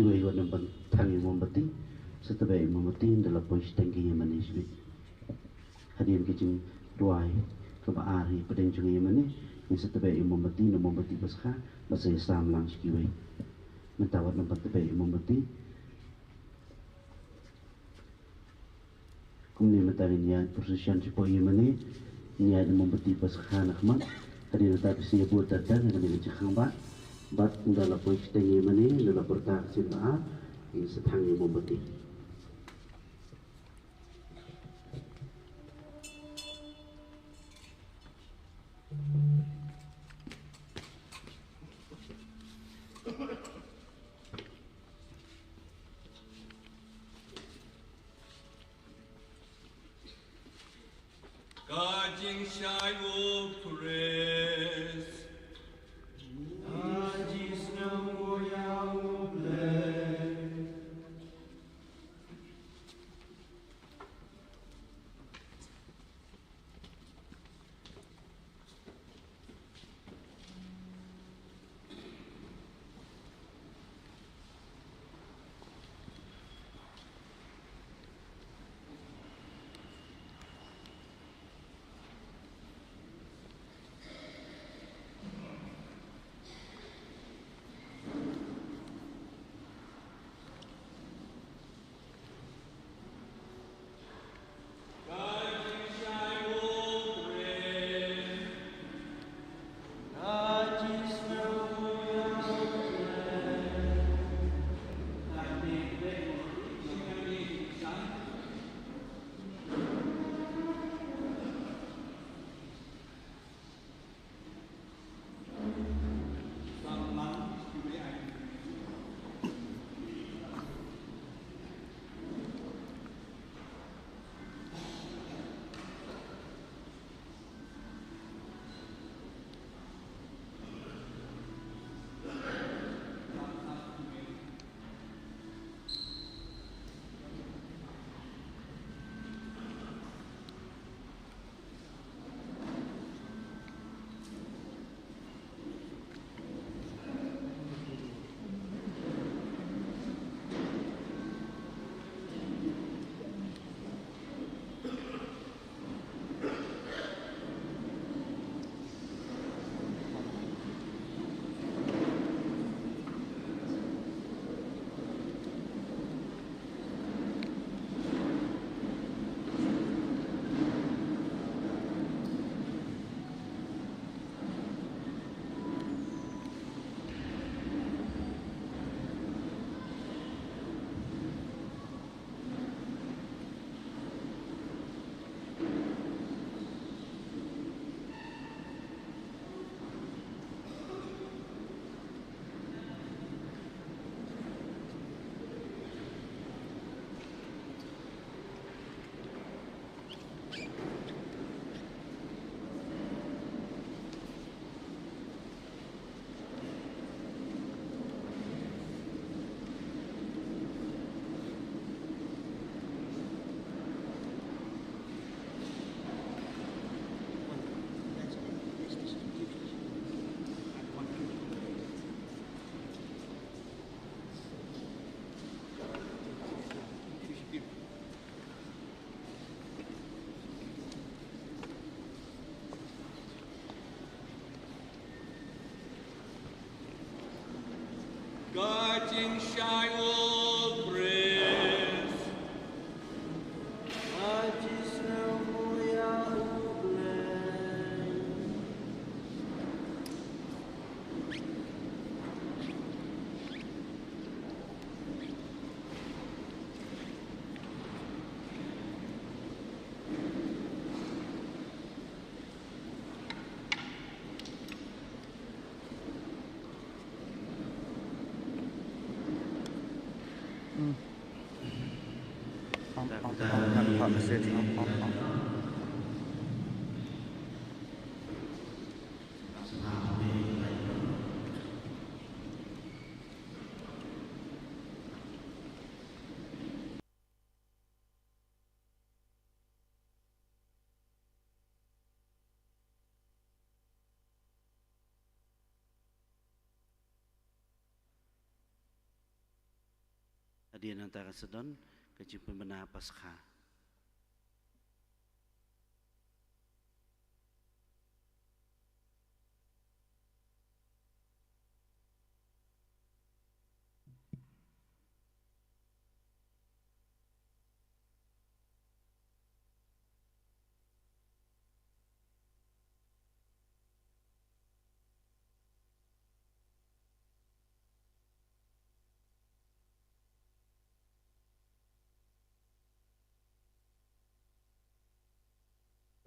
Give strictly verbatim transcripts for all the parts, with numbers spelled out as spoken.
Kiwei wat nym ban thang ïa u mombati, sa tbeh ïa u mombati, ynda la poi shiteng ki ïa mane shibit. Hadien ka jingduwai kaba ar ïa pdeng jong ngi ïa mane, ngin sa tbeh ïa u mombati, na u mombati ba skha, ba sa ïasam lang sha kiwei. Mynta wat nym ban tbeh ïa u mombati. Kumne mynta ngin ïaid procession shapoh ïa mane, ngin ïaid mombati ba skha na khmat, hadien nangta phi sa ïa bud da dang ha kane ka jingkhang bah, bad ynda la poi shiteng ïa mane, ynda la pyrta ka sien ba ar, ngin sa thang ïa mombati. Ka jingshai u Khrist. Ka jingsngew ïa u Blei. Ka jingshai u Khrist. Ka jingshai u Blei. Dei nangta ka sa don ka jingpynbna Paskha.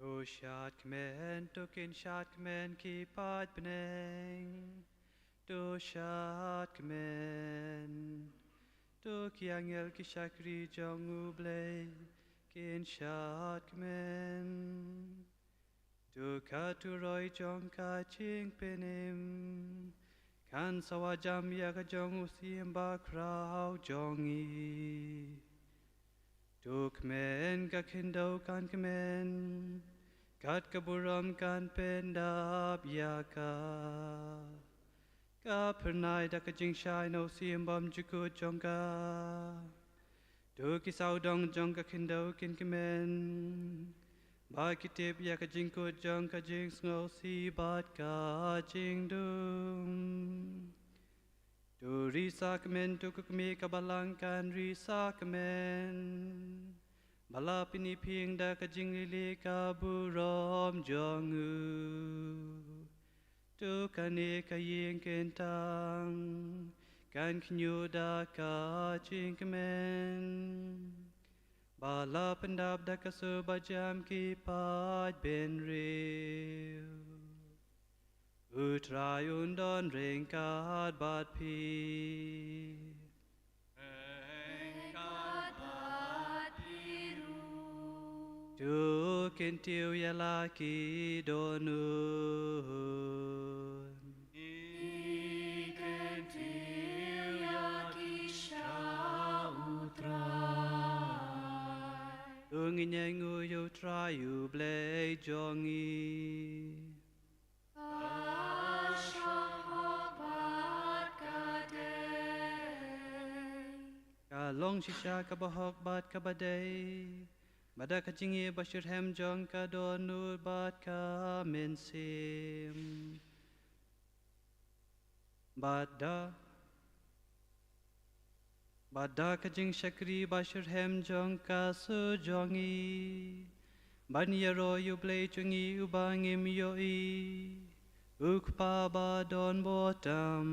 To shad kmen, to kin shad kmen ki paidbneng. To shad kmen. To ki angel ki shakri jong U Blei kin shad kmen. To ka turoi jong ka jingpynim kan sawa jam ïa ka jong U Syiem Bakhraw jong ngi. To kmen ka khyndew kan kmen, kat ka burom kan pyndap ïa ka. Ka phyrnai da ka jingshai na U Syiem bymjukut jong ka. To ki sawdong jong ka khyndew kin kmen, ba ki tip ïa ka jingkut jong ka jingsngewsih bad ka jingdum. To risa kmen, to ka kmie ka balang kan risa kmen, ba la pyniphieng da ka jinglili ka burom jong u. To kane ka ïing kyntang kan khñiuh da ka jingkmen, ba la pyndap da ka sur ba jam ki paid bynriew. U Trai un don ryngkat bad phi. Ryngkat bad phi ruh. To kyntiew ïa la ki dohnud. Ngi kyntiew ïa ki sha U Trai. To ngin ïanguh ïa U Trai U Blei jong ngi. Ka shong hok bad ka dei. Ka long shisha kaba hok bad kaba dei, ba da ka jingïeit ba shitrhem jong ka dohnud bad ka mynsiem, bad da Bad da ka jingshakri ba shitrhem jong ka sur jong ngi, ban ïaroh ïa U Blei jong ngi uba ngim ïohi, U Kpa ba don bha tam,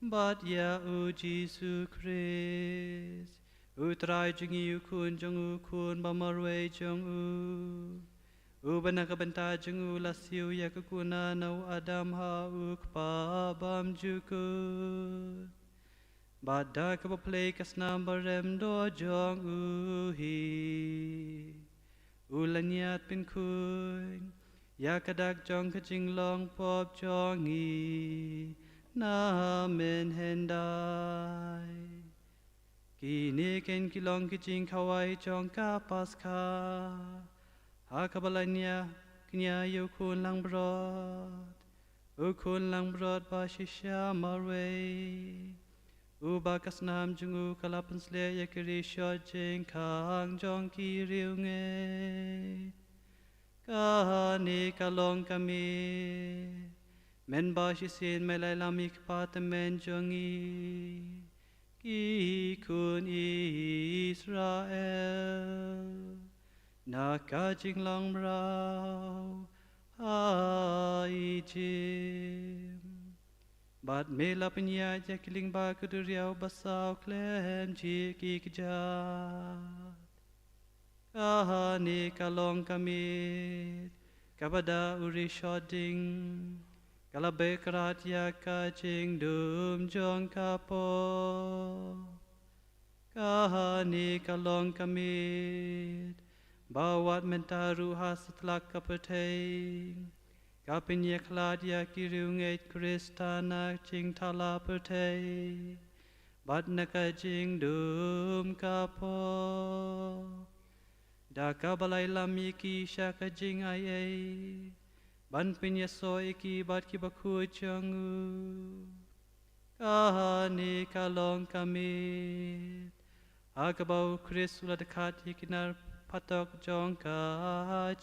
bad ïa U Jisu Khrist, U Trai jong ngi, U Khun jong U Khun ba marwei jong u, uba na ka bynta jong u la siew ïa ka kuna na u Adam ha U Kpa bymjukut. Bad da kaba plie ka snam ba rem dor jong u hi, u la ñiad pynkhuid ïa ka dak jong ka jinglong pop jong ngi na mynhyndai. Kine kin ki long ki jingkhawai jong ka Paskha, ha kaba la ñiad kñia ïa U Khun langbrot, U Khun langbrot ba shisha marwei, uba ka snam jong u ka la pynshlur ïa ki rishot jingkhang jong ki riewngeit. Kane ka long ka miet mynba shisien me la ïalam ïa ki kpa tymmen jong ngi, ki khun Israel, na ka jinglong mraw ha Ijipt. Bad me la pynïaid ïa ki lyngba ka duriaw basaw khlem jhieh ki kjat. Kane ka long ka miet kaba da u rishot ding, ka la beh krat ïa ka jingdum jong ka pop. Kane ka long ka miet ba wat mynta ruh ha satlak ka pyrthei ka pynïakhlad ïa ki riewngeit Khristan na jingthala pyrthei bad na ka jingdum ka pop. Da kaba la ïalam ïa ki sha ka jingaiei ban pynïasoh ïa ki bad ki bakhuid jong u. Kane ka long ka miet ha kaba u Khrist u la dkhat ïa ki nar phatok jong ka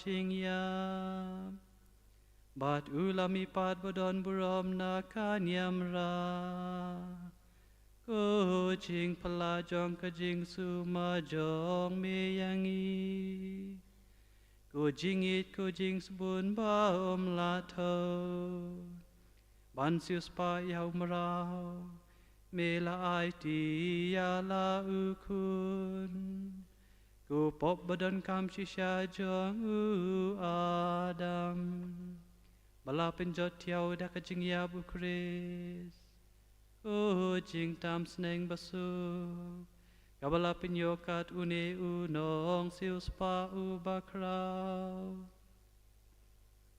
jingïap, bad u la mihpat ba don burom na ka niamra. Ko jingphylla jong ka jingsumar jong me ïa ngi, ko jingïeit, ko jingsbun ba ym lah thoh, ban siewspah ïa u mraw me la aiti ïa la u khun. Ko pop ba donkam shisha jong u Adam, ba la pynjot thiaw da ka jingïap u Khrist. Ko jingtam sneng basuk kaba la pynïoh kat une u nongsiewspah uba khraw,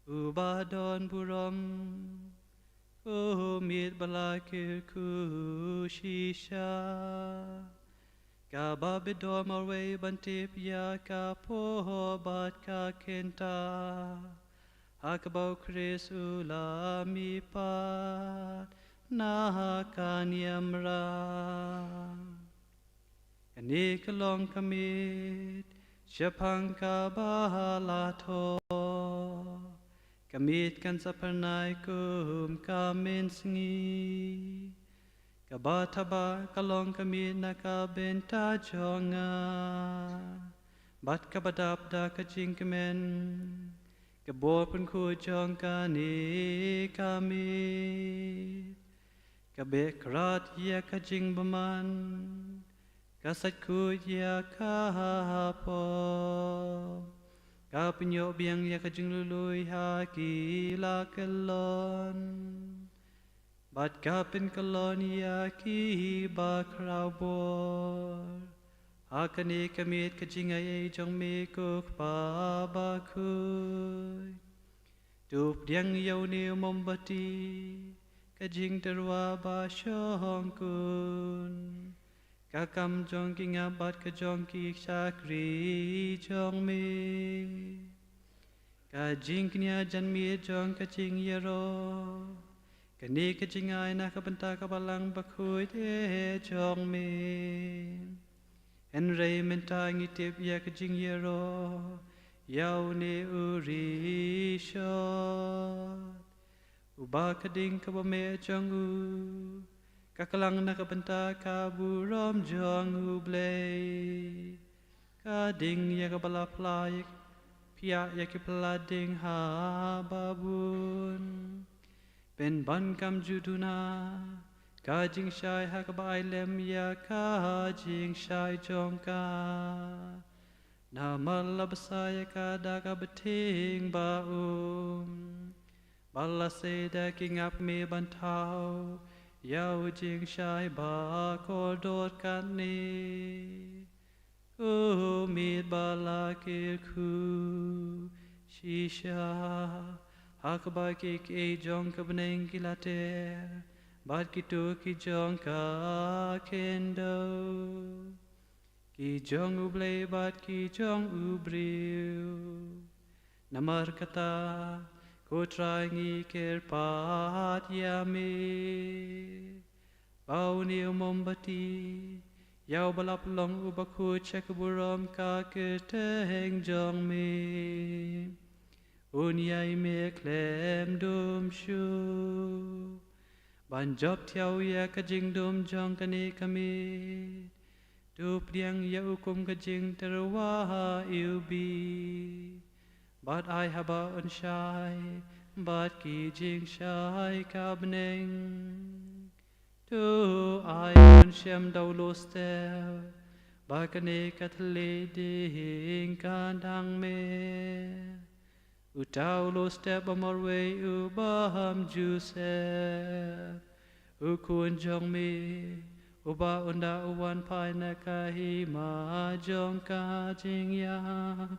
uba don burom. Ko miet ba la kyrkhu shisha, kaba bit dor marwei ban tip ïa ka pop bad ka kynta, ha kaba u Khrist u la mihpat na ka niamra. Kane ka long ka miet shaphang kaba la thoh, ka miet kan sa phyrnai kum ka mynsngi. Kaba thabah ka long ka miet na ka bynta jong nga, bad kaba dap da ka jingkmen ka bor pynkhuid jong kane ka miet. Ka beh krat ïa ka jingbymman, ka sait khuid ïa ka pop, ka pynïoh biang ïa ka jinglului ha ki la kyllon, bad ka pynkyllon ïa kiba khraw bor. Ha kane ka miet ka jingaiei jong me ko Kpa bakhuid, to pdiang ïa une u mombati, ka jingtyrwa ba shongkun, ka kam jong ki ngap bad ka jong ki shakri jong me, ka jingkñia janmiet jong ka jingïaroh. Kane ka jingai na ka bynta ka Balang Bakhuid eh jong me. Hynrei mynta ngi tip ïa ka jingïaroh ïa une u rishot, uba ka ding kaba meh jong u ka klang na ka bynta ka burom jong U Blei. Ka ding ïa kaba la phla ïa, phiah ïa ki pla ding haba bun. Pynban kam ju duna ka jingshai ha kaba ai lem ïa ka jingshai jong ka. Namar la bsa ïa ka da ka bthing ba um, ba la sei da ki ngap me ban thaw ïa u jingshai ba kordor katne. Ko miet ba la kyrkhu shisha, ha kaba ki kiei jong ka bneng ki la ter, bad kito ki jong ka khyndew, ki jong U Blei bad ki jong u briew. Namar kata, ko Trai, ngi kyrpad ïa me, ba une u mombati, ïa uba la pynlong uba khuid sha ka burom ka kyrteng jong me, un ïai mih khlem dum shuh ban jop thiaw ïa ka jingdum jong kane ka miet. To pdiang ïa u kum ka jingtyrwa ha iwbih, bad ai haba un shai bad ki jingshai ka bneng, to ai un shem da u lostep ba kane ka thylliej ding kan dang mih. Uta u lostep ba marwei u Bah Joseph, u khun jong me, uba ynda u wan phai na ka hima jong ka jingïap,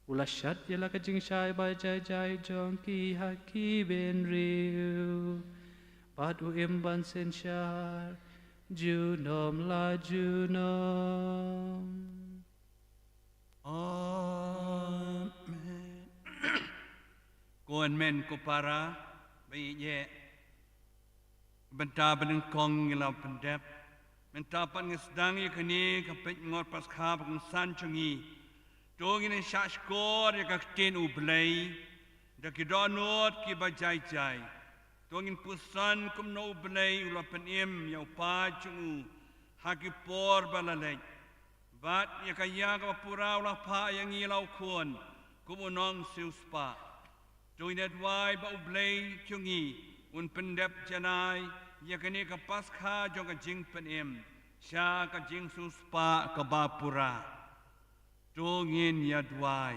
u la shad ïa la ka jingshai ba jai jai jong ki ha ki bynriew, bad u im ban synshar junom la junom. Amen. Ko hynmen ko para ba ïeit, Bynta banyngkong ngi la pyndep. Mynta pat ngi sdang ïa kane ka peit ngot Paskha ba kongsan jong ngi. To ngin ïa shah shkor ïa ka ktien U Blei da ki dohnud kiba jai jai. To ngin puson kumno U Blei u la pynim ïa u paid jong u ha ki por ba la leit. Bad ïa ka ïa kaba pura u la phah ïa ngi la u khun kum u nongsiewspah. To ngin ïa duwai ba U Blei jong ngi un pyndep janai ïa kane ka Paskha jong ka jingpynim sha ka jingsiewspah kaba pura. To ngin ïa duwai.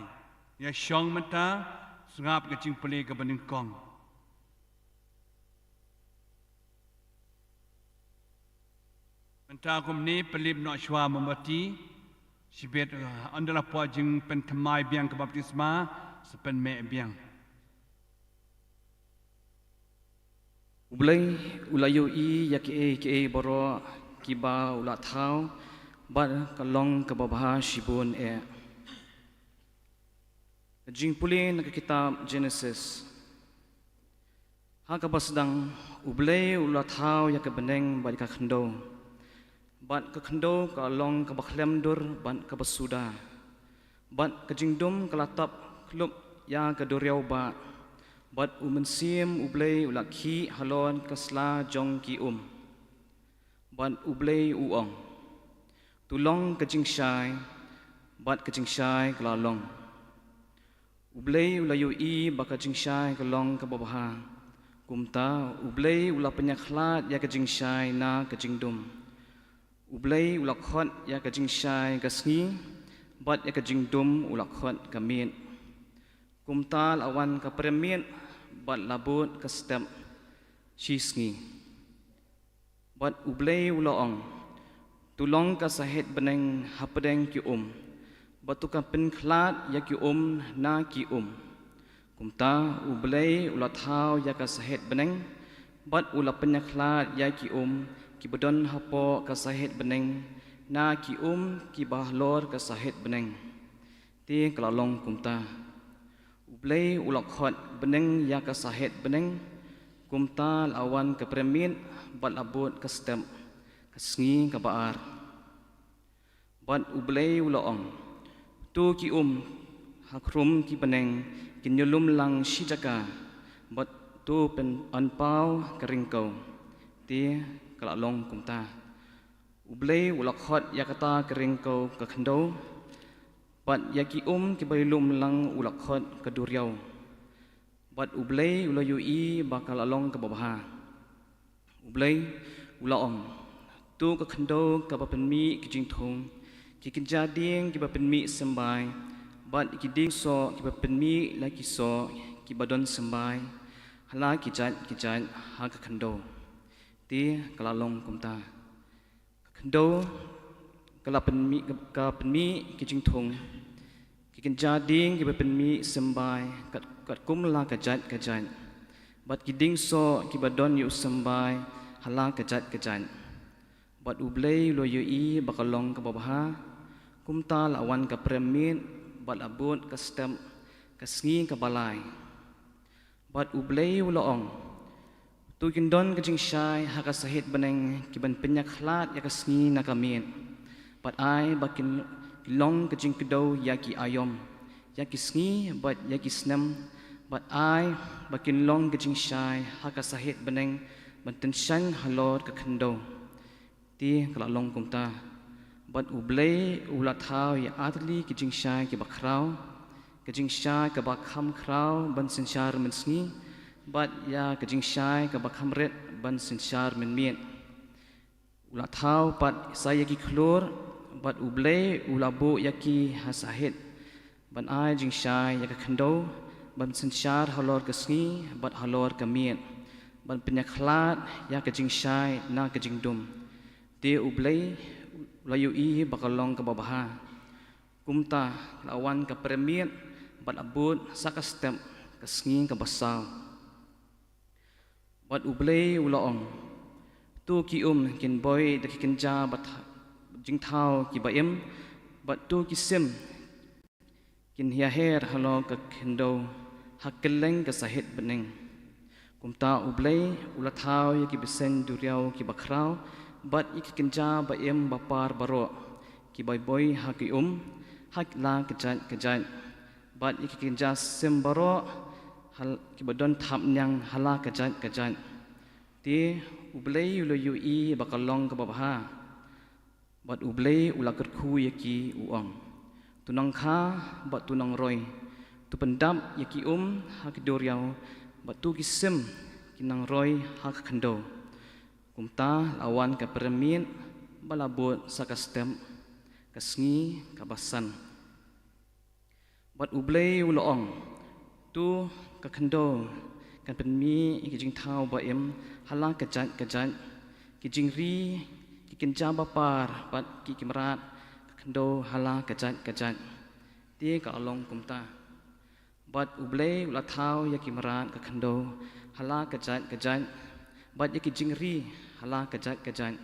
Ïa shong mynta, sngap ka jingpule kaba nyngkong. Mynta kumne pynlip noh shuwa mombati, shibit, eh, ynda la poi jingpynthymmai biang ka baptisma, sa pynmih biang. U Blei u la ïohi ïa kiei kiei baroh kiba u la thaw, bad ka long kaba bha shibun eh. Ka jingpule na ka kitab Genesis. Ha kaba sdang, U Blei u la thaw ïa ka bneng bad ïa ka khyndew. Bad ka khyndew ka long kaba khlem dur bad kaba suda. Bad ka jingdum ka la tap khlem ïa ka duriaw bah. Bad U Mynsiem U Blei u la khih halor ka sla jong ki um. Bad U Blei u ong, "To long ka jingshai," bad ka jingshai ka la long. U Blei u la ïohi ba ka jingshai ka long kaba bha. Kumta, U Blei u la pynïakhlad ïa ka jingshai na ka jingdum. U Blei u la khot ïa ka jingshai ka sngi, bad ïa ka jingdum u la khot ka miet. Kumta la wan ka prem miet, bad la bud ka step shi sngi. Bad U Blei u la ong, "To long ka sahit bneng hapdeng ki um, bad to ka pynkhlad ïa ki um na ki um." Kumta U Blei u la thaw ïa ka sahit bneng, bad u la pynïakhlad ïa ki um kiba don hapoh ka sahit bneng na ki um kiba halor ka sahit bneng. Te ka la long kumta. U Blei u la khot bneng ïa ka sahit bneng, kumta la wan ka prem miet, bad la bud ka step, ka sngi kaba ar. Bad U Blei u la ong, "To ki um ha khrum ki bneng kin ïalum lang shi jaka, bad to pynpaw ka ryngkew." Te ka la long kumta. U Blei u la khot ïa kata ka ryngkew ka khyndew, bad ïa ki um kiba ïalum lang u la khot ka duriaw. Bad U Blei u la ïohi ba ka la long kaba bha. U Blei u la ong, "To ka khyndew kaba pynmih ki jingthung, ki kynja dieng kiba pynmih symbai, bad ki dieng soh kiba pynmih la ki soh kiba don symbai, ha la ki jait ki jait ha ka khyndew." Te ka la long kumta. Ka khyndew ka la pynmih, ka pynmih ki jingthung, ki kynja dieng kiba pynmih symbai, kat, katkum la ka jait ka jait, bad ki dieng soh kiba don ïa u symbai ha la ka jait ka jait. Bad U Blei u la ïohi ba ka long kaba bha. Kumta la wan ka prem miet, bad la bud ka step, ka sngi kaba lai. Bad U Blei u la ong, "To kin don ka jingshai ha ka sahit bneng kiban pynïakhlad ïa ka sngi na ka miet. Bad ai ba kin long ka jingkdew ïa ki aïom, ïa ki sngi bad ïa ki snem. Bad ai ba kin long ka jingshai ha ka sahit bneng ban tyngshaiñ halor ka khyndew." Te ka la long kumta. Bad U Blei u la thaw ïa artylli ki jingshai kiba khraw, ka jingshai kaba kham khraw ban synshar mynsngi, bad ïa ka jingshai kaba kham rit ban synshar mynmiet. U la thaw pat sa ïa ki khlur, bad U Blei u la buh ïa ki ha sahit, ban ai jingshai ïa ka khyndew ban synshar halor ka sngi bad halor ka miet, ban pynïakhlad ïa ka jingshai na ka jingdum. Te U Blei u la ïohi ba ka long kaba bha. Kumta la wan ka prem miet, bad la bud sa ka step, ka sngi kaba saw. Bad U Blei u la ong, "To ki um kin boi da ki kynja ba tha-, jingthaw kiba im, bad to ki sim kin ïaher halor ka khyndew ha kylleng ka sahit bneng." Kumta U Blei u la thaw ïa ki bseiñ duriaw kiba khraw, bad ïa ki kynja ba im ba par baroh, kiba boi ha ki um ha la ka jait ka jait, bad ïa ki kynja sim baroh, hal-, kiba don thapniang ha la ka jait ka jait. Te U Blei u la ïohi ba ka long kaba bha. Bad U Blei u la kyrkhu ïa ki u ong, "To nongkha bad to nongroi, to pyndap ïa ki um ha ki duriaw, bad to ki sim ki nongroi ha ka khyndew." Kumta la wan ka pyrmit ba la bud sa ka step, ka sngi kaba san. Bad U Blei u la ong, "To ka khyndew kan pynmih ïa ki jingthaw ba im ha la ka jait ka jait, ki jingri, ki kynja ba par, bad ki, ki mrad ka khyndew ha la ka jait ka jait." Te ka la long kumta. Bad U Blei u la thaw ïa ki mrad ka khyndew ha la ka jait ka jait, bad ïa ki jingri ha la ka jait ka jait,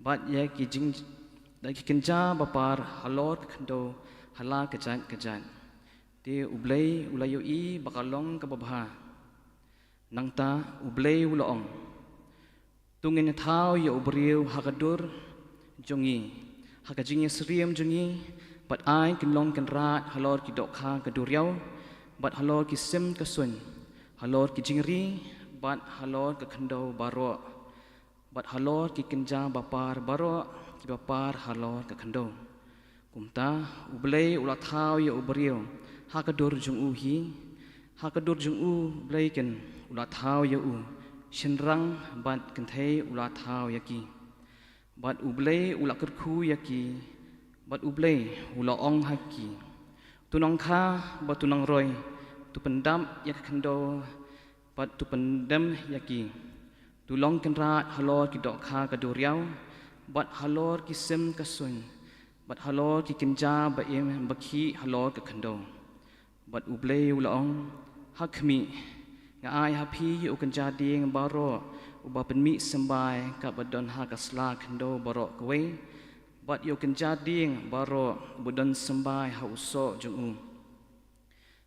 bad ïa ki jing, da ki kynja ba par halor ka khyndew ha la ka jait ka jait. Te U Blei u la ïohi ba ka long kaba bha. Nangta U Blei u la ong, "To ngin thaw ïa u briew ha ka dur jong ngi, ha ka jingïasyriem jong ngi, bad ai kin long kynrad halor ki dohkha ka duriaw, bad halor ki sim ka suiñ, halor ki jingri, bad halor ka khyndew baroh, bad halor ki kynja ba par baroh kiba par halor ka khyndew." Kumta U Blei u la thaw ïa u briew ha ka dur jong u hi, ha ka dur jong U Blei keiñ u la thaw ïa u, shynrang bad kynthei u la thaw ïa ki. Bad U Blei u la kyrkhu ïa ki, bad U Blei u la ong ha ki, "To nongkha bad to nongroi, to pyndap ïa ka khyndew, bad to pyndem ïa ki. To long kynrad halor ki dohkha ka duriaw, bad halor ki sim ka suiñ, bad halor ki kynja ba im ba khih halor ka khyndew." Bad U Blei u la ong, "Ha khmih, nga ai ha phi ïa u kynja dieng baroh uba pynmih symbai, kaba don ha ka sla khyndew baroh kawei, bad ïa u kynja dieng baroh uba don symbai ha u soh jong u.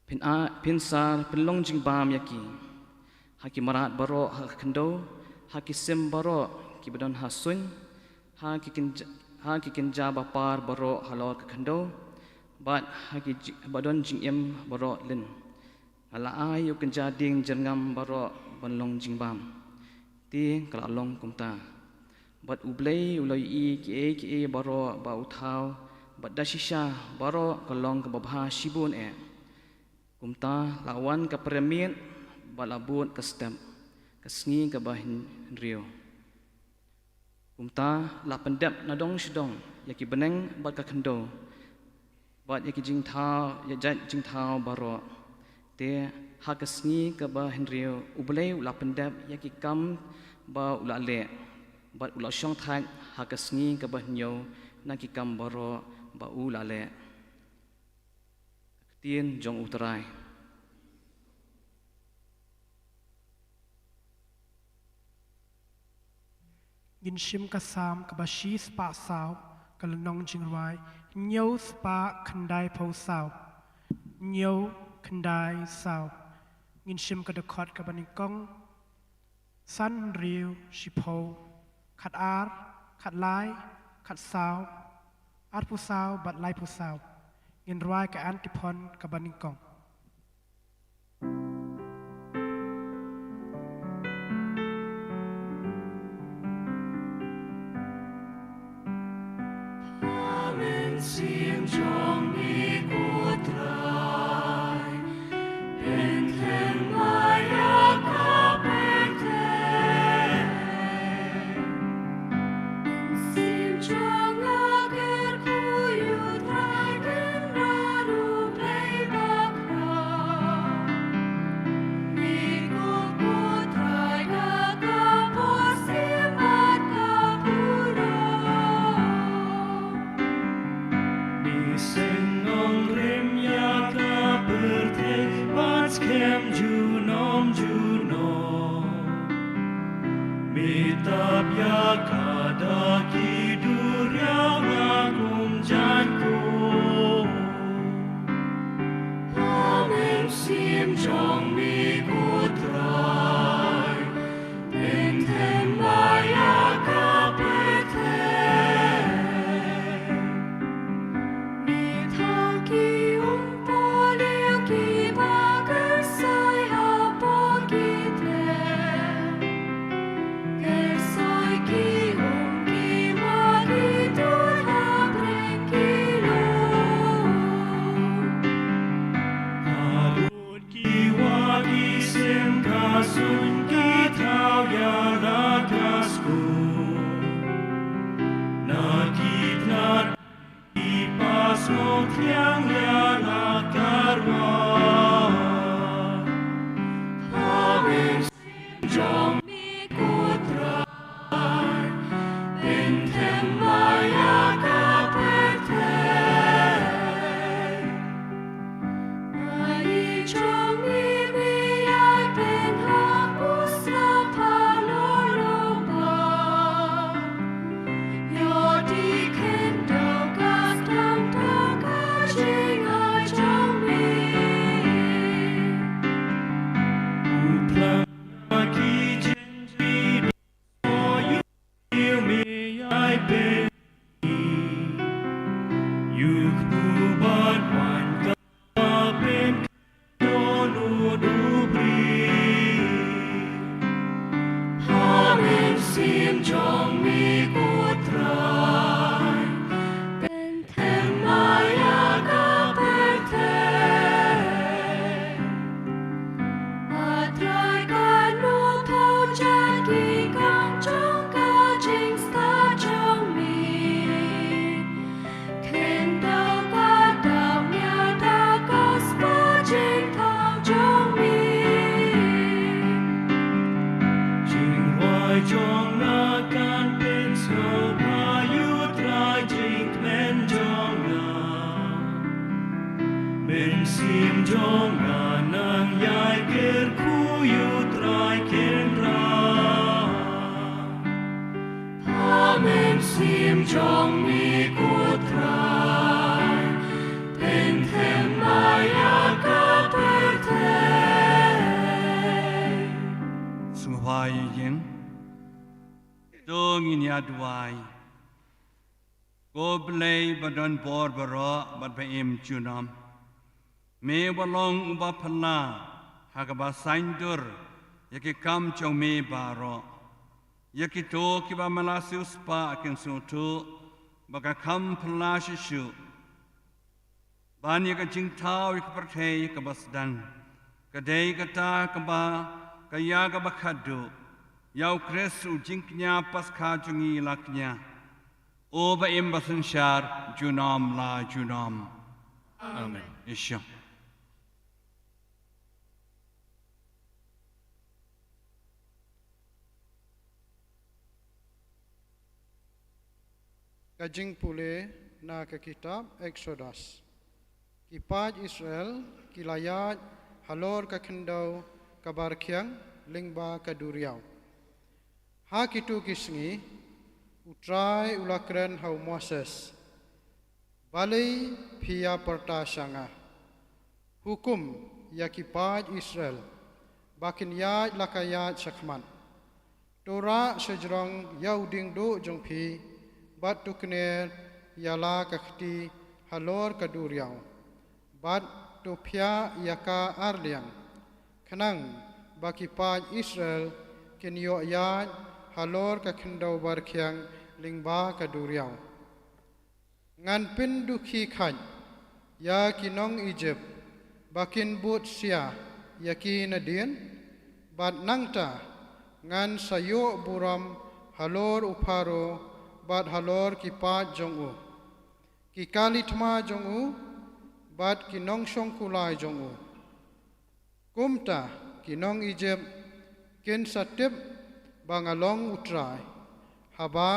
Phin a, phin sa pynlong jingbam ïa ki. Ha ki mrad baroh ha ka khyndew, ha ki sim baroh kiba don ha suiñ, ha ki kynja, ha ki kynja ba par baroh halor ka khyndew, bad ha ki ji-, ba don jingim baroh lin. Nga la ai ïa u kynja dieng jyrngam baroh ban long jingbam." Te ka la long kumta. Bad U Blei u la ïohi kiei kiei baroh ba u thaw, bad da shisha baroh ka long kaba bha shibun eh. Kumta la wan ka pyrmit bad la bud ka step, ka sngi kaba hynriew. Kumta la pyndep na dong sha dong ïa ki bneng bad ka khyndew, bad ïa ki jingthaw, ïa jait jingthaw baroh. Te ha ka sngi kaba hynriew U Blei u la pyndep ïa ki kam ba u la leh, bad u la shongthait ha ka sngi kaba hynñiew na ki kam baroh ba u la leh. Ka ktien jong U Trai. Ngin shim ka Salm kaba shispah saw, ka lynnong jingrwai hynñiew spah khyndai phew saw, hynñiew khyndai saw. Ngin shim ka dkhot kaba nyngkong, san hynriew shiphew, khatar, khatlai, khatsaw, arphew saw bad laiphew saw. Ngin rwai ka antiphon kaba nyngkong. Mynsiem jong me ko Trai, pyntheng ma ïa ka pyrthei. Mynsiem jong nga kyrkhu ïa u Trai, Kynrad U Blei bakhraw. ïa la karwa. Pha mynsiem jong me ko Trai, pynthem ma ïa ka pyrthei. Ai jong me me ïai pynhap u sla pha lolo ba. Ïoh dei khyndew ka sdang da ka jingai jong me. U plan ïa ki jingpyndonkam ïa me ïai pyndonkam. Ïa u kpu bad wan ka pyndonkam. Don u dubri. Pha mynsiem jong me ko Trai, pynthem ma ïa ka pyrthei. A Trai, kano thoh jait ki kam jong ka jingstad jong me. Khyndew ka dap ïa da ka spah jingthaw jong me. Jingrwai jong nga kan pynsngew ba ïa U Trai jingkmen jong nga. Mynsiem jong nga nang ïai kyrkhu ïa U Trai Kynrad. Pha mynsiem jong me ko Trai, pynthem ma ïa ka pyrthei. Sngewbha ïa ïeng. To ngin ïa duwai. Ko Blei ba don bor baroh bad ba im junom. Me ba long uba phylla ha kaba saiñdur ïa ki kam jong me baroh. Ïa kito kiba me la siewspah kin sngewthuh ba ka kham phylla shisha ban ïa ka jingthaw ïa ka pyrthei kaba sdang. Ka dei kata kaba ka ïa kaba khadduh ïa U Khrist u jingkñia Paskha jong ngi la kñia. O ba im ba synshar junom la junom. Amen. Ïa shong. Ka jingpule na ka kitab Eksodos. Ki paid Israel ki la ïaid halor ka khyndew kaba rkhiang lyngba ka duriaw. Ha kito ki sngi U Trai u la kren ha u Moses. Balei phi ïa pyrta sha nga? Hukum ïa ki paid Israel ba kin ïaid la ka ïaid shakhmat. To rah shajrong ïa u diengduh jong phi bad to kner ïa la ka kti halor ka duriaw. Bad to phiah ïa ka arliang khnang ba ki paid Israel kin ïoh ïaid halor ka khyndew ba rkhiang lyngba ka duriaw. Ngan pyndukhi khait ïa ki nong Ijipt ba kin bud sia ïa ki nadien. Bad nangta ngan sa ïoh burom halor u Pharaoh bad halor ki paid jong u, ki kali thma jong u bad ki nongshong kulai jong u. Kumta ki nong Ijipt kin sa tip ba nga long U Trai, haba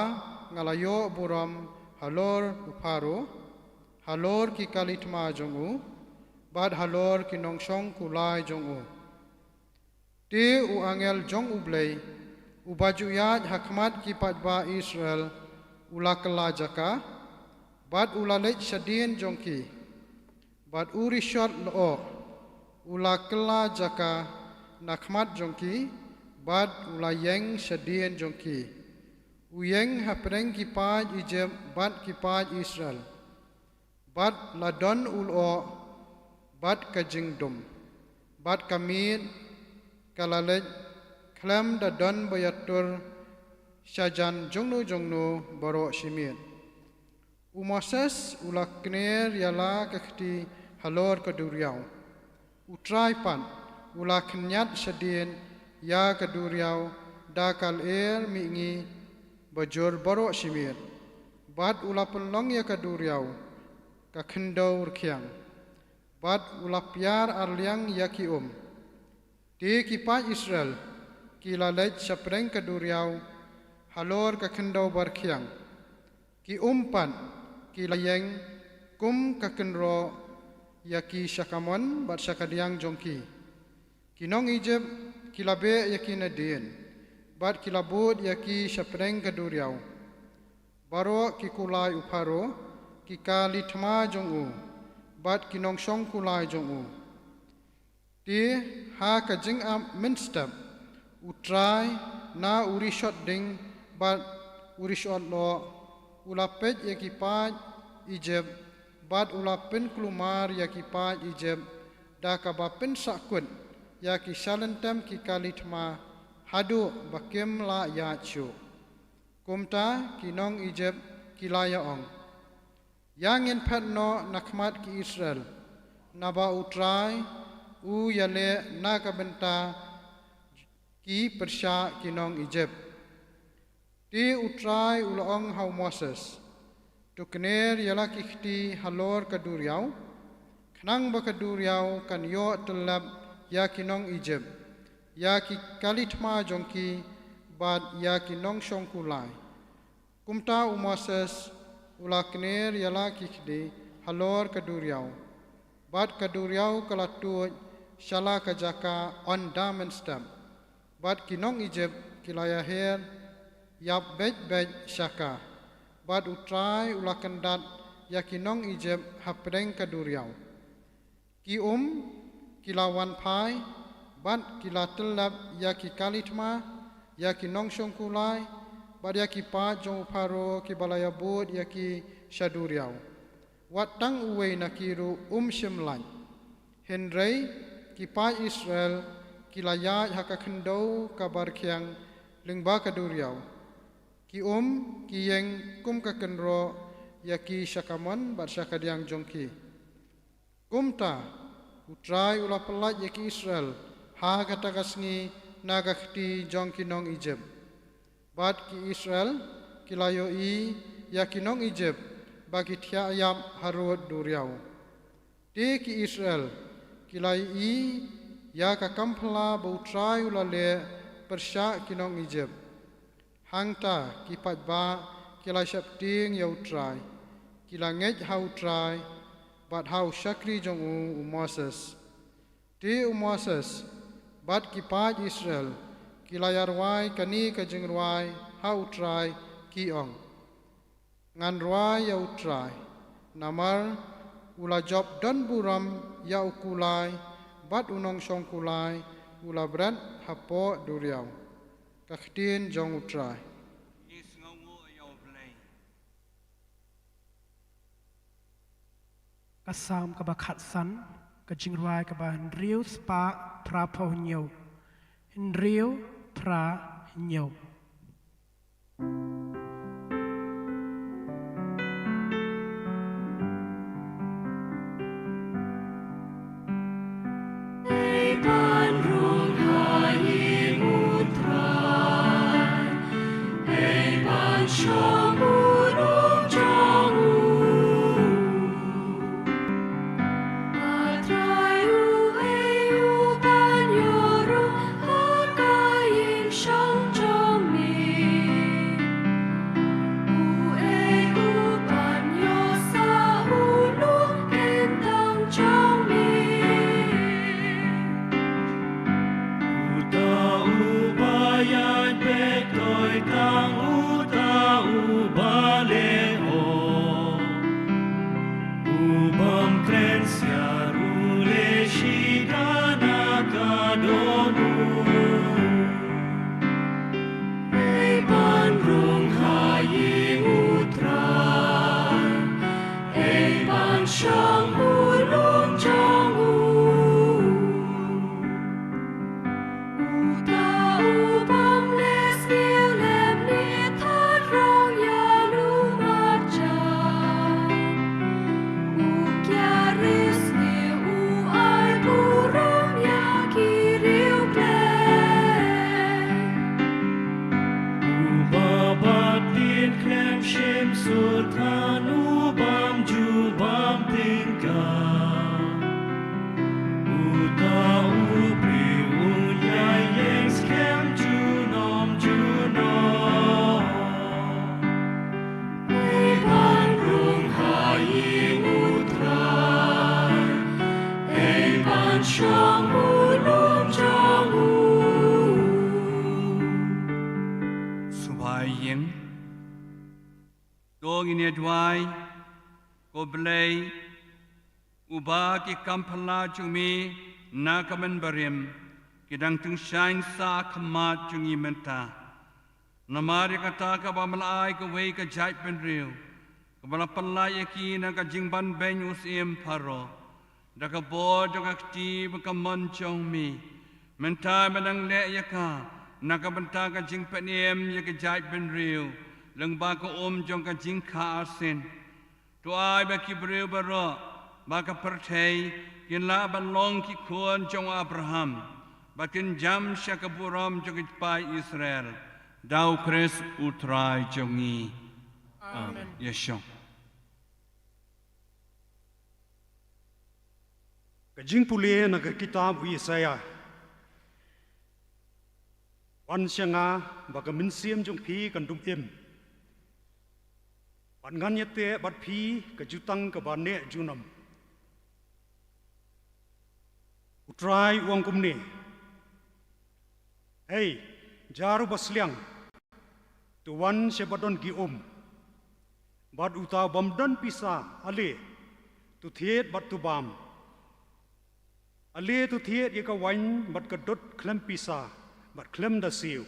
nga la ïoh burom halor u Pharaoh, halor ki kali thma jong u bad halor ki nongshong kulai jong u. Te u angel jong U Blei uba ju ïaid ha khmat ki paidbah Israel u la kylla jaka bad u la leit shadien jong ki. Bad u rishot lyoh u la kylla jaka na khmat jong ki bad u la ïeng shadien jong ki. U ïeng hapdeng ki paid Ijipt bad ki paid Israel. Bad la don u lyoh bad ka jingdum bad ka miet ka la leit khlem da don ba ïatur shajan jongno jongno baroh shi miet. U Moses u la kner ïa la ka kti halor ka duriaw. U Trai pat u la khynñiat shadien ïa ka duriaw da ka lyer mihngi ba jur baroh shi miet. Bad u la pynlong ïa ka duriaw ka khyndew rkhiang. bad u la piar arliang ïa ki um. Te ki paid Israel ki la leit shapdeng ka duriaw halor ka khyndew barkhiang. Ki um pat ki la ïeng kum ka kynroh ïa ki sha kamon bad sha kadiang jong ki. Ki nong Ijipt ki la beh ïa ki nadien bad ki la bud ïa ki shapdeng ka duriaw. Baroh ki kulai u Pharaoh, ki kali thma jong u bad ki nongshong kulai jong u. Te ha ka jingap mynstep, u Trai na u rishot ding bad u rishot loh, u la peit ïa ki paid Ijipt bad u la pynkulmar ïa ki paid Ijipt da kaba pynsahkut ïa ki shalynter ki kali thma haduh ba kim lah ïaid shuh. Kumta ki nong Ijipt ki la ïa ong, ïa ngin phet noh na khmat ki Israel, naba u Trai u ïaleh na ka bynta ki pyrshah ki nong Ijipt. Te u Trai u la ong ha u Moses, to kner ïa la ki kti halor ka duriaw, khnang ba ka duriaw kan ïoh tyllep ïa ki nong Ijipt, ïa ki kali thma jong ki bad ïa ki nongshong kulai. Kumta u Moses u la kner ïa la ki kti halor ka duriaw, bad ka duriaw ka la tuid sha la ka jaka ynda mynstep. Bad ki nong Ijipt ki la ïaher ïap beit beit sha ka, bad u Trai u la kyndat ïa ki nong Ijipt hapdeng ka duriaw. Ki um ki la wan phai bad ki la tyllep ïa ki kali thma, ïa ki nongshong kulai, bad ïa ki paid jong u Pharaoh kiba la ïabud ïa ki sha duriaw. Wat tang uwei na ki ruh um shym lait. Hynrei ki paid Israel ki la ïaid ha ka khyndew ka barkhiang lyngba ka duriaw. Ki um ki ïeng kum ka kynroh ïa ki sha kamon bad sha kadiang jong ki. Kumta u Trai u la pyllait ïa ki Israel ha kata ka sngi na ka kti jong ki nong Ijipt. Bad ki Israel ki la ïohi ïa ki nong Ijipt ba ki thiah ïap harud duriaw. Te ki Israel ki la ïohi ïa ka kam phylla ba u Trai u la leh pyrshah ki nong Ijipt. Hangta ki paidbah ki la sheptieng ïa u Trai, ki la ngeit ha u Trai bad ha u shakri jong u, u Moses. Te u Moses bad ki paid Israel ki la ïa rwai kane ka jingrwai ha u Trai, ki ong, ngan rwai ïa u Trai, namar u la jop don burom ïa u kulai bad u nongshong kulai u la bret hapoh duriaw. Ka ktien jong u Trai. Ngi sngewnguh ïa u Blei. Ka Salm kaba khatsan, ka jingrwai kaba hynriew spah phra phew hynñiew. Hynriew phra hynñiew. Ei ban rung ha ïing u Trai, ei ban shong u rung jong u. A Trai, uei u ban ïoh rung ha ka ïing shong jong me? Uei u ban ïoh sah u lum kyntang jong me? Uta uba ïaid beit toi tang uta u Jong u, long jong u. Sngewbha ïing. To ngin ïa duwai. Ko Blei, uba ki kam phylla jong me na ka mynbarim ki dang tyngshaiñ sha khmat jong ngi mynta. Namar ïa kata kaba me la ai kawei ka jaitbynriew kaba la pyllait ïa ki na ka jingbanbeiñ u Syiem Pharaoh da ka bor jong ka kti bad ka mon jong me. Mynta me dang leh ïa ka na ka bynta ka jingpynim ïa ka jaitbynriew lyngba ka um jong ka jingkha arsien. To ai ba ki briew baroh ba ka pyrthei kin lah ban long ki khun jong u Abraham, ba kin jam sha ka burom jong ka kpa Israel. Da u Khrist u Trai jong ngi. Amen. Ïa shong. Ka jingpule na ka kitab u Isaïah. Wan sha nga ba ka mynsiem jong phi kan dum im. Bad ngan ïateh bad phi ka jutang kaba neh junom. U Trai u ong kumne. Hei, jar uba sliang. To wan sha ba don ki um. Bad uta ubym don pisa, ale, to thied bad to bam. Ale to thied ïa ka waiñ bad ka dud khlem pisa bad khlem da siew.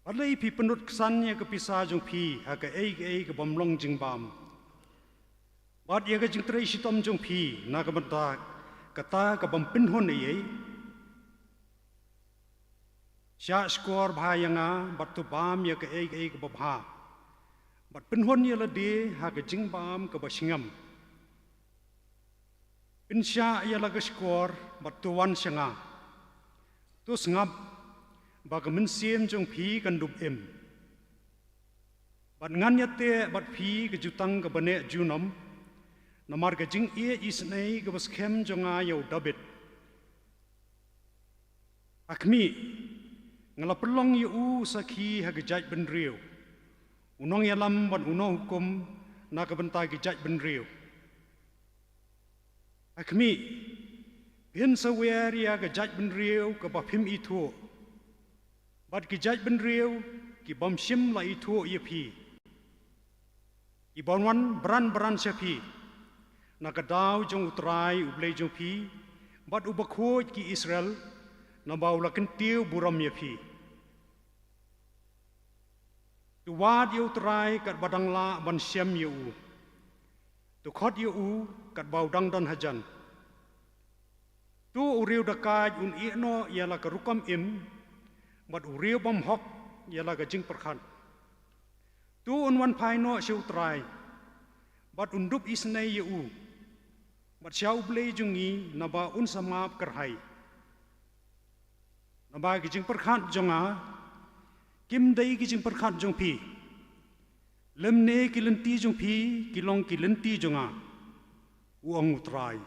Balei phi pynlut ksan ïa ka pisa jong phi ha kaei kaei kabym long jingbam? Bad ïa ka jingtrei shitom jong phi na ka bynta kata kabym pynhun ei ei? Shah shkor bha ïa nga bad to bam ïa kaei kaei kaba bha. Bad pynhun ïa lade ha ka jingbam kaba sngem. Pynshah ïa la ka shkor bad to wan sha nga. To sngap ba ka mynsiem jong phi kan dum im. Bad ngan ïateh bad phi ka jutang kaba neh junom. Namar ka jingïeit isynei kaba skhem jong nga ïa u Dabid. Ha khmih, nga la pynlong ïa u sakhi ha ki jaitbynriew, u nongïalam bad u nonghukum na ka bynta ki jaitbynriew. Ha khmih, phin sa wer ïa ka jaitbynriew kaba phim ithuh, bad ki jaitbynriew kibym shym la ithuh ïa phi. Kiban wan bran bran sha phi na ka daw jong u Trai u Blei jong phi, bad u Bakhuid ki Israel, naba u la kyntiew burom ïa phi. To wad ïa u Trai katba dang lah ban shem ïa u. To khot ïa u katba u dang don hajan. To u riew dakait un ïeh noh ïa la ka rukom im, bad u riew bymhok ïa la ka jingpyrkhat. To un wan phai noh sha u Trai, bad un dup isynei ïa u, bad sha u Blei jong ngi naba un sa map kyrhai. Naba ki jingpyrkhat jong nga kim dei ki jingpyrkhat jong phi, lymne ki lynti jong phi ki long ki lynti jong nga, u ong u Trai.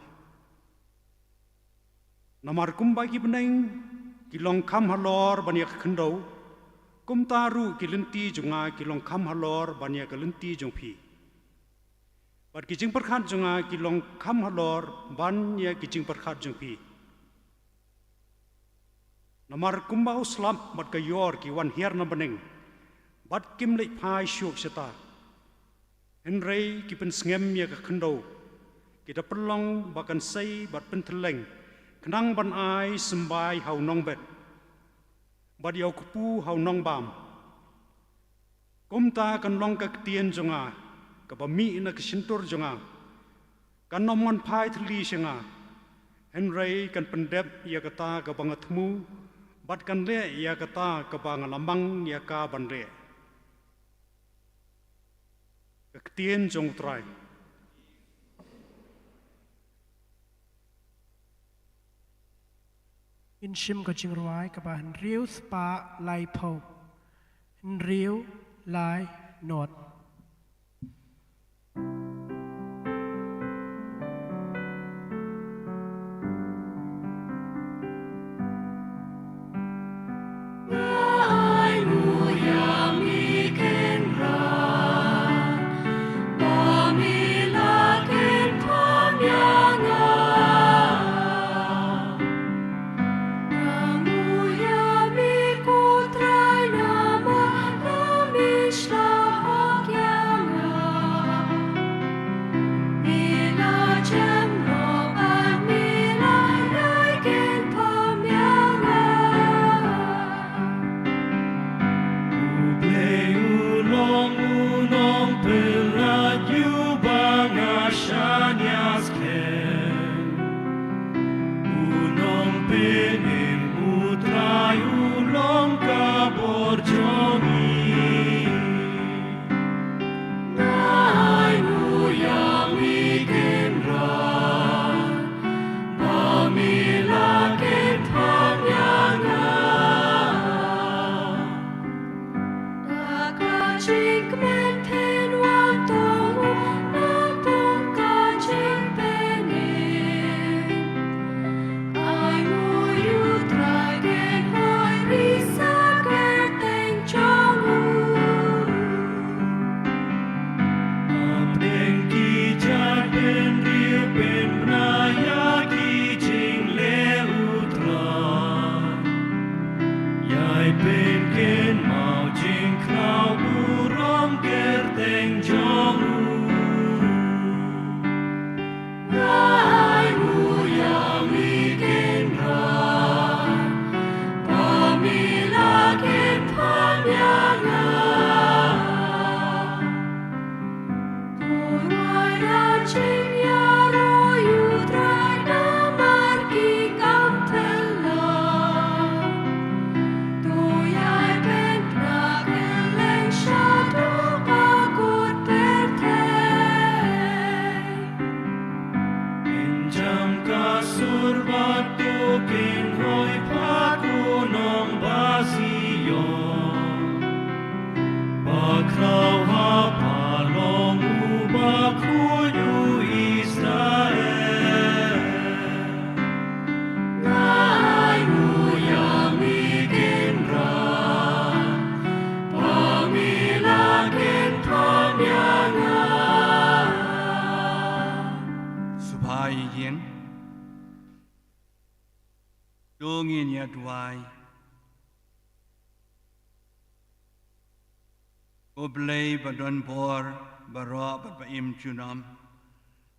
Namar kumba ki bneng ki long kham halor ban ïa ka khyndew, kumta ruh ki lynti jong nga ki long kham halor ban ïa ka lynti jong phi. Bad ki jingpyrkhat jong nga ki long kham halor ban ïa ki jingpyrkhat jong phi. Namar kumba u slap bad ka ïor ki wan hiar na bneng, bad kim leit phai shuh shata. Hynrei ki pynsngem ïa ka khyndew, ki da pynlong ba kan sei bad pyntylleng, khnang ban ai symbai ha u nongbet, bad ïa u kpu ha u nongbam. Kumta kan long ka ktien jong nga kaba mih na ka shyntur jong nga. Kan ym wan phai thylli sha nga, hynrei kan pyndep ïa kata kaba nga thmu, bad kan leh ïa kata kaba nga la mang ïa ka ban leh. Ka ktien jong u Trai. Ngin shim ka jingrwai kaba hynriew spah laiphew. Hynriew lai nod. Sur bad to kin hoi pha ko nong ba Zion. Ba khraw ha pha long u ba khuid u Israel. Ngai ngu ïa mi kin ra. Ba mi la kin pha ïa nga. Sngewbha ïa ïeng. To ngin ïa duwai. Ko Blei ba don bor baroh bad ba im junom,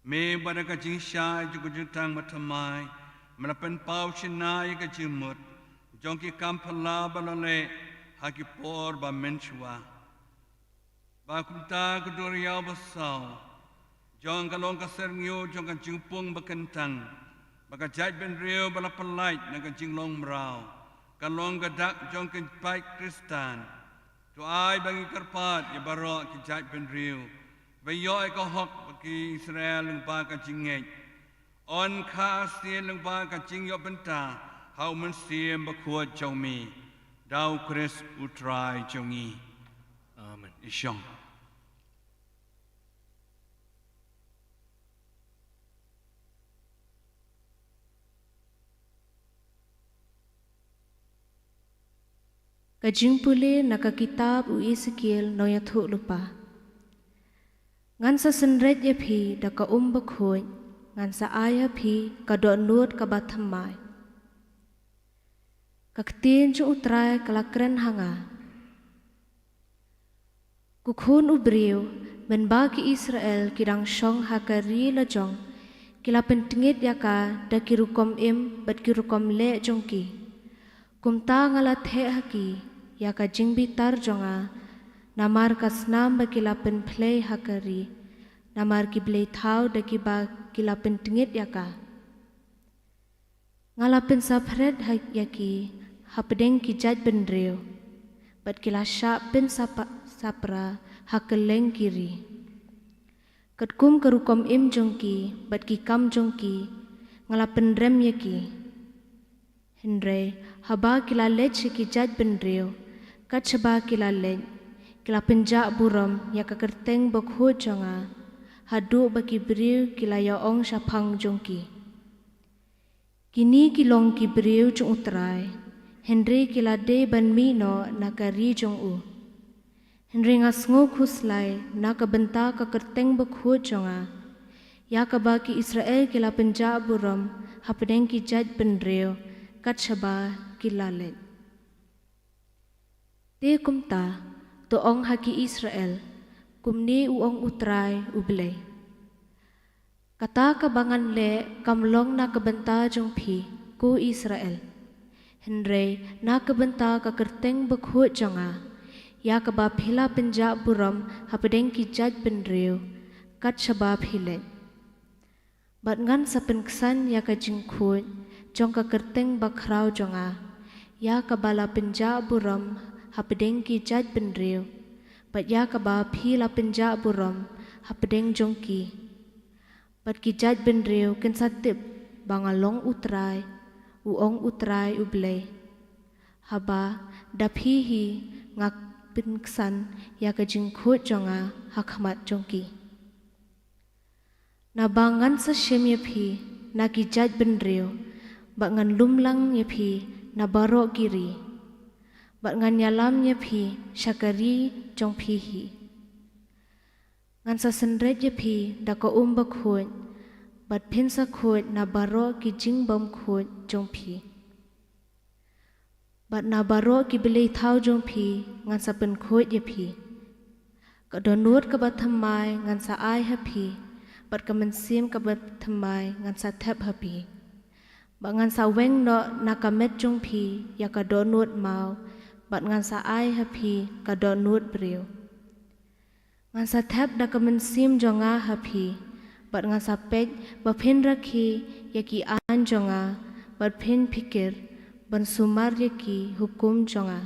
me ba da ka jingshai jong ka jutang bathymmai me la pynpaw shynna ïa ka jingmut jong ki kam phylla ba la leh ha ki por ba mynshuwa. Ba kumta ka duriaw ba saw jong ka long ka syrngiew jong ka jingpung ba kyntang, ba ka jaitbynriew ba la pyllait na ka jinglong mraw ka long ka dak jong ka paid Khristan. To ai ba ngi kyrpad ïa baroh ki jaitbynriew ba ïoh ïa ka hok ba ki Israel lyngba ka jingngeit. Yn khah sien lyngba ka jingïoh bynta ha u Mynsiem Bakhuid jong me. Da u Khrist u Trai jong ngi. Amen. Ïa shong. Ka jingpule na ka kitab u Esekiel nongïathuhlypa. Ngan sa synreit ïa phi da ka um bakhuid, ngan sa ai ha phi ka dohnud kaba thymmai. Ka ktien jong u Trai ka la kren ha nga. Ko khun u briew, mynba ki Israel ki dang shong ha ka ri lajong, ki la pyntngit ïa ka da ki rukom im bad ki rukom leh jong ki. Kumta nga la theh ha ki ïa ka jingbitar jong nga, namar ka snam ba ki la pynphlei ha ka ri, namar ki blei thaw da kiba ki la pyntngit ïa ka. Nga la pynsaphred ha ïa ki hapdeng ki jaitbynriew, bad ki la shah pynsapa-, sapra ha kylleng ki ri. Katkum ka rukom im jong ki bad ki kam jong ki, nga la pynrem ïa ki. Hynrei haba ki la leit sha ki jaitbynriew, kat shaba ki la leit, ki la pynjah burom ïa ka kyrteng bakhuid jong nga, haduh ba ki briew ki la ïa ong shaphang jong ki. Kine ki long ki briew jong u Trai, hynrei ki la dei ban mih noh na ka ri jong u. Hynrei nga sngew khuslai na ka bynta ka kyrteng bakhuid jong nga, ïa kaba ki Israel ki la pynjah burom hapdeng ki jaitbynriew, kat shaba ki la leit. Te kumta, to ong ha ki Israel, kumne u ong u Trai u Blei. Kata kaba ngan leh kam long na ka bynta jong phi, ko Israel. Hynrei na ka bynta ka kyrteng bakhuid jong nga, ïa kaba phi la pynjah burom hapdeng ki jaitbynriew, kat shaba phi leit. Bad ngan sa pynksan ïa ka jingkhuid jong ka kyrteng bakhraw jong nga, ïa kaba la pynjah burom hapdeng ki jaitbynriew, bad ïa kaba phi la pynjah burom hapdeng jong ki. Bad ki jaitbynriew kin sa tip ba nga long u Trai, u ong u Trai u Blei. Haba da phi hi nga pynksan ïa ka jingkhuid jong nga ha khmat jong ki. Naba ngan sa shim ïa phi na ki jaitbynriew, bad ngan lumlang ïa phi na baroh ki ri, bad ngan ïalam ïa phi sha ka ri jong phi hi. Ngan sa synreit ïa phi da ka um bakhuid, bad phin sa khuid na baroh ki jingbymkhuid jong phi. Bad na baroh ki blei thaw jong phi ngan sa pynkhuid ïa phi. Ka dohnud kaba thymmai ngan sa ai ha phi, bad ka mynsiem kaba thymmai ngan sa thep ha phi. Bad ngan sa weng noh na ka met jong phi ïa ka dohnud maw, bad ngan sa ai ha phi ka dohnud briew. Ngan sa thep da ka mynsiem jong nga ha phi, bad ngan sa peit ba phin rakhe ïa ki aiñ jong nga, bad phin phikir ban sumar ïa ki hukum jong nga.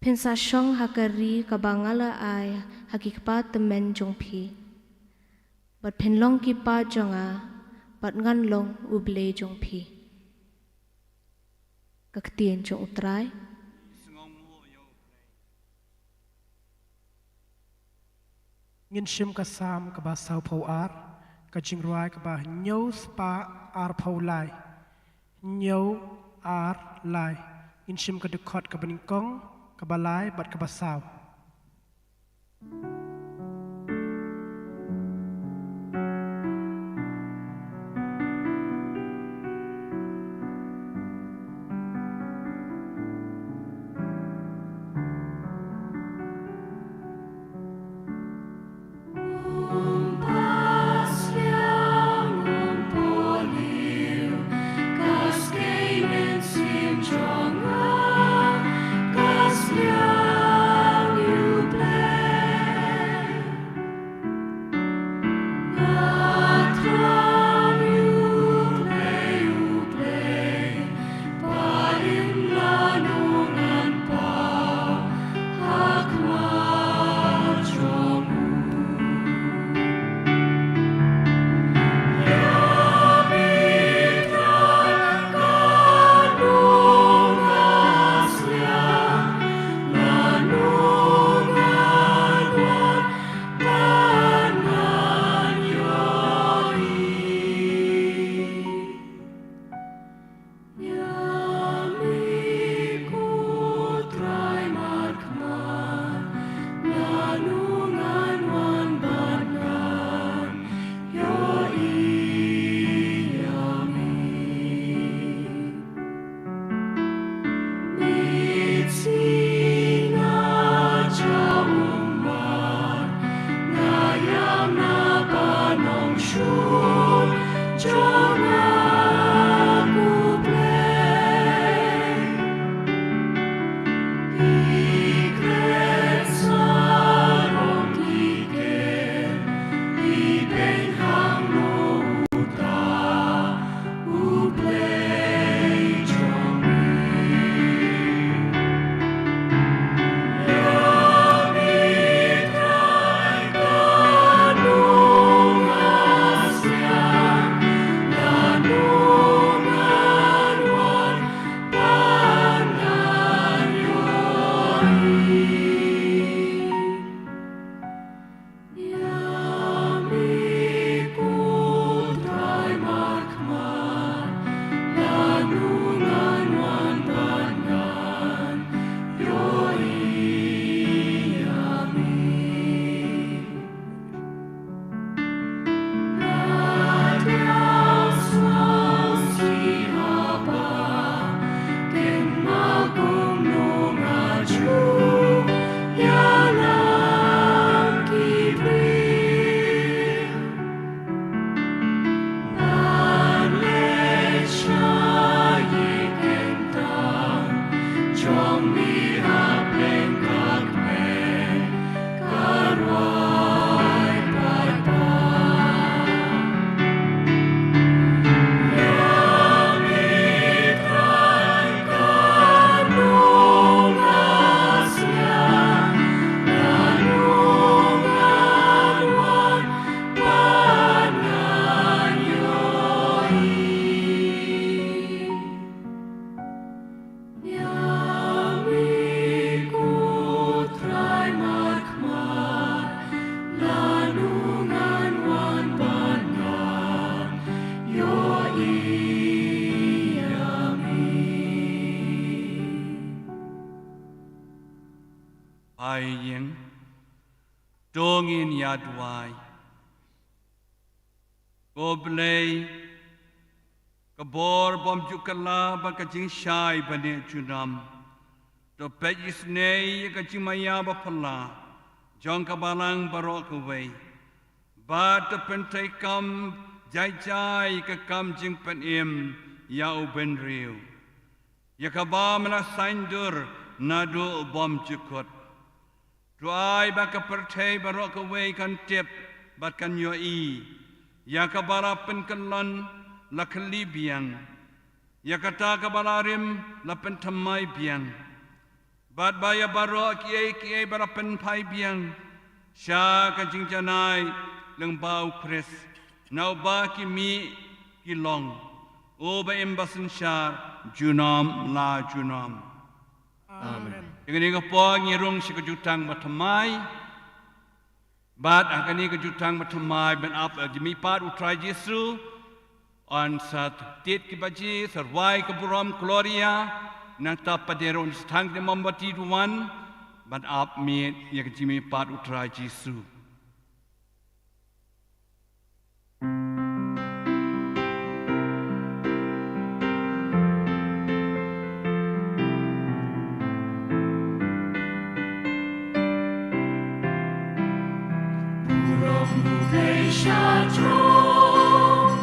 Phin sa shong ha ka ri kaba nga la ai ha ki kpa tymmen jong phi, bad phin long ki paid jong nga, bad ngan long U Blei jong phi. Ka ktien jong U Trai. Ngin shim ka Salm kaba sawphew ar, ka jingrwai kaba hynñiew spah arphew lai. Hynñiew ar lai. Ngin shim ka dkhot kaba nyngkong, kaba lai bad kaba saw. Ai ïing, to ngin ïa duwai. Ko Blei, ka bor bymjukut la bad ka jingshai bneng junom, to peit isynei ïa ka jingmaïa baphylla jong ka balang baroh kawei, bad to pyntrei kam jai jai ka kam jingpynim ïa u bynriew, ïa kaba me la saiñdur naduh bymjukut. To ai ba ka pyrthei baroh kawei kan tip bad kan ïohi ïa kaba la pynkyllon la kylli biang, ïa kata kaba la rim la pynthymmai biang, bad ba ïa baroh kiei kiei ba la pynphai biang sha ka jingjanai lyngba U Khrist, na uba ki mih ki long, u ba im ba synshar junom la junom. Amen. Ïa kane ka por ngi rung sha ka jutang bathymmai. Bad ha kane ka jutang bathymmai ban ap ïa ka jingmihpat u Trai Jisu, yn sa tied ki baje, sa rwai ka burom Gloria, nangta pat de ruh yn sa thang ki mombati duwan ban ap miet ïa ka jingmihpat u Trai Jisu. Burom u Blei sha jrong,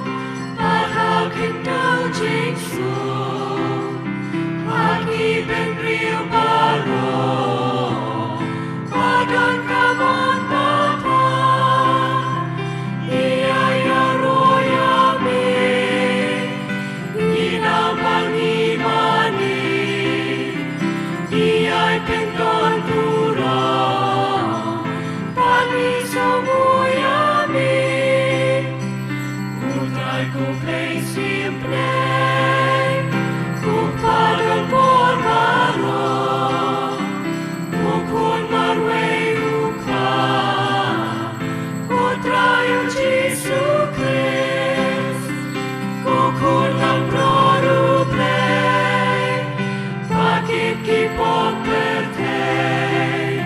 bad ha khyndew jingsuk, ha ki bynriew baroh, ba don ka mon ba bha. Ïa ïaroh ïa me, ngi na ma ngi mane, ngi ai pynban burom, ba ngi sngewbha ïa me. U Trai ko Blei symbai, ko Kpa don bor baroh, ko Khun marwei u Kpa, ko Trai u Jisu Khrist, ko Khun langbrot u Blei, ba kit ki pop pyrthei,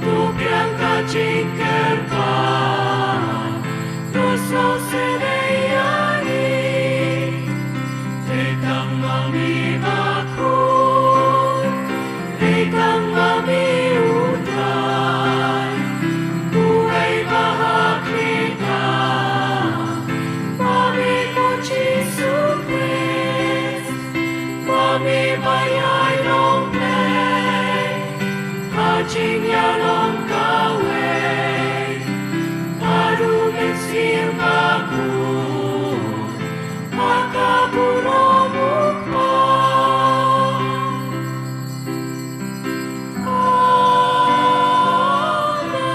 to biang ka jingkyrpad, to sngewsynei ïa ngi. Dei tang ma me bakhuid, dei tang ma me u Trai, uwei ba ha khlieh, ma me ko Jisu Khrist, ma me ba ïai long Blei, ha jingïalong kawei, bad u Mynsiem Bakhuid, ha ka burom u Kpa. Amen.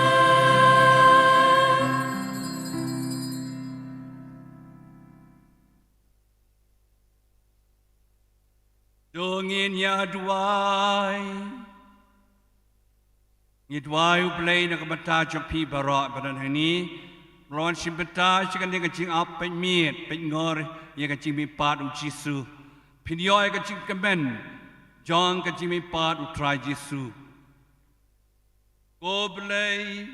To ngin ïa duwai. Ngi duwai U Blei na ka bynta jong phi baroh ba don hangne, ba la wan shim bynta sha kane ka jingap peit miet peit ngor ïa ka jingmihpat U Jisu. Phin ïoh ïa ka jingkmen jong ka jingmihpat U Trai Jisu. Ko Blei,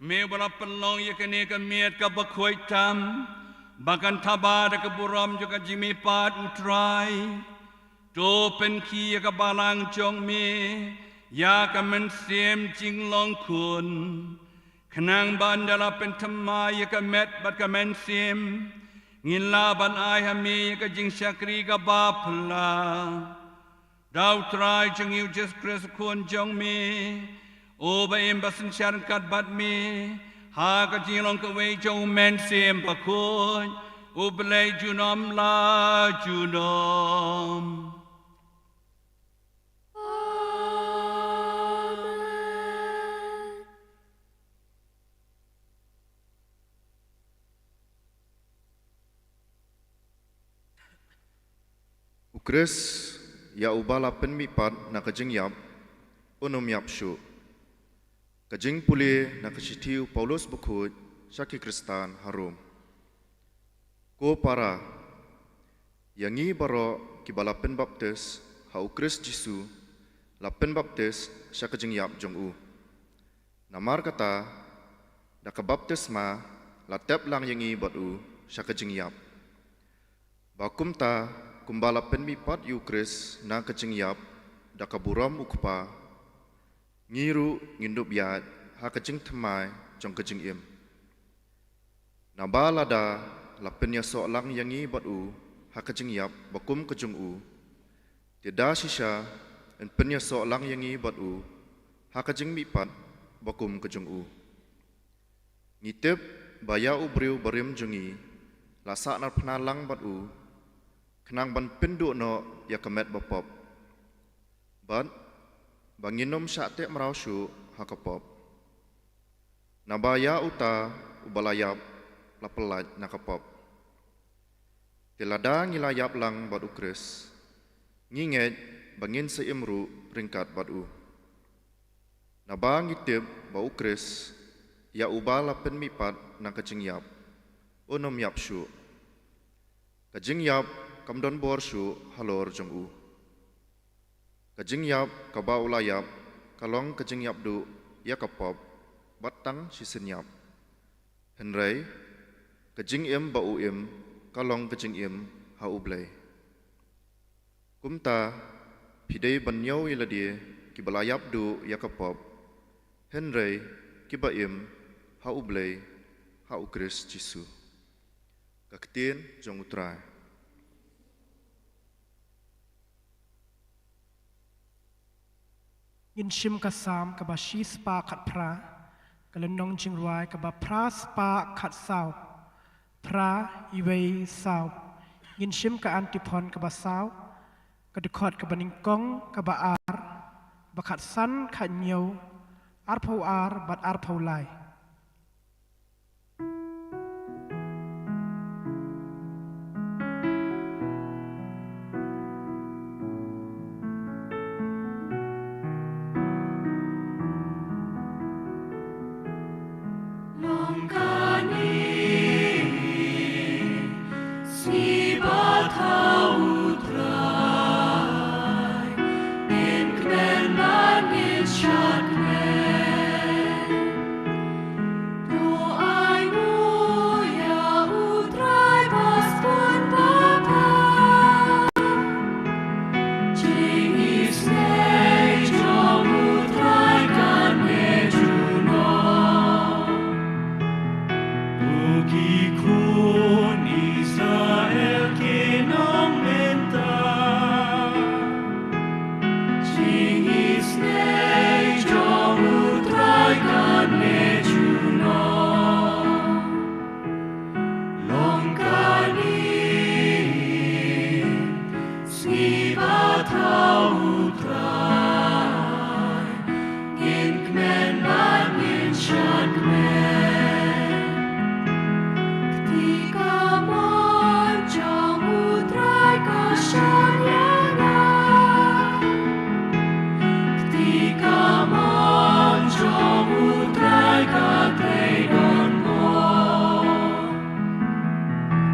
me ba la pynlong ïa kane ka miet kaba khuid tam, ba kan thaba da ka burom jong ka jingmihpat U Trai. To pynkhih ïa ka balang jong me ïa ka mynsiem jinglong khun, khnang ba ynda la pynthymmai ïa ka met bad ka mynsiem, ngin lah ban ai ha me ïa ka jingshakri kaba phylla. Da U Trai jong ngi U Jisu Khrist U Khun jong me, uba im ba synshar ryngkat bad me ha ka jinglong kawei jong U Mynsiem Bakhuid, U Blei junom la junom. Amen. U Khrist, ïa uba la pynmihpat na ka jingïap, un ym ïap shuh. Ka jingpule na ka shithi u Paulus Bakhuid sha ki Khristan ha Rom. Ko para, ïa ngi baroh kiba la pynbaptis ha U Khrist Jisu, la pynbaptis sha ka jingïap jong u. Namar kata, da ka baptisma la tep lang ïa ngi bad u sha ka jingïap, ba kumta, kumba la pynmihpat ïa U Khrist na ka jingïap da ka burom U Kpa, ngi ruh ngin dup ïaid ha ka jingthymmai jong ka jingim. Naba lada la pynïasoh lang ïa ngi bad u ha ka jingïap ba kum ka jong u, te da shisha yn pynïasoh lang ïa ngi bad u ha ka jingmihpat ba kum ka jong u. Ngi tip ba ïa u briew barim jong ngi la sahnarphna lang bad u, khnang ban pynduh noh ïa ka met bapop, bad ba ngin ym shah teh mraw shuh ha ka pop. Naba ïa uta uba la ïap la pyllait na ka pop. Te lada ngi la ïap lang bad u Khrist, ngi ngeit ba ngin sa im ruh ryngkat bad u. Naba ngi tip ba u Khrist, ïa uba la pynmihpat na ka jingïap, un ym ïap shuh. Ka jingïap kam don bor shuh halor jong u. Ka jingïap kaba u la ïap ka long ka jingïap duh ïa ka pop bad tang shisien ïap. Hynrei ka jingim ba u im ka long ka jingim ha U Blei. Kumta, phi dei ban ñiew ïa lade kiba la ïap duh ïa ka pop, hynrei kiba im ha U Blei ha u Khrist Jisu. Ka ktien jong U Trai. Ngin shim ka Salm kaba shispah khatphra, ka lynnong jingrwai kaba phra spah khatsaw. Phra, iwei, saw. Ngin shim ka antiphon kaba saw, ka dkhot kaba nyngkong, kaba ar, ba khatsan, khathynñiew, arphew ar bad arphew lai. Long kane, sngi ba thaw U Trai, ngin kmen bad ngin shad kmen. To ai nguh ïa U Trai ba sbun ba pha. Jingisynei jong U Trai kane junom. To ki khun Israel kin ong mynta. Jingisynei jong U Trai kane junom. Long kane, sngi ba thaw U Trai, ngin kmen bad ngin shad kmen. Kti kamon jong U Trai ka shon ïa nga. Kti kamon jong U Trai ka trei don bor.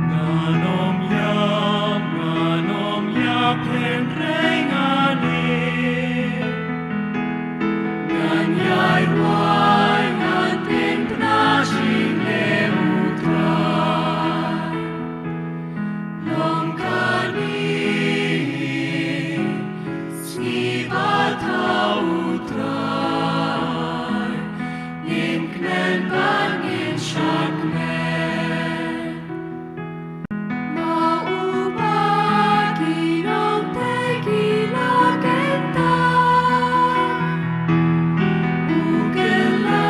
Ngan ym ïap, ngan ym ïap hynrei ngan im. Ngan ïai rwai, ngan pynbna jingleh U Trai. Long kane, sngi ba thaw U Trai, ngin kmen bad ngin shad kmen. Ma u ba ki nongtei ki la kynta. U kylla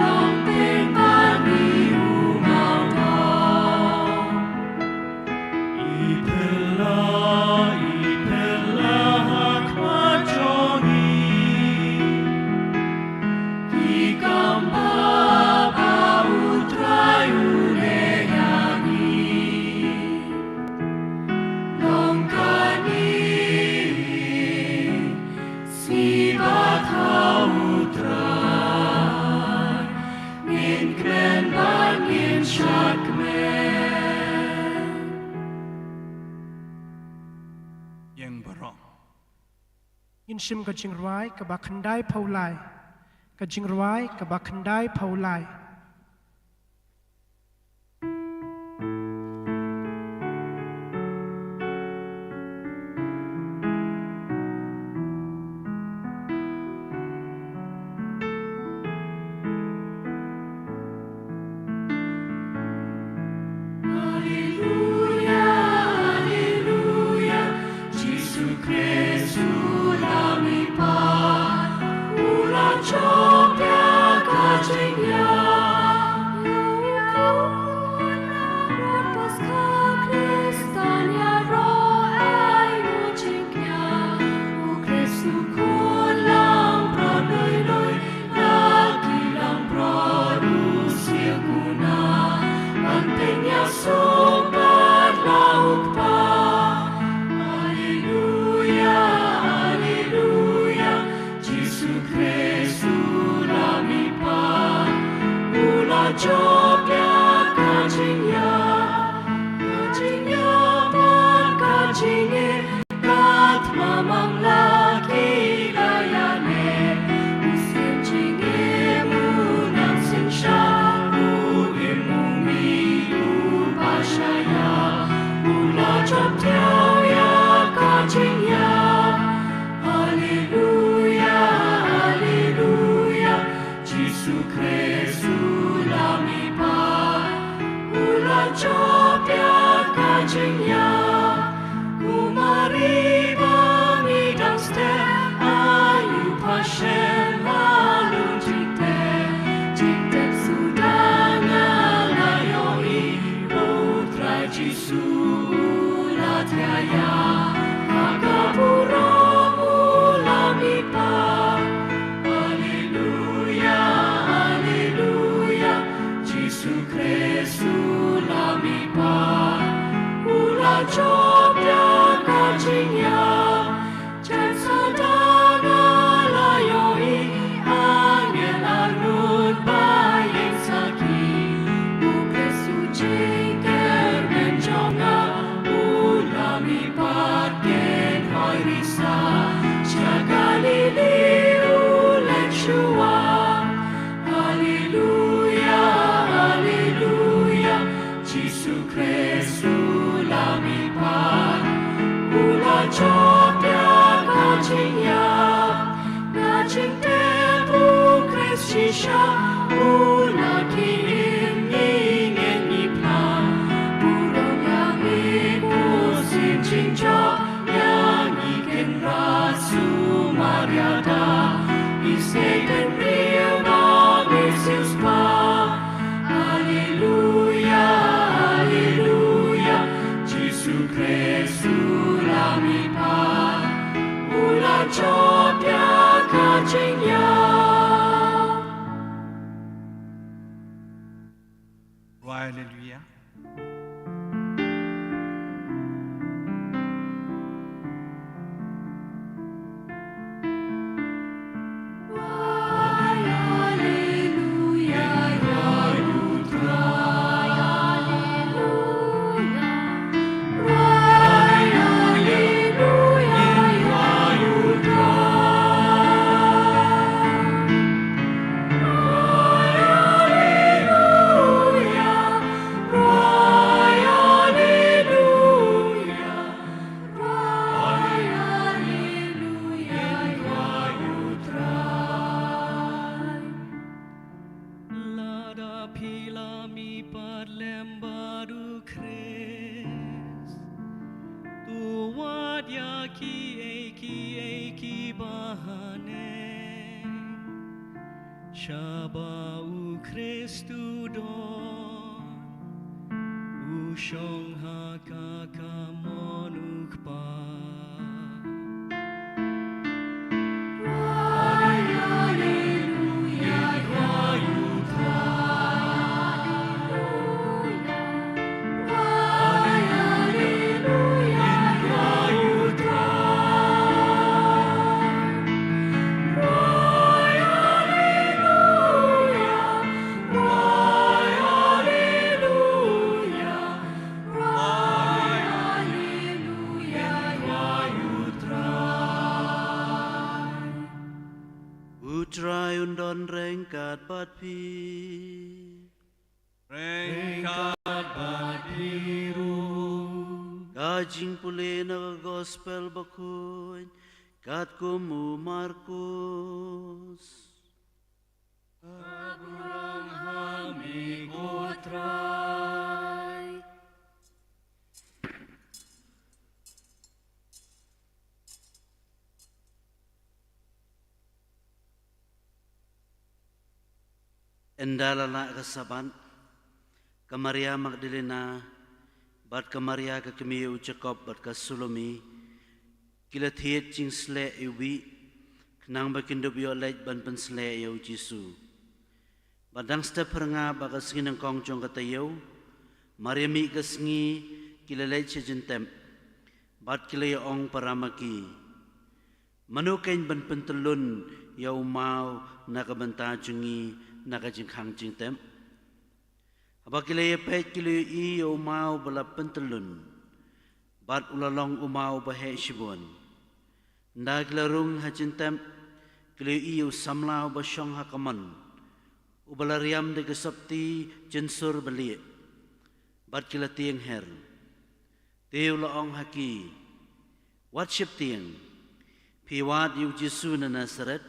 long teng ba ngi u mawthaw. I phylla, i phylla ha khmat jong ngi. Ki kam ba ba U Trai u leh ïa ngi. Long kane, sngi ba thaw U Trai, ngin kmen bad ngin shad kmen. Ïeng baroh. Ngin shim ka jingrwai kaba khyndaiphew lai. Ka jingrwai kaba khyndaiphew lai. Alleluia, alleluia, Jisu Khrist u la mihpat, u la jop ïa ka jingïap. Jingïap, u Mari ba mi dang step, ayu passion, halor jingtep, jingtep suda nga la ïohi, u Trai Jisu u la thiah ïa, ha ka burom u la mihpat. Haleluya, haleluya, Jisu Khrist u la mihpat, u la jop ïa ka jingïap. Jan suda nga la ïohi, angel arngut ba ïeng sakhi, u Khrist u jingkyrmen jong nga, u la mihpat, kin hoi risa, sha Galili u leit shuwa. Haleluya, haleluya, Jisu Khrist u la mihpat, u la jop ïa ka jingïap. Nga jingtip u Khrist shisha, u la ki im ngi ngeit ngi phla. Burom ïa ngi kum u sien jingjop, ïa ngi Kynrad Sumar ïada, isynei bynriew ba mi siewspah. Haleluya, haleluya, Jisu Khrist u la mihpat, u la jop ïa ka jingïap. Haleluya. Lada phi la mihpat lem bad u Khrist, to wad ïa kiei kiei kiba haneng. Shaba u Khrist u don, u shong ha ka kamon u Kpa. U Trai un don ryngkat bad phi. Ryngkat bad phi ruh. Ka jingpule na ka Gospel Bakhuid katkum u Markus. Ka burom ha me ko Trai. Ynda la lah ka Sabbath, ka Maria Magdalena bad ka Maria ka kmie u Jakob bad ka Salome, ki la thied jingsleh ïa u bih, khnang ba kin dup ïoh leit ban pynsleh ïa u Jisu. Bad dang step phyrnga ba ka sngi nyngkong jong ka taïew, mar ïa mih ka sngi ki la leit sha jyntep, bad ki la ïa ong para ma ki, mano keiñ ban pyntyllun ïa u maw na ka bynta jong ngi na ka jingkhang jingtep? Haba ki la ïa peit ki la ïohi ïa u maw ba la pyntyllun, bad u la long u maw ba heh shibun. Ynda ki la rung ha jyntep, ki la ïohi ïa u samla uba shong ha kamon, uba la riam da ki sopti jynsur ba lieh, bad ki la tieng her. Te u la ong ha ki, wat sheptieng, phi wad ïa u Jisu na Nasaret,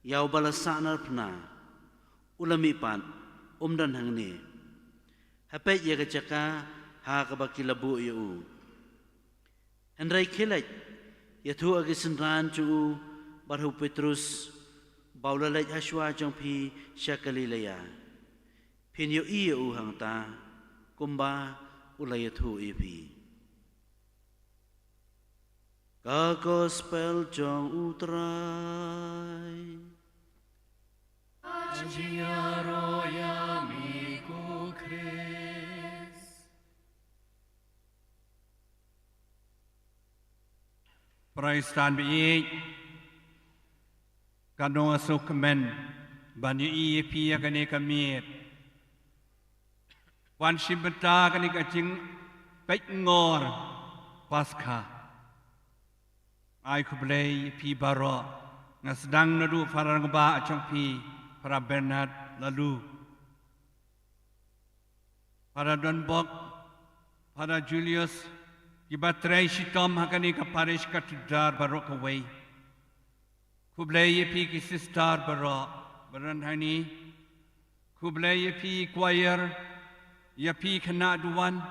ïa uba la sahnarphna, u la mihpat, um don hangne. Ha peit ïa ka jaka ha kaba ki la buh ïa u. Hynrei khie leit, ïathuh ha ki synran jong u bad ha u Petrus ba u la leit ha shuwa jong phi sha Galilea. Phin ïohi ïa u hangta, kumba u la ïathuh ïa phi. Ka Gospel jong U Trai. Ka jingïaroh ïa me ko Khrist. Para Khristan baieit, katno nga sngewkmen ban ïohi ïa phi ha kane ka miet, ban shim bynta kane ka jingpeit ngor Paskha. Ai khublei ïa phi baroh. Nga sdang naduh Father Ngbah jong phi, Father Bernard Laloo, Father Donbok, Father Julius, kiba trei shitom ha kane ka parish cathedral baroh kawei. Khublei ïa phi ki sister baroh, Reverend Hani. Khublei ïa phi choir, ïa phi khynnah duwan,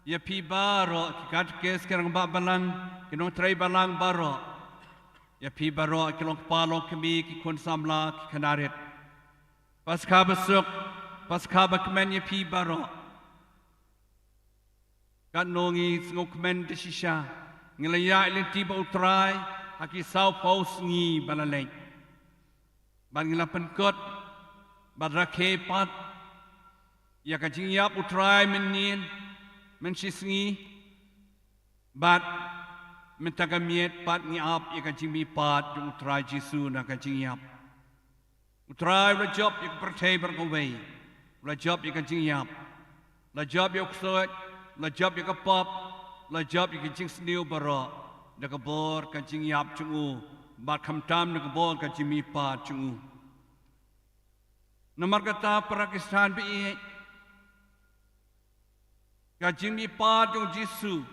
ïa phi baroh ki katekis, ki rangbah balang, ki nongtrei balang baroh, ïa phi baroh ki long kpa long kmie, ki khun samla, ki khynnah rit. Paskha basuk, Paskha bakmen ïa phi baroh. Katno ngi sngewkmen da shisha, ngi la ïaid lynti bad U Trai ha ki sawphew sngi ba la leit. Bad ngi la pynkut bad rakhe pat ïa ka jingïap U Trai mynnin, mynshisngi, bad mynta ka miet pat ngi ap ïa ka jingmihpat jong U Trai Jisu na ka jingïap. U Trai u la jop ïa ka pyrthei baroh kawei. U la jop ïa ka jingïap. U la jop ïa u ksuid. U la jop ïa ka pop. U la jop ïa ka jingsniew baroh da ka bor ka jingïap jong u, bad khamtam da ka bor ka jingmihpat jong u. Namar kata para Khristan baieit, ka jingmihpat jong U Jisu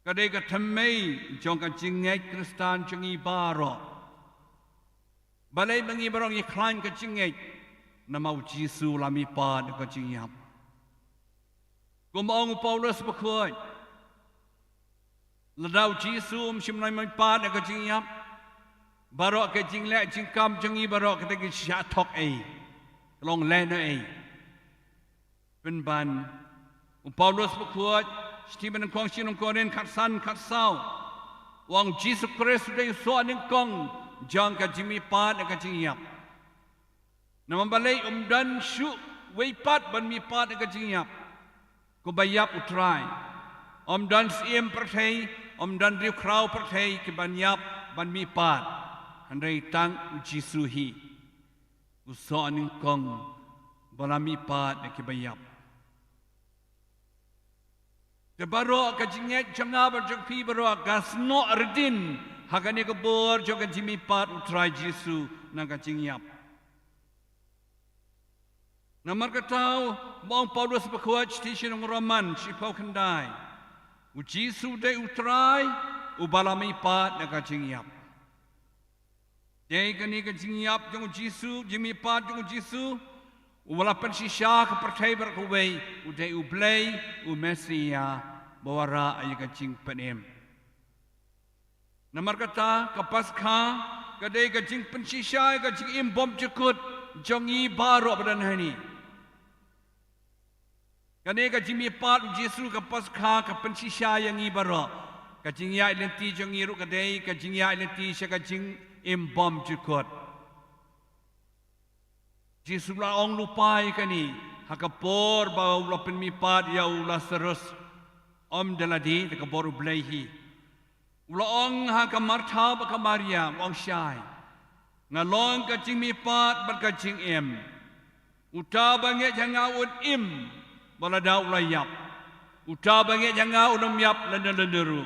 ka dei ka thymmei jong ka jingngeit Khristan jong ngi baroh. Balei ma ngi baroh ngi khlaiñ ka jingngeit? Namar U Jisu u la mihpat na ka jingïap. Kum ong u Paulus bakhuid, lada U Jisu um shym la mihpat na ka jingïap, baroh ka jingleh jingkam jong ngi baroh ka dei ka shah thok ei, ka long lehnohei. Pynban u Paulus bakhuid, shithi ba nyngkong sha ki nong Korinth khatsan khatsaw, u ong U Jisu Khrist u dei u soh nyngkong jong ka jingmihpat na ka jingïap. Namar balei? Um don shuh wei pat ban mihpat na ka jingïap kumba ïap U Trai. Um don syiem pyrthei, um don riewkhraw pyrthei ki ban ïap ban mihpat, hynrei tang U Jisu hi, u soh nyngkong ba la mihpat na ki ba ïap. Te baroh ka jingngeit jong nga bad jong phi baroh ka snoh ridin ha kane ka bor jong ka jingmihpat U Trai Jisu na ka jingïap. Namar kata u ong u Paulus bakhuid, shithi sha ki nong Roman shiphew khyndai, U Jisu u dei U Trai uba la mihpat na ka jingïap. Te kane ka jingïap jong U Jisu, jingmihpat jong U Jisu, uba la pynshisha ka pyrthei baroh kawei, u dei U Blei, U Messiah, ba wanrah ïa ka jingpynim. Namar kata ka Paskha ka dei ka jingpynshisha ïa ka jingim bymjukut jong ngi baroh ba don hangne. Kane ka jingmihpat U Jisu, ka Paskha, ka pynshisha ïa ngi baroh. Ka jingïaid lynti jong ngi ruh ka dei ka jingïaid lynti sha ka jingim bymjukut. Jisu u la ong lypa ïa kane ha ka por ba u la pynmihpat ïa u Lasarus. Ym da lade, da ka bor U Blei hi. U la ong ha ka Martha bad ka Maria, u ong shai, nga long ka jingmihpat bad ka jingim. Uta ba ngeit ha nga un im wat lada u la ïap. Uta ba ngeit ha nga un ym ïap lada lada ruh.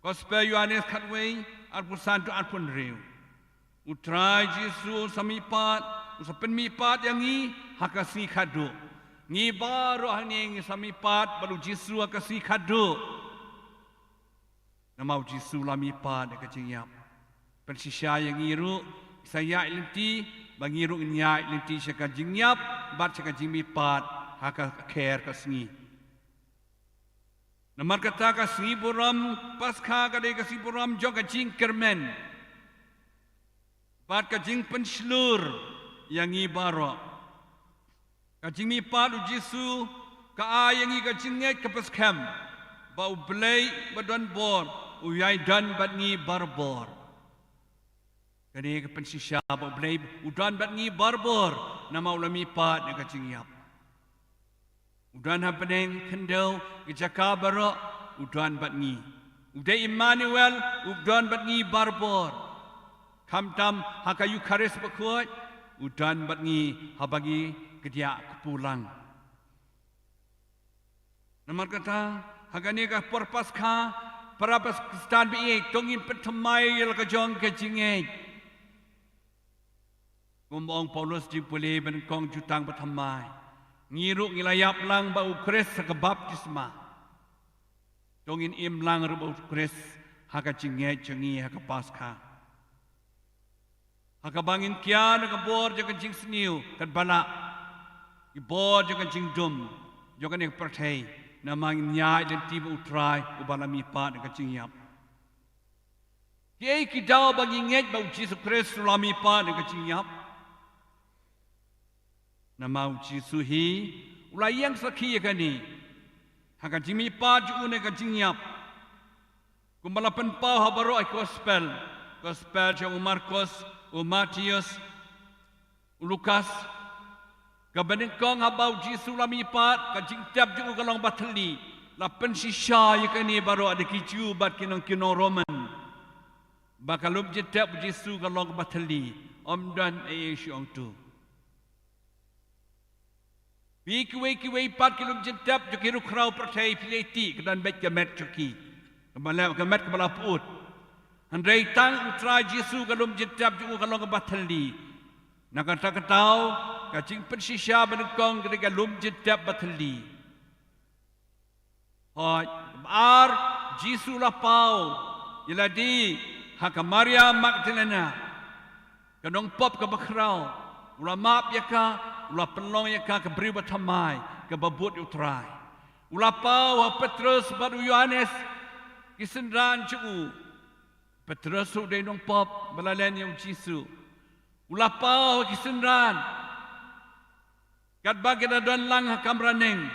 Gospel Ïoannis khatwei, arphew san to arphew hynriew. U Trai Jisu u sa mihpat, u sa pynmihpat ïa ngi ha ka sngi khadduh. Ngi baroh hangne ngi sa mihpat bad U Jisu ha ka sngi khadduh. Namar U Jisu u la mihpat na ka jingïap. Pynshisha ïa ngi ruh, sa ïaid lynti, ba ngi ruh ngin ïaid lynti sha ka jingïap bad sha ka jingmihpat ha ka kher ka sngi. Namar kata ka sngi burom Paskha ka dei ka sngi burom jong ka jingkyrmen bad ka jingpynshlur ïa ngi baroh. Ka jingmihpat u Jisu ka ai ïa ngi ka jingngeit kaba skhem ba U Blei ba don bor u ïai don bad ngi barabor. Kane ka pynshisha ba U Blei u don bad ngi barabor namar u la mihpat na ka jingïap. U don ha bneng khyndew ki jaka baroh u don bad ngi. U dei Immanuel u don bad ngi barabor. Khamtam ha ka Eukharist bakhuid u don bad ngi haba ngi kdiah kpu lang. Namar kata ha kane ka por Paskha para Khristan ba ïeit to ngin pynthymmai ïa la ka jong ka jingngeit. Kum ba ong Paulus jingpule ba nyngkong jutang ba thymmai. Ngi ruh ngi la ïap lang bad u Khrist ha ka baptisma. To ngin im lang ruh bad u Khrist ha ka jingngeit jong ngi ha ka Paskha. Ha kaba ngin kiar na ka bor jong ka jingsniew katba lah ki bor jong ka jingdum jong kane ka pyrthei namar ngin ïaid lynti bad u Trai uba la mihpat na ka jingïap. Kiei ki daw ba ngi ngeit ba u Jisu Khrist u la mihpat na ka jingïap? Namar u Jisu hi u la ïeng sakhi ïa kane ha ka jingmihpat jong u na ka jingïap. Kumba la pynpaw ha baroh ki gospel, gospel jong u Markos, u Mathaios, u Lukas. Kaba nyngkong haba u Jisu la mihpat ka jingtep jong u ka long ba thylli. La pynshisha ïa kane baroh da ki Jiw bad ki nong ki nong Roman ba ka lum jingtep u Jisu ka long kaba thylli. Ym don ei ei shu ong tu. Phi kiwei kiwei pat ki lum jingtep jong ki riewkhraw pyrthei phi la ïohi ka don beit ka met jong ki kaba la ka met kaba la pyut. Hynrei tang u Trai Jisu ka lum jingtep jong u ka long kaba thylli. Na kata ka daw ka jingpynshisha ba nyngkong ka dei ka lum jingtep ba thylli. Hooid, ba ar Jisu u la paw ïa lade ha ka Maria Magdalena, ka nongpop kaba khraw. U la map ïa ka, u la pynlong ïa ka ka briew ba thymmai kaba bud ïa u Trai. U la paw ha Petros bad u Ïohannes ki synran jong u. Petros u dei nongpop ba la len ïa u Jisu. U la paw ha ki synran katba ki da don lang ha kamra neng.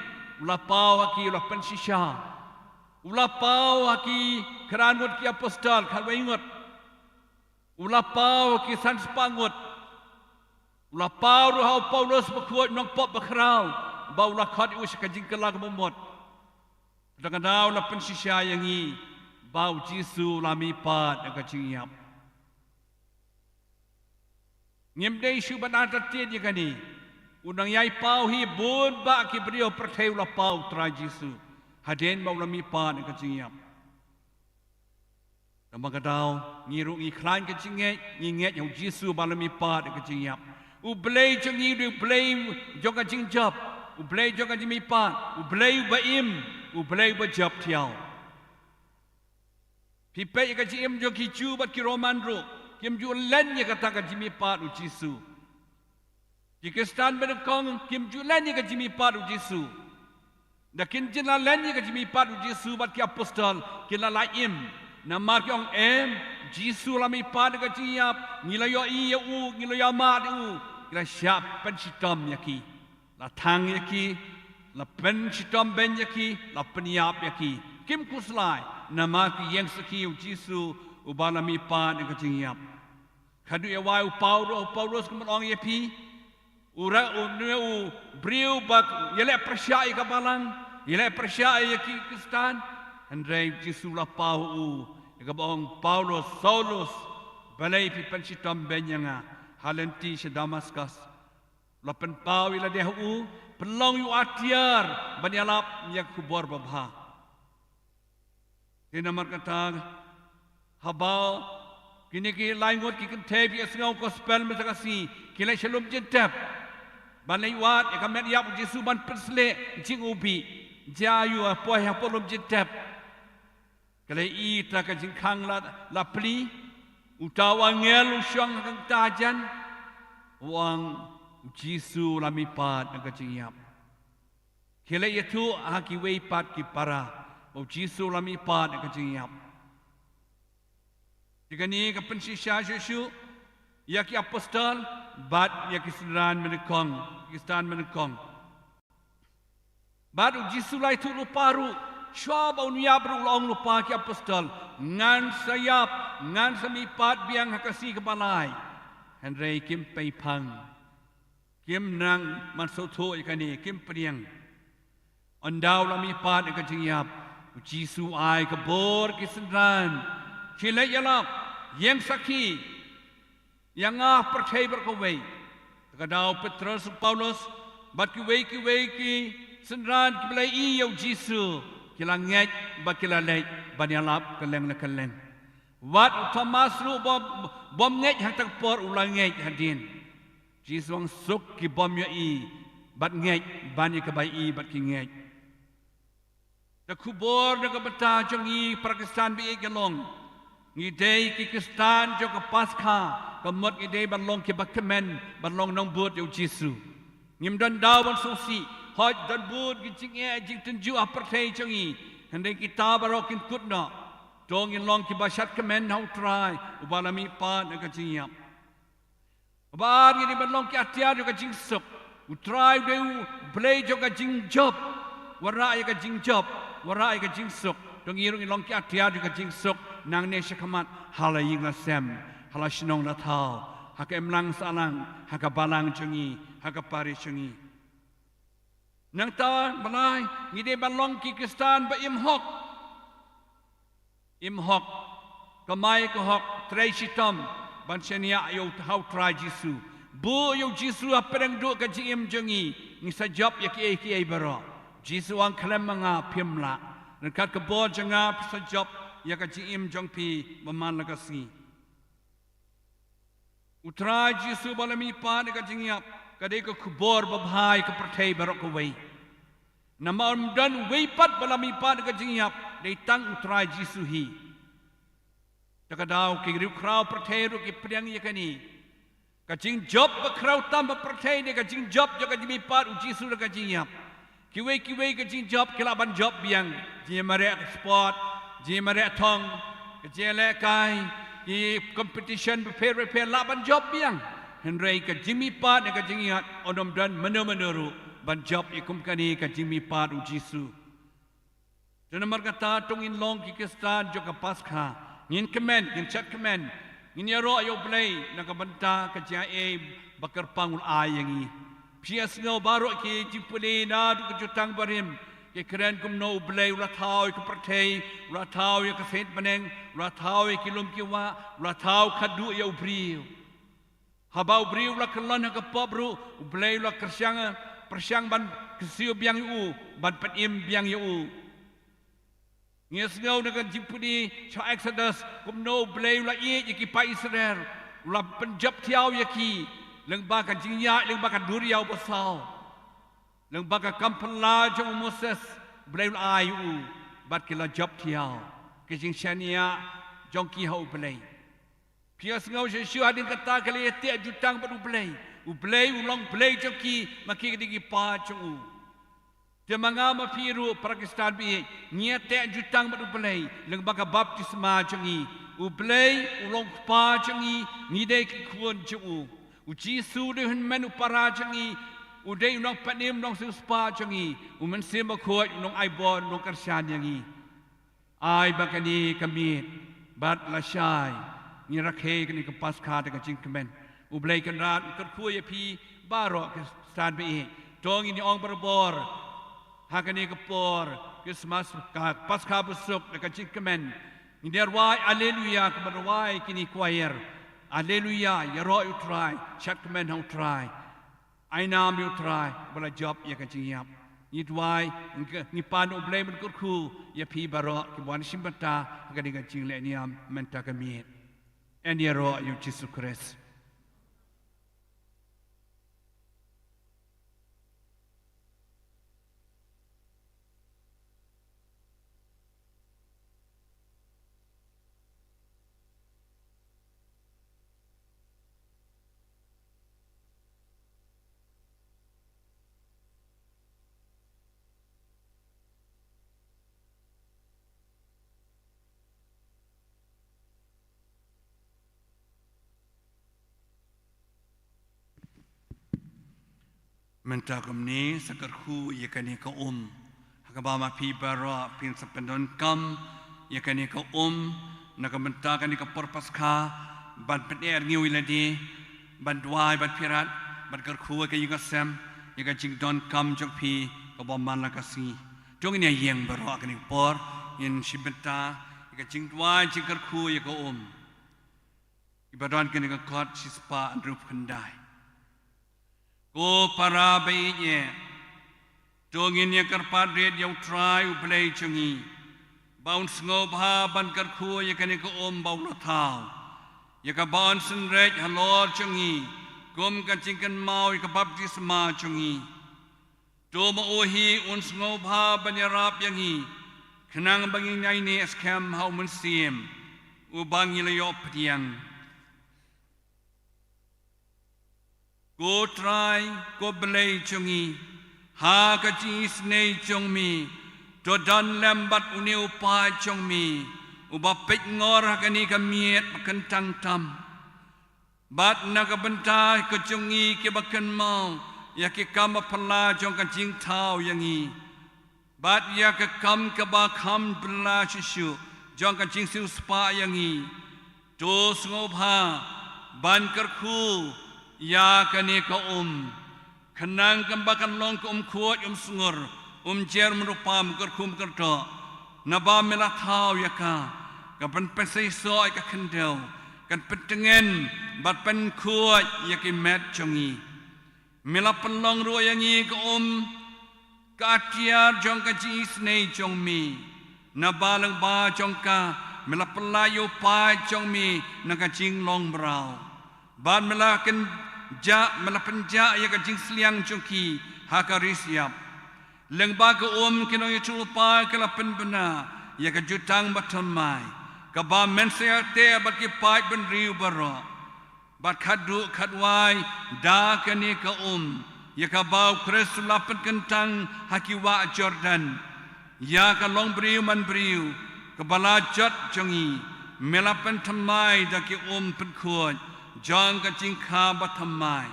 U la paw ha ki, u la pynshisha. U la paw ha ki khadar ngut ki apostol, khatwei ngut. U la paw ha ki san spah ngut. U la paw ruh ha u Paulus bakhuid nongpop bakhraw ba u la khot ïa u sha ka jingkylla kaba mut. Kata ka daw la pynshisha ïa ngi ba u Jisu u la mihpat na ka jingïap. Ngim dei shuh ban artatien ïa kane. U nang ïai paw hi bun bah ki briew pyrthei u la paw u Trai Jisu hadien ba u la mihpat na ka jingïap. Namar ka daw ngi ruh ngi khlaiñ ka jingngeit, ngi ngeit ha u Jisu ba la mihpat na ka jingïap. U Blei jong ngi u dei u Blei jong ka jingjop, u Blei jong ka jingmihpat, u Blei uba im, u Blei uba jop thiaw. Phi peit ïa ka jingim jong ki Jiw bad ki Roman ruh kim ju len ïa kata ka jingmihpat u Jisu. Ki Khristan ba nyngkong kim ju len ïa ka jingmihpat u Jisu. Da kin jin la len ïa ka jingmihpat u Jisu bad ki apostol ki la lah im. Namar ki ong em, Jisu la mihpat na ka jingïap, ngi la ïohi ïa u, ngi la ïamad ïa u. Ki la shah pynshitom ïa ki. La thang ïa ki, la pynshitom beiñ ïa ki, la pynïap ïa ki. Kim khuslai namar ki ïeng sakhi ïa u Jisu uba la mihpat na ka jingïap. Khatduh ïa wai u Paul, u Paulus kumno ong ïa phi. U ra u ne u briew ba ïaleh pyrshah ïa ka balang, ïaleh pyrshah ïa ki Khristan. Hynrei u Jisu la paw u ïa kaba ong Paulus, Saulus, balei phi pynshitom beiñ ïa nga ha lynti sha Damaskus. La pynpaw ïa lade ha u, pynlong ïa u atiar ban ïalap ïa ka khubor babha. Te namar kata haba kine ki lai ngut ki kynthei ba ïohsngew gospel mynta ka sngi ki leit sha lum jingtep ban leit wad ïa ka met ïap u Jisu ban pynshlei jingim u bih. Jia ïa u ha poi hapoh lum jingtep. Ka leit i ta ka jingkhang la, la plie. Uta u angel u shong ha ka kynta jan. U ong u Jisu u la mihpat na ka jingïap. Ki leit ïathuh ha kiwei pat ki para. ba u Jisu u la mihpat na ka jingïap. Te kane ka pynshisha shuh shuh ïa ki apostol bad ïa ki synran mynnyngkong, ki synran mynnyngkong. Bad u Jisu u la ïathuh lypa ruh, shuwa ba un ïap ruh u la ong lypa ki apostol, ngan sa ïap, ngan sa mihpat biang ha ka sngi kaba lai. Hynrei kim peiphang. Kim nang ban sngewthuh ïa kane, kim pdiang. Ynda u la mihpat na ka jingïap, u Jisu u ai ka bor ki synran, khie leit ïalap, ïeng sakhi ïa nga ha pyrthei baroh kawei. Te ka daw u Petros, u Paulus bad kiwei kiwei ki synran kiba la ïohi ïa u Jisu, ki la ngeit bad ki la leit ban ïalap kylleng na kylleng. Wat u Thomas ruh bym, bym ngeit ha kata ka por, u la ngeit hadien. Jisu u ong suk ki bym ïohi bad ngeit ban ïa kaba ïohi bad ki ngeit. Te ka khubor na ka bynta jong ngi para Khristan ba ïeit ka long, ngi dei ki Khristan jong ka Paskha, ka mut ngi dei ban long kiba kmen, ban long nongbud ïa u Jisu. Ngim don daw ban sngewsih, hooid don bun ki jingeh jingtynjuh ha pyrthei jong ngi, hynrei kita baroh kin kut noh. To ngin long kiba shad kmen ha u Trai uba la mihpat na ka jingïap. Ba ar, ngi dei ban long ki atiar jong ka jingsuk. U Trai u dei u Blei jong ka jingjop. Wanrah ïa ka jingjop, wanrah ïa ka jingsuk. To ngi ruh ngin long ki atiar jong ka jingsuk, nangne shakhmat, ha la ïing la sem, ha la shnong la thaw, ha ka imlang sahlang, ha ka balang jong ngi, ha ka parish jong ngi. Nangta balei ngi dei ban long ki Khristan ba im hok? Im hok, kamai ka hok, trei shitom ban shaniah ïa u, ha u Trai Jisu. Buh ïa u Jisu ha pdeng duh ka jingim jong ngi, ngi sa jop ïa kiei kiei baroh. Jisu u ong khlem ma nga phim lah. Ryngkat ka bor jong nga phi sa jop ïa ka jingim jong phi ba man la ka sngi. U Trai Jisu ba la mihpat na ka jingïap, ka dei ka khubor babha ïa ka pyrthei baroh kawei. Namar ym don uwei pat ba la mihpat na ka jingïap, dei tang u Trai Jisu hi. Te ka daw ki riewkhraw pyrthei ruh ki pdiang ïa kane. Ka jingjop bakhraw tam ha pyrthei dei ka jingjop jong ka jingmihpat u Jisu na ka jingïap. Kiwei kiwei ka jingjop ki lah ban jop biang. Jingïamareh sport, jingïamareh thong, ka jingïalehkai, ki competition bapher bapher lah ban jop biang. Hynrei ka jingmihpat ne ka jingïap, ym don mano mano ruh ban jop ïa kum kane ka jingmihpat u Jisu. Te namar kata to ngin long ki Khristan jong ka Paskha. Ngin kmen, ngin shad kmen. Ngin ïaroh ïa u Blei na ka bynta ka jingaiei ba kyrpang u la ai ïa ngi. Phi ïa sngew baroh ki jingpule naduh ka jutang barim, ki kren kumno u Blei u la thaw ïa ka pyrthei, u la thaw ïa ka seng bneng, u la thaw ïa ki lum ki wah, u la thaw khadduh ïa u briew. Haba u briew u la kyllon ha ka pop ruh, u Blei u la kyrshang, pyrshang ban kyrsiew biang ïa u, ban pynim biang ïa u. Ngi ïa sngew na ka jingpule sha Exodus, kumno u Blei u la ïeit ïa ki paid Israel, u la pynjop thiaw ïa ki, lyngba ka jingïaid, lyngba ka duriaw basaw. Lyngba ka kam phylla jong u Moses, u Blei u la ai ïa u, bad ki la jop thiaw. Ka jingshaniah jong ki ha u Blei. Phi ïa sngew shisha hadien kata ki la ïateh jutang bad u Blei. U Blei u long Blei jong ki, ma ki ka dei ki paid jong u. Te ma nga ma phi ruh para Khristan baieit, ngi ïateh jutang bad u Blei lyngba ka baptisma jong ngi. U Blei u long Kpa jong ngi, ngi dei ki khun jong u. U Jisu u dei u hynmen u para jong ngi, u dei u nongpynim, u nongsiewspah jong ngi. U Mynsiem Bakhuid u nongaibor, u nongkyrshan ïa ngi. Ai ba kane ka miet bad lashai ngin rakhe kane ka Paskha da ka jingkmen. U Blei Kynrad un kyrkhu ïa phi baroh Khristan baieit. To ngin ïa ong barabor ha kane ka por Krismas, ka Paskha basuk da ka jingkmen. Ngin ïa rwai Alleluia kumba rwai kine choir. Alleluia, ïaroh ïa u Trai, shad kmen ha u Trai. Ai nam ïa u Trai ba la jop ïa ka jingïap. Ngi duwai, ngi, ngi pan u Blei ban kyrkhu ïa phi baroh kiba wan shim bynta ha kane ka jingleh niam mynta ka miet. Yn ïaroh ïa u Jisu Khrist. Mynta kumne sa kyrkhu ïa kane ka um. Ha kaba ma phi baroh phin sa pyndonkam ïa kane ka um na ka bynta kane ka por Paskha, ban pyneh rngiew ïa lade, ban duwai, ban phirat, ban kyrkhu ïa ka ïing ka sem, ïa ka jingdonkam jong phi kaba man la ka sngi. To ngin ïa ïeng baroh ha kane ka por, ngin shim bynta ïa ka jingduwai, jingkyrkhu ïa ka um. Kiba don kane ka kot shispah hynriewphew khyndai. Ko para baieit, to ngin ïa kyrpad rit ïa U Trai U Blei jong ngi, ba un sngewbha ban kyrkhu ïa kane ka um ba u la thaw, ïa kaba un synreit halor jong ngi kum ka jingkynmaw ïa ka baptisma jong ngi. To ma u hi un sngewbha ban ïarap ïa ngi, khnang ba ngin ïaineh skhem ha U Mynsiem, uba ngi la ïoh pdiang. Ko Trai, ko Blei jong ngi, ha ka jingisynei jong me, to don lem bad une u paid jong me uba peit ngor ha kane ka miet ba kyntang tam. Bad na ka bynta ka jong ngi kiba kynmaw ïa ki kam ba phylla jong ka jingthaw ïa ngi, bad ïa ka kam kaba kham phylla shuh shuh jong ka jingsiewspah ïa ngi, to sngewbha ban kyrkhu ïa kane ka um, khnang kaba kan long ka um khuid, um sngur, um jer, um rupa, um kyrkhu, um kyrdoh, naba me la thaw ïa ka, ka pynpeit seisoh ïa ka khyndew, kan pyntngen bad pynkhuid ïa ki met jong ngi. Me la pynlong ruh ïa ngi ka um, ka atiar jong ka jingisynei jong me, naba lyngba jong ka me la pyllait ïa u paid jong me na ka jinglong mraw. Bad me la kynjah, me la pynjah ïa ka jingsliang jong ki ha ka riewsiap. Lyngba ka um ki nongïathuhlypa ki la pynbna ïa ka jutang bathymmai, kaba men sa ïateh bad ki paid bynriew baroh. Bad khatduh khatwai da kane ka um, ïa kaba U Khrist u la pynkyntang ha ki wah Jordan, ïa ka longbriew manbriew kaba la jot jong ngi, me la pynthymmai da ki um pynkhuid jong ka jingkha bathymmai.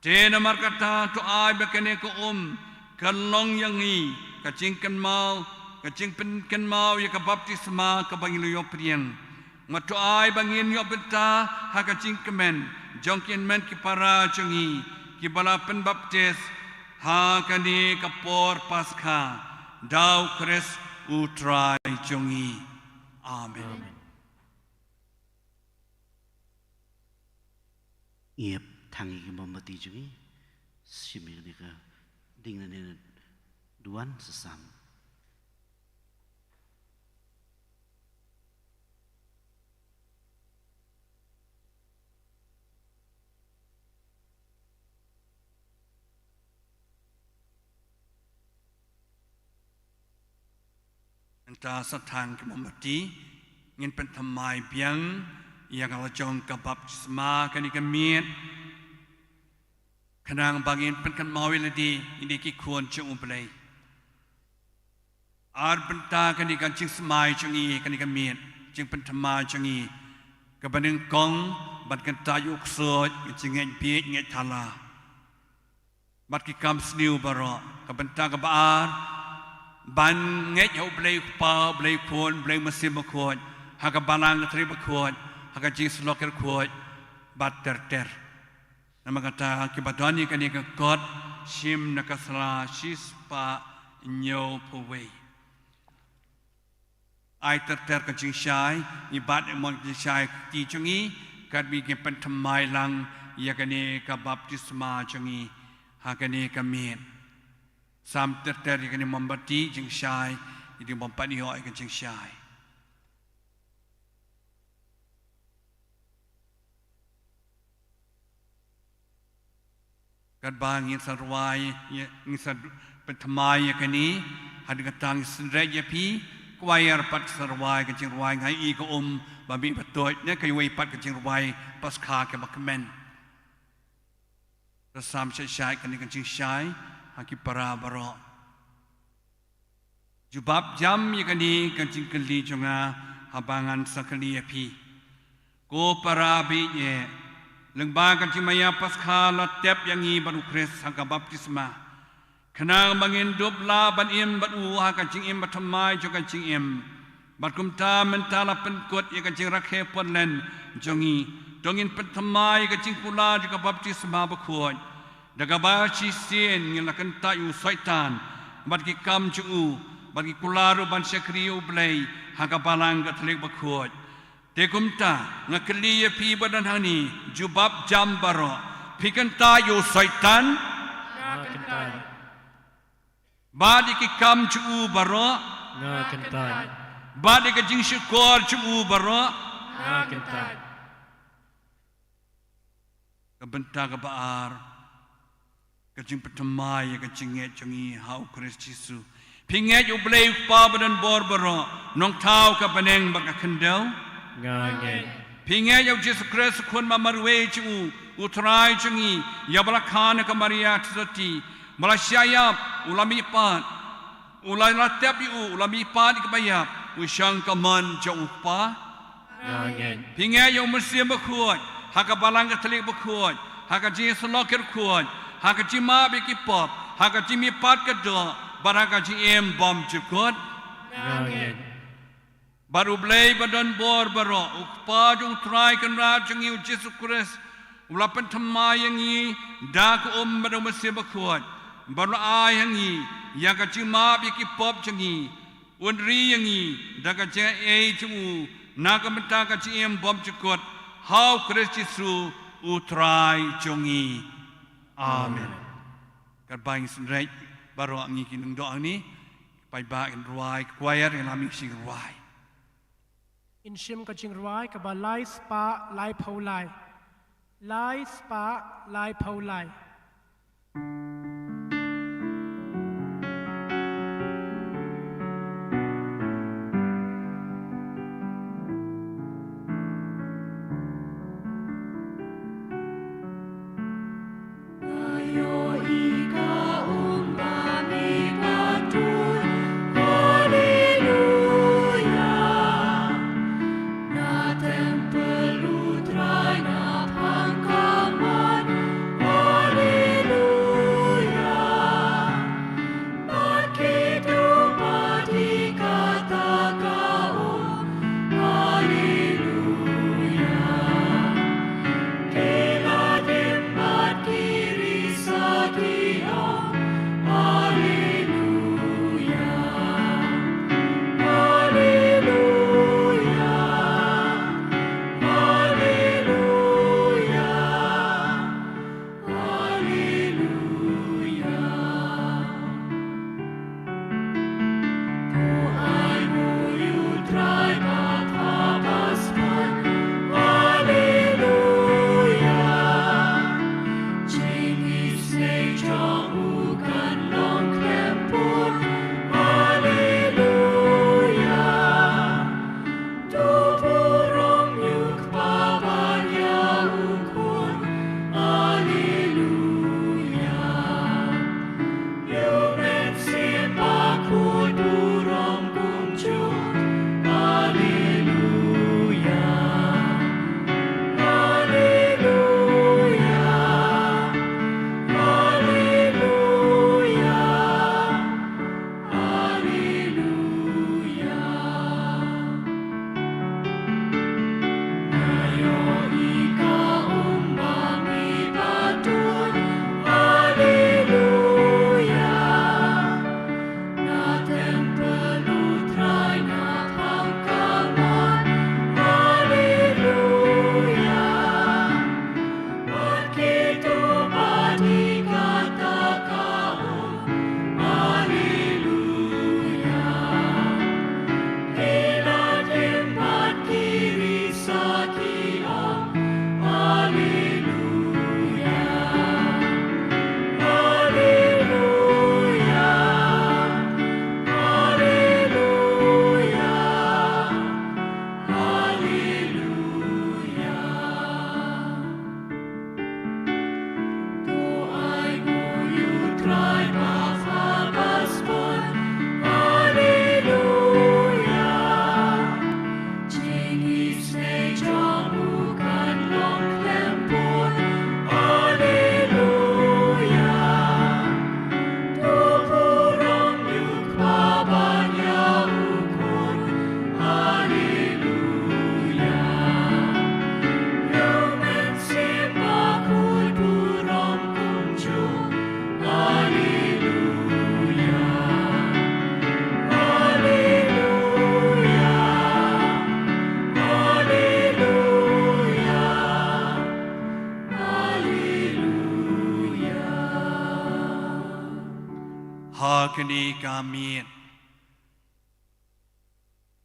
Te namar kata to ai ba kane ka um kan long ïa ngi ka jingkynmaw, ka jingpynkynmaw ïa ka baptisma kaba ngi la ïoh pdiang. Bad to ai ba ngin ïoh bynta ha ka jingkmen jong ki hynmen ki para jong ngi kiba la pynbaptis ha kane ka por Paskha da U Khrist U Trai jong ngi. Amen. Amen. Ïa thang ïa ki mombati jong ngi, shim ïa kane ka ding lane duwan sa sam. Mynta sa thang ki mombati, ngin pynthymmai biang ïa ka la jong ka baptisma kane ka miet, khnang ba ngin pynkynmaw ïa lade, ïa lade ki khun jong U Blei. Ar bynta kane ka jingsmai jong ngi, kane ka miet, jingpynthymmai jong ngi, kaba nyngkong ban kyntait ïa u ksuid, ka jingngeit bieit, ngeit thala, bad ki kam sniew baroh. Ka bynta kaba ar, ban ngeit ha U Blei U Kpa, U Blei U Khun, U Blei U Mynsiem Bakhuid, ha ka Balang Kynthei Bakhuid, ha ka jingsyllok Kynrad Khuid bad ter ter. Namar kata kiba don ïa kane ka kot, shim na ka sla shispah hynñiewphew wei. Ai ter ter ka jingshai, ngi bat ïa ka mon ka jingshai ha ka kti jong ngi, katba ngin pynthymmai lang ïa kane ka baptisma jong ngi ha kane ka miet. Sam ter ter ïa kane mombati jingshai, ïa kane mombati ïa ka jingshai. Katba ngin sa rwai, ngin sa pynthymmai ïa kane, hadien kata ngin synreit ïa phi, kwai ar pat sa rwai ka jingrwai Nga Ïohi Ka Um Ba Mih Ba Tuid, ne kawei pat ka jingrwai Paskha kaba kmen. Sa sam shai shai kane ka jingshai ha ki para baroh. Jubab jam ïa kane ka jingkylli jong nga haba ngan sa kylli ïa phi. Ko para baieit, Lyngba ka jingmaïa Paskha la tep ïa ngi bad u Khrist ha ka baptisma. Khnang ba ngin dup lah ban im bad u ha ka jingim bathymmai jong ka jingim. Bad kumta mynta la pynkut ïa ka jingrakhe pyrshah jong ngi. To ngin pynthymmai ïa ka jingkular jong ka baptisma bakhuid. Da kaba shisien ngin la kyntait ïa u Soitan bad ki kam jong u, bad ngin kular ruh ban shakri ïa u Blei ha ka Balang Katholik bakhuid. Te kumta, nga kylli ïa phi ba don hangne, jubab jam baroh. Phi kyntait ïa u Soitan? Nga kyntait. Bad ïa ki kam jong u baroh? Nga kyntait. Bad ïa ka jingshukor jong u baroh? Nga kyntait. Ka bynta kaba ar, ka jingpynthymmai ïa ka jingngeit jong ngi ha u Khrist Jisu. Phi ngeit ïa u Blei u Kpa badonbor baroh, Nongthaw ka bneng bad ka khyndew? Nga ngeit. Phi ngeit ïa u Jisu Khrist u Khun bamarwei jong u, u Trai jong ngi, ïa ba la kha na ka Maria theisotti, ba la shah ïap, u la mihpat, u la, la tep ïa u, u la mihpat ïa kiba ïap, u shong ka mon jong u Kpa? Nga ngeit. Phi ngeit ïa u Mynsiem Bakhuid, ha ka Balang Katholik bakhuid, ha ka jingïasyllok bakhuid, ha ka jingmap ïa ki pop, ha ka jingmihpat ka doh, bad ha ka jingim bymjukut? Nga ngeit. Bad u Blei badonbor baroh, u Kpa jong u Trai Kynrad jong ngi u Jisu Khrist, u la pynthymmai ïa ngi da ka um bad u Mynsiem Bakhuid, bad u la ai ha ngi ïa ka jingmap ïa ki pop jong ngi, un ri ïa ngi da ka jingaiei jong u na ka bynta ka jingim bymjukut, ha u Khrist Jisu u Trai jong ngi. Amen. Katba ngin synreit baroh ngi ki nongdoh hangne, paidbah kin rwai, ka choir kin lam ïa ka jingrwai. Ngin shim ka jingrwai kaba lai spah laiphew lai. Lai spah laiphew lai. Kane ka miet.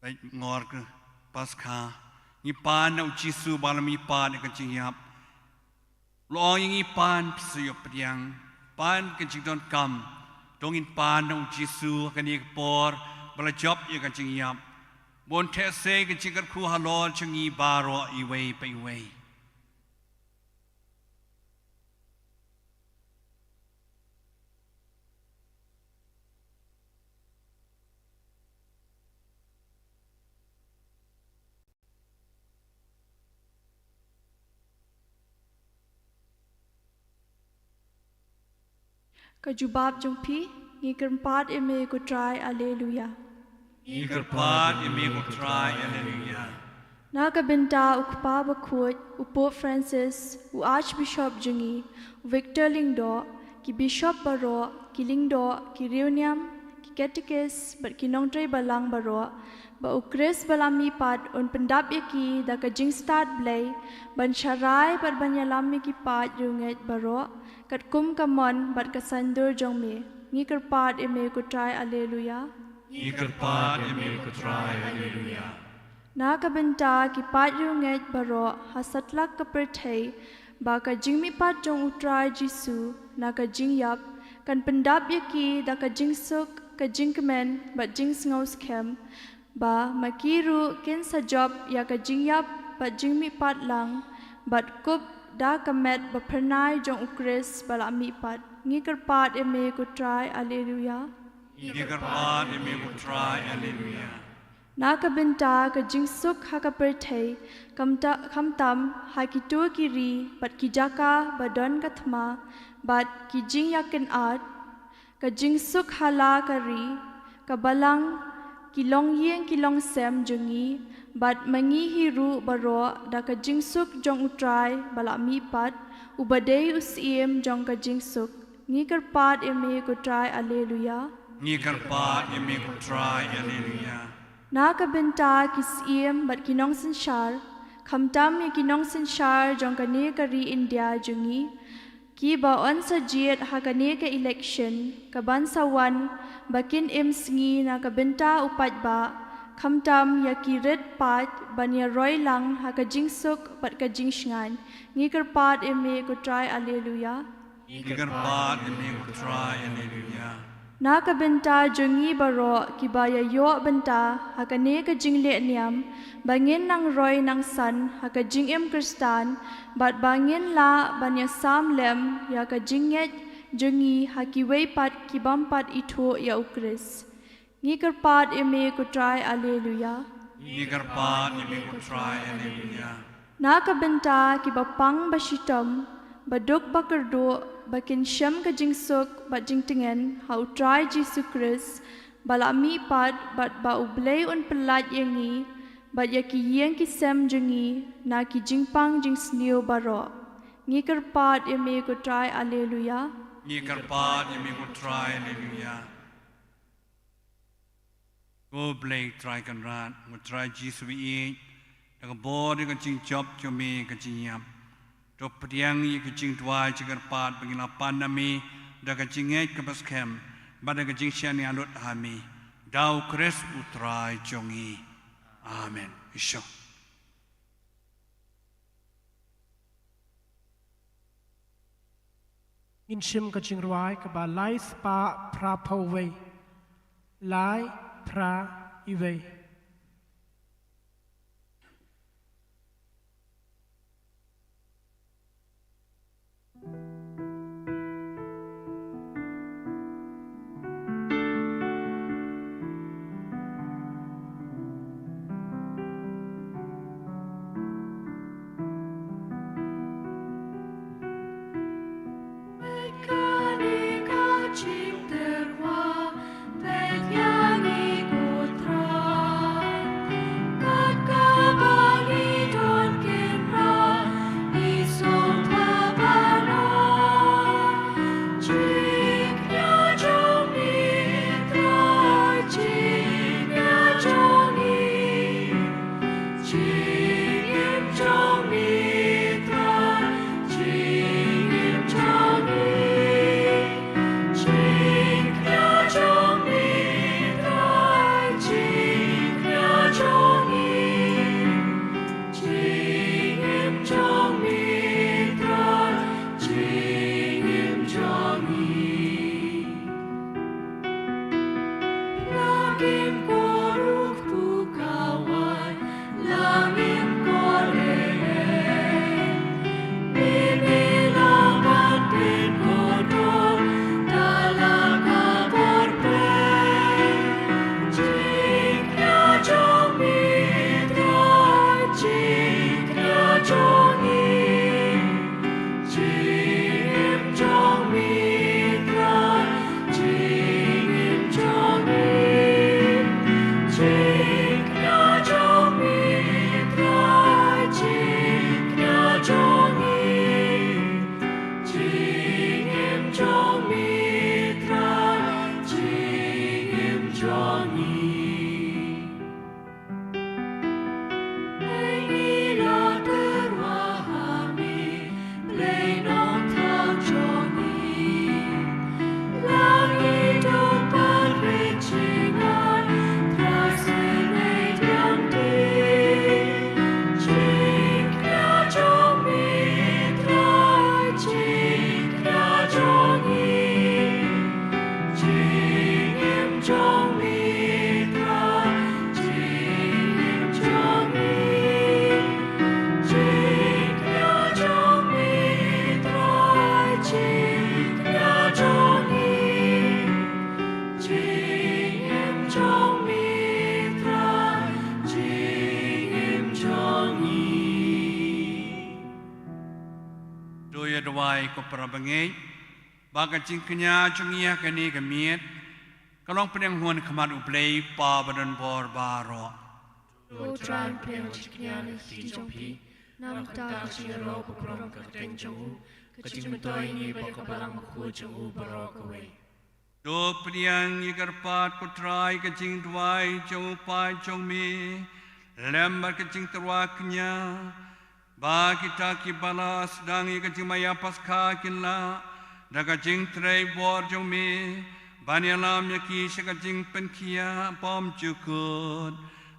Bad ngor ka Paskha. Ngi pan na u Jisu ba la mihpat ïa ka jingïap. Long ïa ngi pan phi sa ïoh pdiang. Pan ka jingdonkam. To ngin pan na u Jisu ha kane ka por ba la jop ïa ka jingïap. Bun theh se ka jingkyrkhu halor jong ngi baroh iwei pa iwei. Ka jubab jong phi, ngi kyrpad ïa me ko Trai, Alleluia. Ngi kyrpad ïa me ko Trai, Alleluia. Na ka bynta u Kpa Bakhuid, u Pope Francis, u Archbishop jong ngi, u Victor Lyngdoh, ki Bishop baroh, ki Lyngdoh, ki Riewniam, ki Katekis, bad ki Nongtrei Balang baroh, ba u Khrist ba la mihpat un pyndap ïa ki da ka jingstad Blei, ban sharai bad ban ïalam ïa ki paid riewngeit baroh, katkum ka mon bad ka saiñdur jong me. Ngi kyrpad ïa me ko Trai, Alleluia. Ngi kyrpad ïa me ko Trai, Alleluia. Na ka bynta ki paid riewngeit baroh ha satlak ka pyrthei, ba ka jingmihpat jong u Trai Jisu na ka jingïap kan pyndap ïa ki da ka jingsuk, ka jingkmen bad jingsngewskhem, ba ma ki ruh kin sa jop ïa ka jingïap bad jingmihpat lang, bad kup da ka met ba phyrnai jong u Khrist ba la mihpat. Ngi kyrpad ïa me ko Trai, Alleluia. Ngi kyrpad ïa me ko Trai, Alleluia. Na ka bynta ka jingsuk ha ka pyrthei, khamta-, khamtam ha kito ki ri bad ki jaka ba don ka thma bad ki jingïakynad, ka jingsuk ha la ka ri, ka balang, ki longïing ki longsem jong ngi, bad ma ngi hi ruh baroh da ka jingsuk jong u Trai ba la mihpat, uba dei u Syiem jong ka jingsuk. Ngi kyrpad ïa me ko Trai, Alleluia. Ngi kyrpad ïa me ko Trai, Alleluia. Na ka bynta ki Syiem bad ki nongsynshar, khamtam ïa ki nongsynshar jong kane ka ri India jong ngi, kiba yn sa jied ha kane ka election kaban sa wan, ba kin im sngi na ka bynta u paidbah, khamtam ïa ki rit paid ban ïaroi lang ha ka jingsuk bad ka jingshngaiñ. Ngi kyrpad ïa me ko Trai, Alleluia. Ngi kyrpad ïa me ko Trai, Alleluia. Na ka bynta jong ngi baroh kiba ïa ïoh bynta ha kane ka jingleh niam, ba ngin nang roi nang san ha ka jingim Khristan, bad ba ngin lah ban ïa sam lem ïa ka jingngeit jong ngi ha kiwei pat ki bym pat ithuh ïa u Khrist. Ngi kyrpad ïa me ko Trai, Alleluia. Ngi kyrpad ïa me ko Trai, Alleluia. Na ka bynta kiba pang ba shitom, ba duk ba kyrduh, ba kin shem ka jingsuk bad jingtngen ha u Trai Jisu Khrist, ba la mihpat bad ba u Blei un pyllait ïa ngi bad ïa ki ïing ki sem jong ngi na ki jingpang jingsniew baroh. Ngi kyrpad ïa me ko Trai, Alleluia. Ngi kyrpad ïa me ko Trai, Alleluia. Ko Blei Trai Kynrad, ko Trai Jisu ba ïeit, da ka bor ïa ka jingjop jong me ka jingïap, to pdiang ïa ka jingduwai jingkyrpad ba ngin ïa pan na me da ka jingngeit kaba skhem bad da ka jingshaniah lut ha me, da u Khrist u Trai jong ngi. Amen. Sha Ngin shim ka jingrwai kaba lai spah phra phew wei. Lai phra wei. Wai ko para bangeit, ba ka jingkñia jong ngi ha kane ka miet ka long pdiang hun khmat U Blei Kpa ba don bor baroh. To Trai, pdiang jingkñia na ka kti jong phi, namar ka jingïaroh ba kordor ka kyrteng jong u, ka jingmyntoi ngi bad ka Balang Bakhuid jong u baroh kawei. To pdiang ïa ka kyrpad ko Trai, ka jingduwai jong u paid jong me lem bad ka jingtyrwa kñia, ba kita kiba la sdang ïa ka jingmaïa Paskha kin lah da ka jingtrei bor jong me ban ïalam ïa ki sha ka jingpynkhiah bymjukut,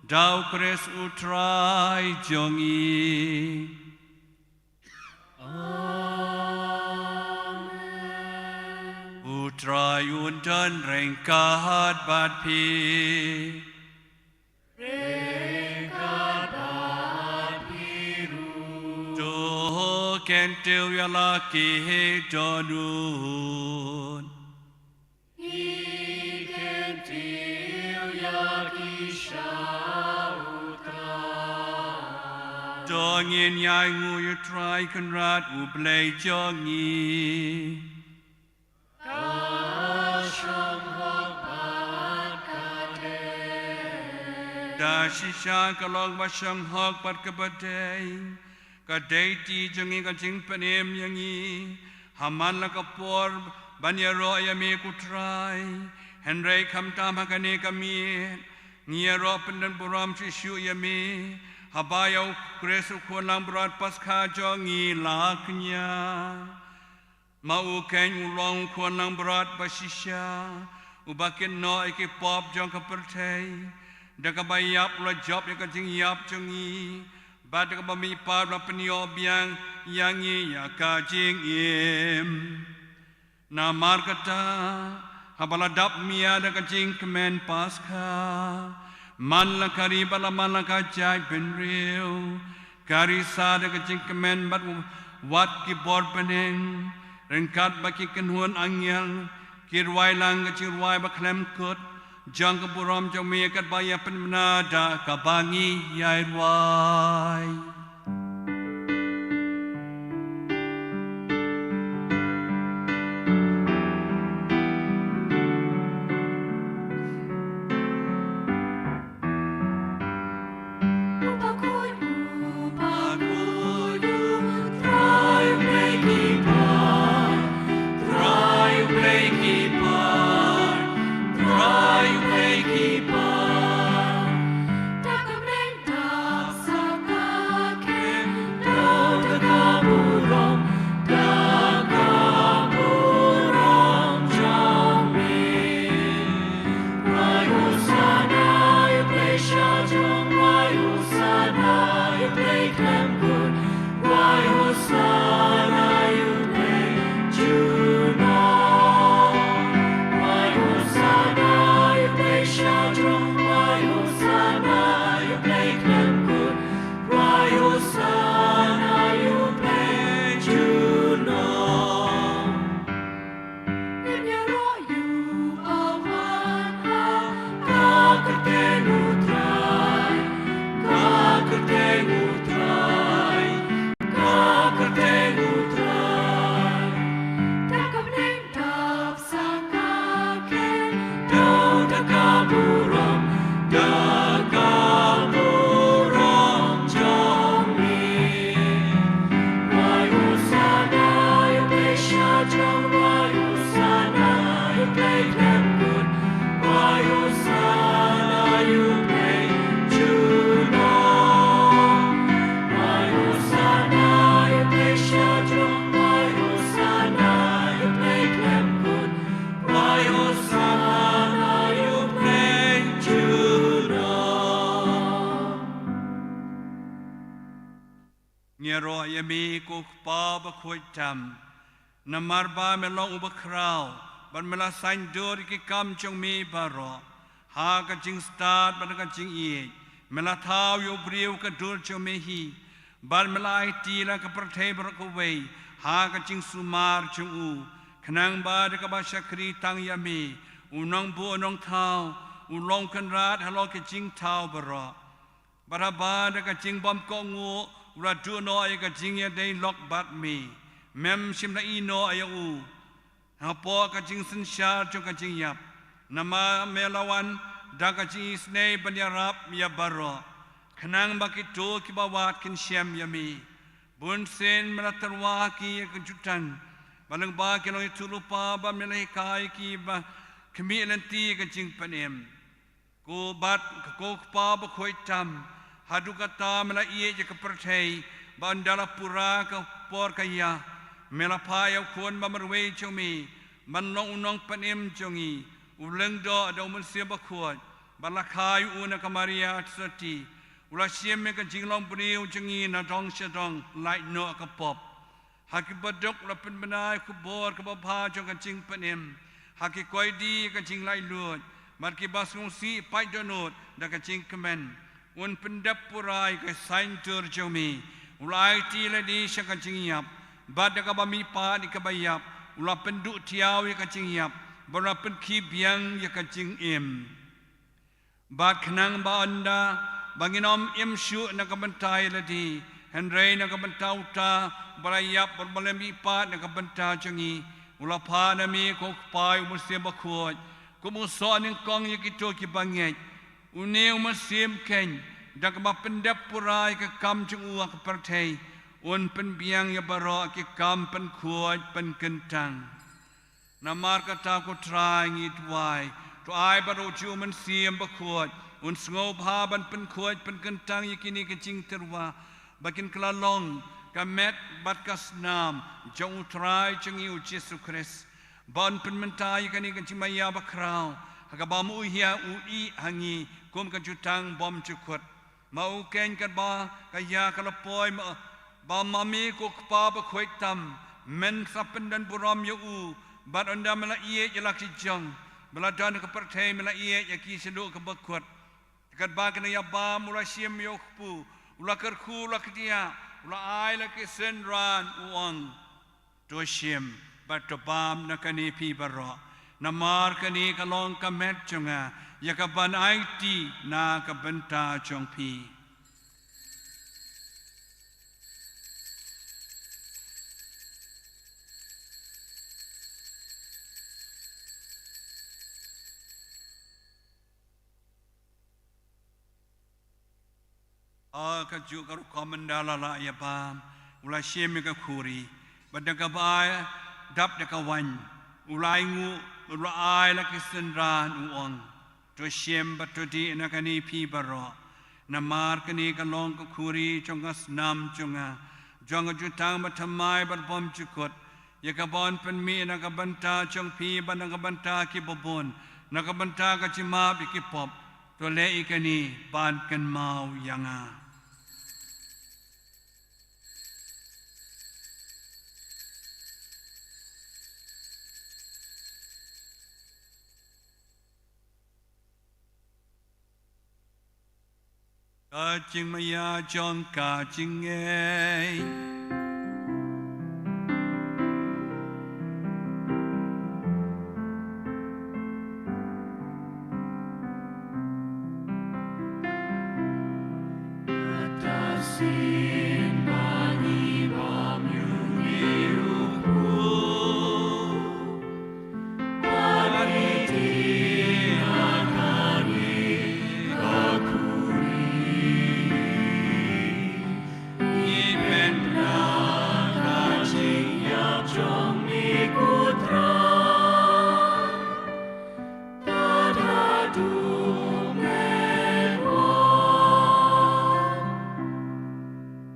da U Khrist U Trai jong ngi. Amen. U Trai un don ryngkat bad phi. Ryngkat bad phi ruh. To kyntiew ïa la ki dohnud. Ngi kyntiew ïa ki sha U Trai. To ngin ïainguh ïa U Trai Kynrad U Blei jong ngi. Ka shong hok bad ka dei. Da shisha ka long ba shong hok bad kaba dei. Ka dei kti jong ngi ka jingpynim ïa ngi ha man la ka por ban ïaroh ïa me ko Trai. Hynrei khamtam ha kane ka miet ngi ïaroh pyndonburom shuh shuh ïa me haba ïa U Khrist U Khun Langbrot Paskha jong ngi la kñia. Ma u keiñ u long u Khun Langbrot ba shisha, uba kit noh ïa ki pop jong ka pyrthei. Da kaba ïap u la jop ïa ka jingïap jong ngi, bad da kaba mihpat u la pynïoh biang ïa ngi ïa ka jingim. Namar kata, haba la dap mia da ka jingkmen Paskha, man la ka ri bad la man la ka jaitbynriew, ka risa da ka jingkmen bad wat ki bor bneng, ryngkat bad ki kynhun angel, ki rwai lang ka jingrwai ba khlem kut jong ka burom jong me, katba ïa pynbna da kaba ngi ïai rwai. Ngi ïaroh ïa me ko Kpa bakhuid tam. Namar ba me long uba khraw, bad me la saiñdur ïa ki kam jong me baroh ha ka jingstad bad ka jingïeit. Me la thaw ïa u briew ka dur jong me hi, bad me la aiti la ka pyrthei baroh kawei ha ka jingsumar jong u. Khnang ba da kaba shakri tang ïa me, u nongbuh nongthaw u long kynrad halor ki jingthaw baroh. Bad haba da ka jingbymkohnguh u la duh noh ïa ka jingïadei lok bad me, Mem shym la ïehnoh ïa u hapoh ka jingsynshar jong ka jingïap. Namar me la wan da ka jingisynei ban ïarap ïa baroh. Khnang ba kito kiba wad kin shem ïa me. Bun sien me la tyrwa ha ki ïa ka jutang. Ba lyngba ki longïathuhlypa ba me la hikai ki ba khmih lynti ïa ka jingpynim. Ko bad ko Kpa bakhuid tam, haduh katta me la ïeit ïa ka pyrthei, ba ynda la pura ka por ka ïa, me la phah ïa u Khun ba marwei jong me, ban long u nongpynim jong ngi, u lyngdoh da u Mynsiem Bakhuid, ba la kha ïa u na ka Maria Theisotti, u la shim ïa ka jinglong briew jong ngi na dong sha dong, lait noh ka pop. Ha ki baduk la pynbna ïa ka khubor kaba bha jong ka jingpynim. Ha ki koidi ka jinglaitluid. Bad kiba sngewsih pait dohnud da ka jingkmen. Un pyndep pura ïa ka saiñdur jong me. U la aiti lade sha ka jingïap. Bad da kaba mihpat ïa kaba ïap. U la pynduh thiaw ïa ka jingïap. Bad u la pynkhih biang ïa ka jingim. Bad khnang ba ynda ba ngin ym im shuh na ka bynta ïa lade, hynrei na ka bynta uta ba la ïap bad ba la mihpat na ka bynta jong ngi, u la phah na me ko Kpa ïa u Mynsiem Bakhuid, kum u soh nyngkong ïa kito kiba ngeit. Une u mynsiem keiñ, da kaba pyndep pura ïa ka kam jong u ha ka pyrthei, un pynbiang ïa baroh ki kam pynkhuid pynkyntang. Namar kata ko Trai ngi duwai, to ai ba u Mynsiem Bakhuid un sngewbha ban pynkhuid pynkyntang ïa kine ki jingtyrwa, ba kin kylla long ka met bad ka snam jong u Trai jong ngi u Jisu Khrist. Ba un pynmynta ïa kane ka jingmaïa bakhraw, ha kaba ma u ïa u ïeh ha ngi kum ka jutang bymjukut. Ma u keiñ katba ka ïa ka la poi ma, ba ma me ko Kpa bakhuid tam, men sa pyndon burom ïa u, bad ynda me la ïeit ïa la ki jong, me la don ha ka pyrthei me la ïeit ïa ki shaduh ka bakut. Katba kane ïa bam u la shim ïa u kpu, u la kyrkhu u la kdiah, u la ai la ki synran u ong. To shim, bad to bam na kane phi baroh. Namar kane ka long ka met jong nga, ïa kaban aiti na ka bynta jong phi. Ha kajuh ka rukom ynda la lah ïa bam, u la shim ïa ka khuri, bad da kaba ai dap da ka wain, u la ainguh, u la ai la ki synran u ong. To shim bad to dih na kane phi baroh. Namar kane ka long ka khuri jong ka snam jong nga, jong ka jutang bathymmai bad bymjukut, ïa kaba yn pynmih na ka bynta jong phi bad na ka bynta kiba bun, na ka bynta ka jingmap ïa ki pop. To leh ïa kane ban kynmaw ïa nga. Ka jingmaïa jong ka jingngeit.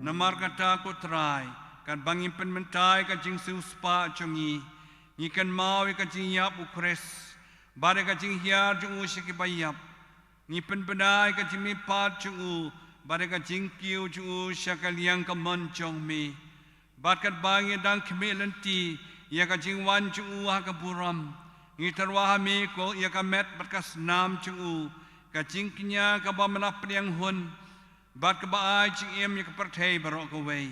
Namar kata ko Trai, katba ngi pynmynta ïa ka jingsiewspah jong ngi, ngi kynmaw ïa ka jingïap u Khrist, bad ïa ka jinghiar jong u sha kiba ïap. Ngi pynbna ïa ka jingmihpat jong u, bad ïa ka jingkiew jong u sha ka liang kamon jong me. Bad katba ngi dang khmih lynti ïa ka jingwan jong u ha ka burom, ngi tyrwa ha me ko ïa ka met bad ka snam jong u, ka jingkñia kaba me la pdiang hun, bad kaba ai jingim ïa ka pyrthei baroh kawei.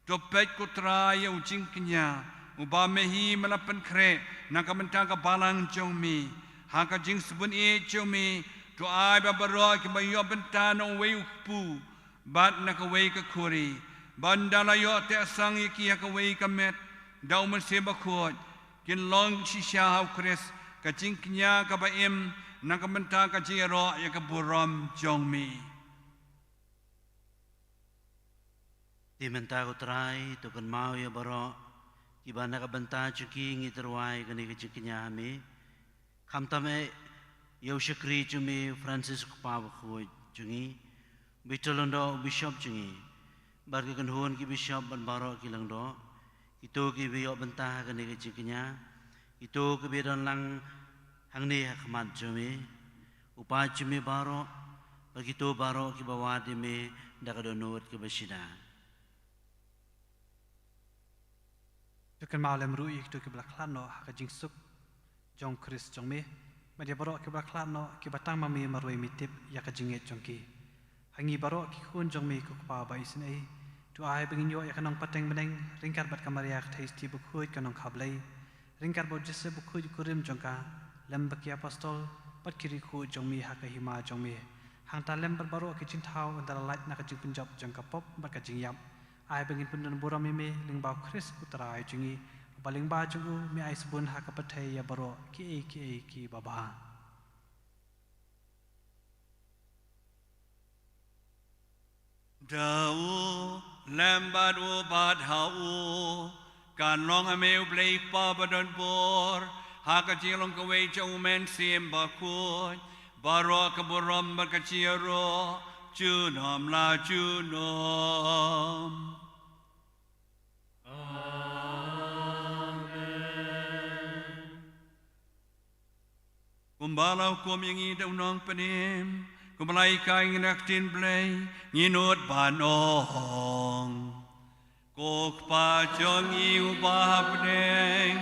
To peit ko Trai ïa u jingkñia, uba me hi me la pynkhreh na ka bynta ka balang jong me. Ha ka jingsbun ïeit jong me, to ai ba baroh kiba ïoh bynta na uwei u kpu, bad na kawei ka khuri, Ban da la ïoh teh sang ïa ki ha kawei ka met da U Mynsiem Bakhuid, kin long shisha ha U Khrist ka jingkñia kaba im na ka bynta ka jingïaroh ïa ka burom jong me. Te mynta ko Trai, to kynmaw ïa baroh kiba na ka bynta jong ki ngi tyrwa ïa kane ka jingkñia ha me. Khamtam eh ïa u shakri jong me Francis u kpa bakhuid jong ngi, uba ïa lyngdoh u bishop jong ngi, bad ka kynhun ki bishop bad baroh ki lyngdoh, kito kiba ïoh bynta ha kane ka jingkñia, kito kiba don lang hangne ha khmat jong me. U Paid jong me baroh, bad kito baroh kiba wad ïa me da ka dohnud kaba shida. To kynmaw lem ruh ïa kito kiba la khlad noh ha ka jingsuk jong U Khrist jong me, bad ïa baroh kiba la khlad noh kiba tang ma me marwei me tip ïa ka jingngeit jong ki. Ha ngi baroh ki khun jong me ko Kpa ba isynei, to ai ba ngin ïoh ïa ka nongpateng bneng ryngkat bad ka Maria ka Theisotti bakhuid ka nongkha Blei, ryngkat bad U Joseph bakhuid u kurim jong ka, lem bad ki apostol bad ki riewkhuid jong me ha ka hima jong me. Hangta lem bad baroh ki jingthaw ynda la lait na ka jingpynjop jong ka pop bad ka jingïap, ai ba ngin pyndonburom ïa me lyngba U Khrist U Trai jong ngi, uba lyngba jong u me ai sbun ha ka pyrthei ïa baroh kiei kiei kiba bha. Da u, lem bad u, bad ha u, kan long ha me U Blei Kpa badonbor, ha ka jinglong kawei jong U Mynsiem Bakhuid, baroh ka burom bad ka jingïaroh junom la junom. Amen. Kumba la hukum ïa ngi da u Nongpynim, kumba la hikai ïa ngi na ka ktien Blei, ngin nud ban ong: Ko Kpa jong ngi uba ha bneng,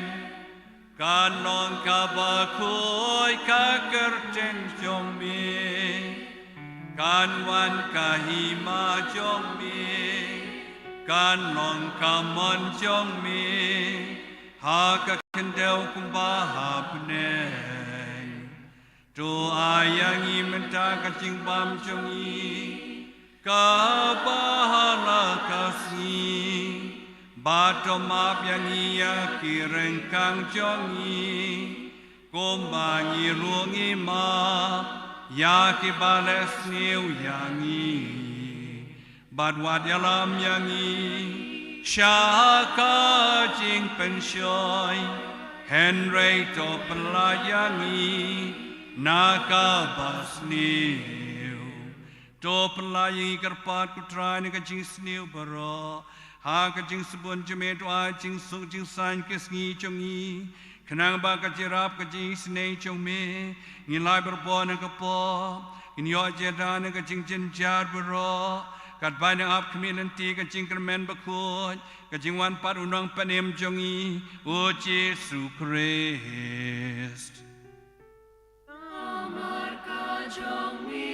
kan long kaba khuid ka kyrteng jong me, kan wan ka hima jong me, kan long ka mon jong me ha ka khyndew kumba ha bneng. To ai ïa ngi mynta ka jingbam jong ngi kaba ha la ka sngi, bad to map ïa ngi ïa ki ryngkang jong ngi, kumba ngi ruh ngi map ïa kiba leh sniew ïa ngi. Bad wat ïalam ïa ngi sha ka jingpynshoi, hynrei to pyllait ïa ngi na kaba sniew. To pyllait ïa ngi kyrpad ko Trai na ka jingsniew baroh, ha ka jingsbun jong me to ai jingsuk jingsaiñ ki sngi jong ngi, khnang ba ka jingïarap ka jingisynei jong me, ngi la ai barabor na ka pop, ngin ïoh jingïada na ka jingjynjar baroh, katba ngi ap khmih lynti ka jingkyrmen bakhuid ka jingwan pat U Nongpynim jong ngi, U Jisu Khrist. Namar ka jong me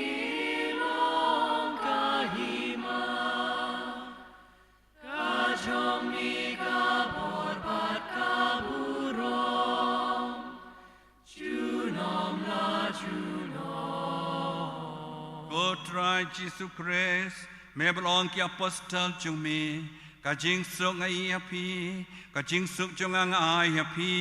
long ka hima, ka jong me ka bor bad ka burom, junom la junom. Ko Trai Jisu Khrist, me ba la ong ki apostol jong me: Ka jingsuk nga ai ha phi, ka jingsuk jong nga nga ai ha phi.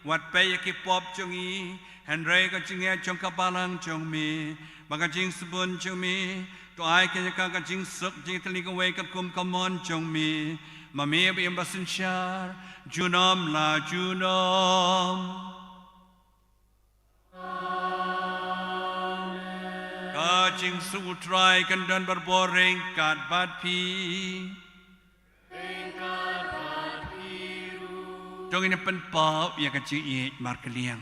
Wat peit ïa ki pop jong ngi, hynrei ka jingngeit jong ka balang jong me, bad ka jingsbun jong me, to ai keiñ ïa ka ka jingsuk jingtylli kawei katkum ka mon jong me, ma me ba im ba synshar junom la junom. Ka jingsuk U Trai kan don barabor ryngkat bad phi. To ngin ïa pynpaw ïa ka jingïeit markylliang.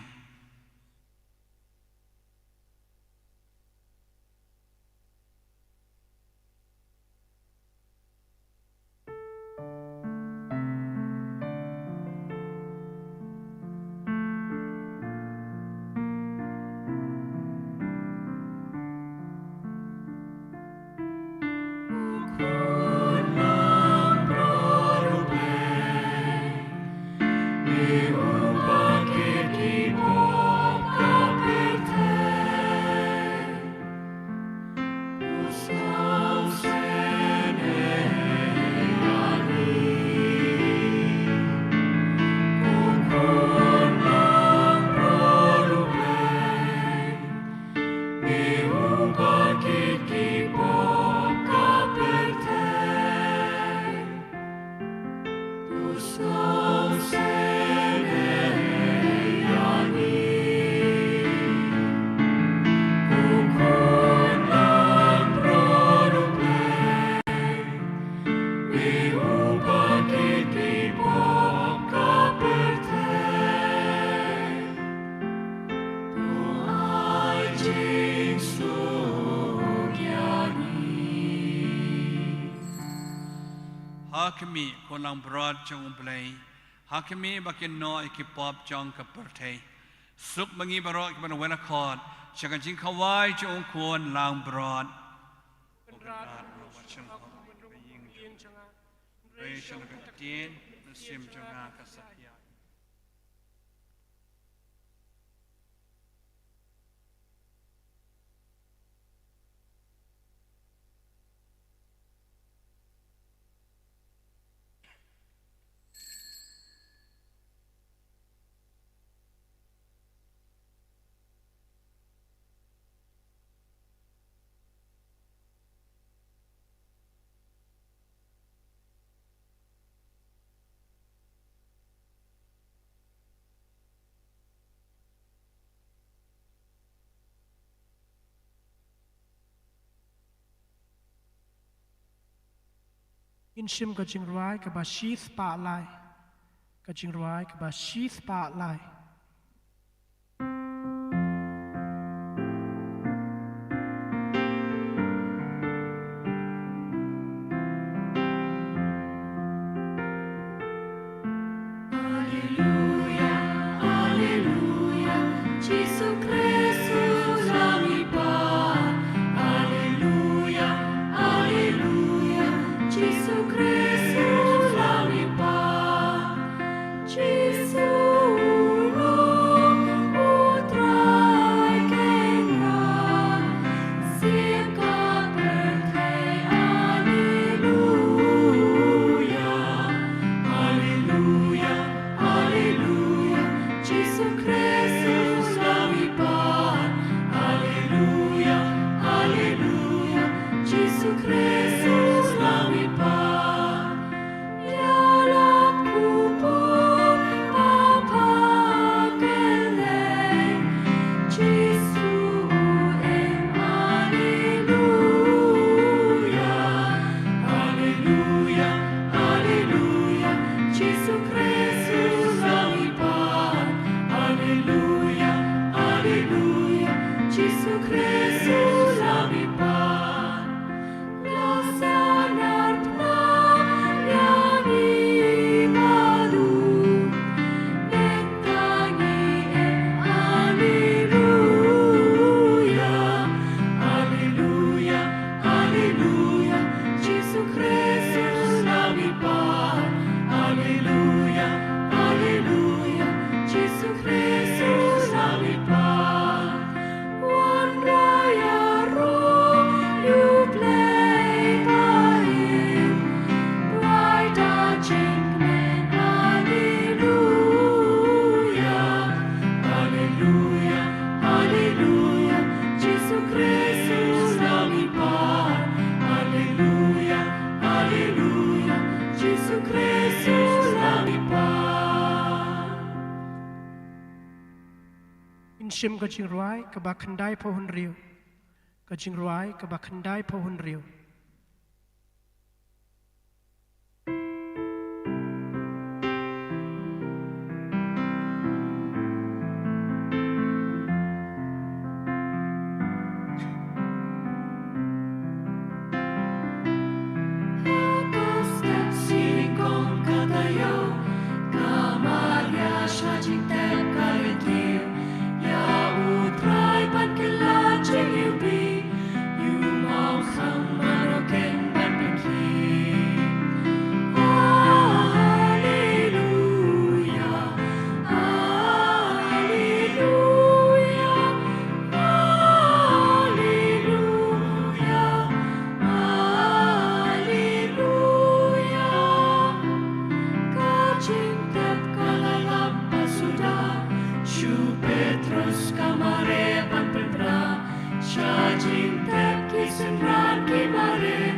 Ha khmih, khun langbrot jong U Blei, ha khmih ba kin noh ïa ki pop jong ka pyrthei. Suk ma ngi baroh kiba na wela khot sha ka jingkhawai jong u khun langbrot. Kynrad, wat sngewthuh ïa ka ktien, mynsiem jong nga ka satia. Ngin shim ka jingrwai kaba shispah lai. Ka jingrwai kaba shispah lai. Alleluia, alleluia, Jisu Khrist u la mihpat. Alleluia, alleluia, Jisu Khrist u la mihpat. Jisu u long u Trai Kynrad, siem ka pyrthei. Alleluia, alleluia, alleluia, Jisu Khrist u la mihpat. Alleluia, alleluia, Jisu Khrist u la mihpat. Ïalap u pop ba pha kylleng, Jisu u im. Alleluia, alleluia, alleluia, Jisu Khrist u la mihpat. Alleluia, alleluia, Jisu Khrist u la mihpat. La sanar phna ïa ngi baduk, mynta ngi im. Alleluia, alleluia, alleluia, Jisu Khrist u la mihpat. Alleluia, alleluia, Jisu Khrist u la mihpat. Wanrah ïaroh ïa U Blei ba im, duwai da jingkmen. Alleluia, alleluia, alleluia, Jisu Khrist u la mihpat. Alleluia, alleluia, Jisu Khrist u la mihpat. Ngin shim ka jingrwai kaba khyndaiphew hynriew. Ka jingrwai kaba khyndaiphew hynriew. Ha ka step shi nyngkong ka taïew, ka Maria sha jingtep ka lynti ïa U Trai ban kylla jingïewbih. Ïa u mawkhang baroh ken ban pynkhih. Alleluia, alleluia, alleluia, alleluia. Ka jingtep ka la lap bha suda, sha u Petros ka mareh ban pynbna. Sha jingtep ki synran ki mareh,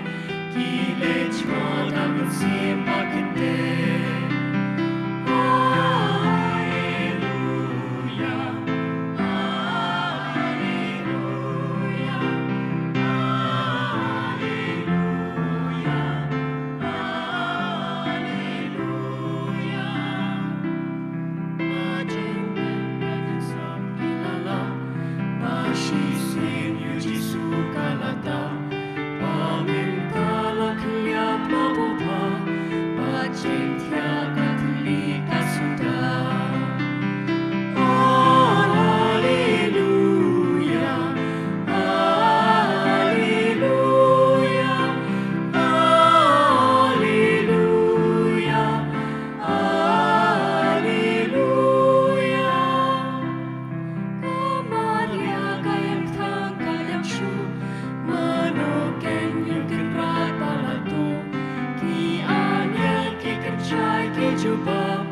ki leit jngoh da mynsiem ba kyntiew. Alleluia, alleluia, alleluia, alleluia. Ka jingtep ka jingshong ki la lap, ba shisien ïa u Jisu ka la tap. Ba mynta la khylliap la buh bha, jubab,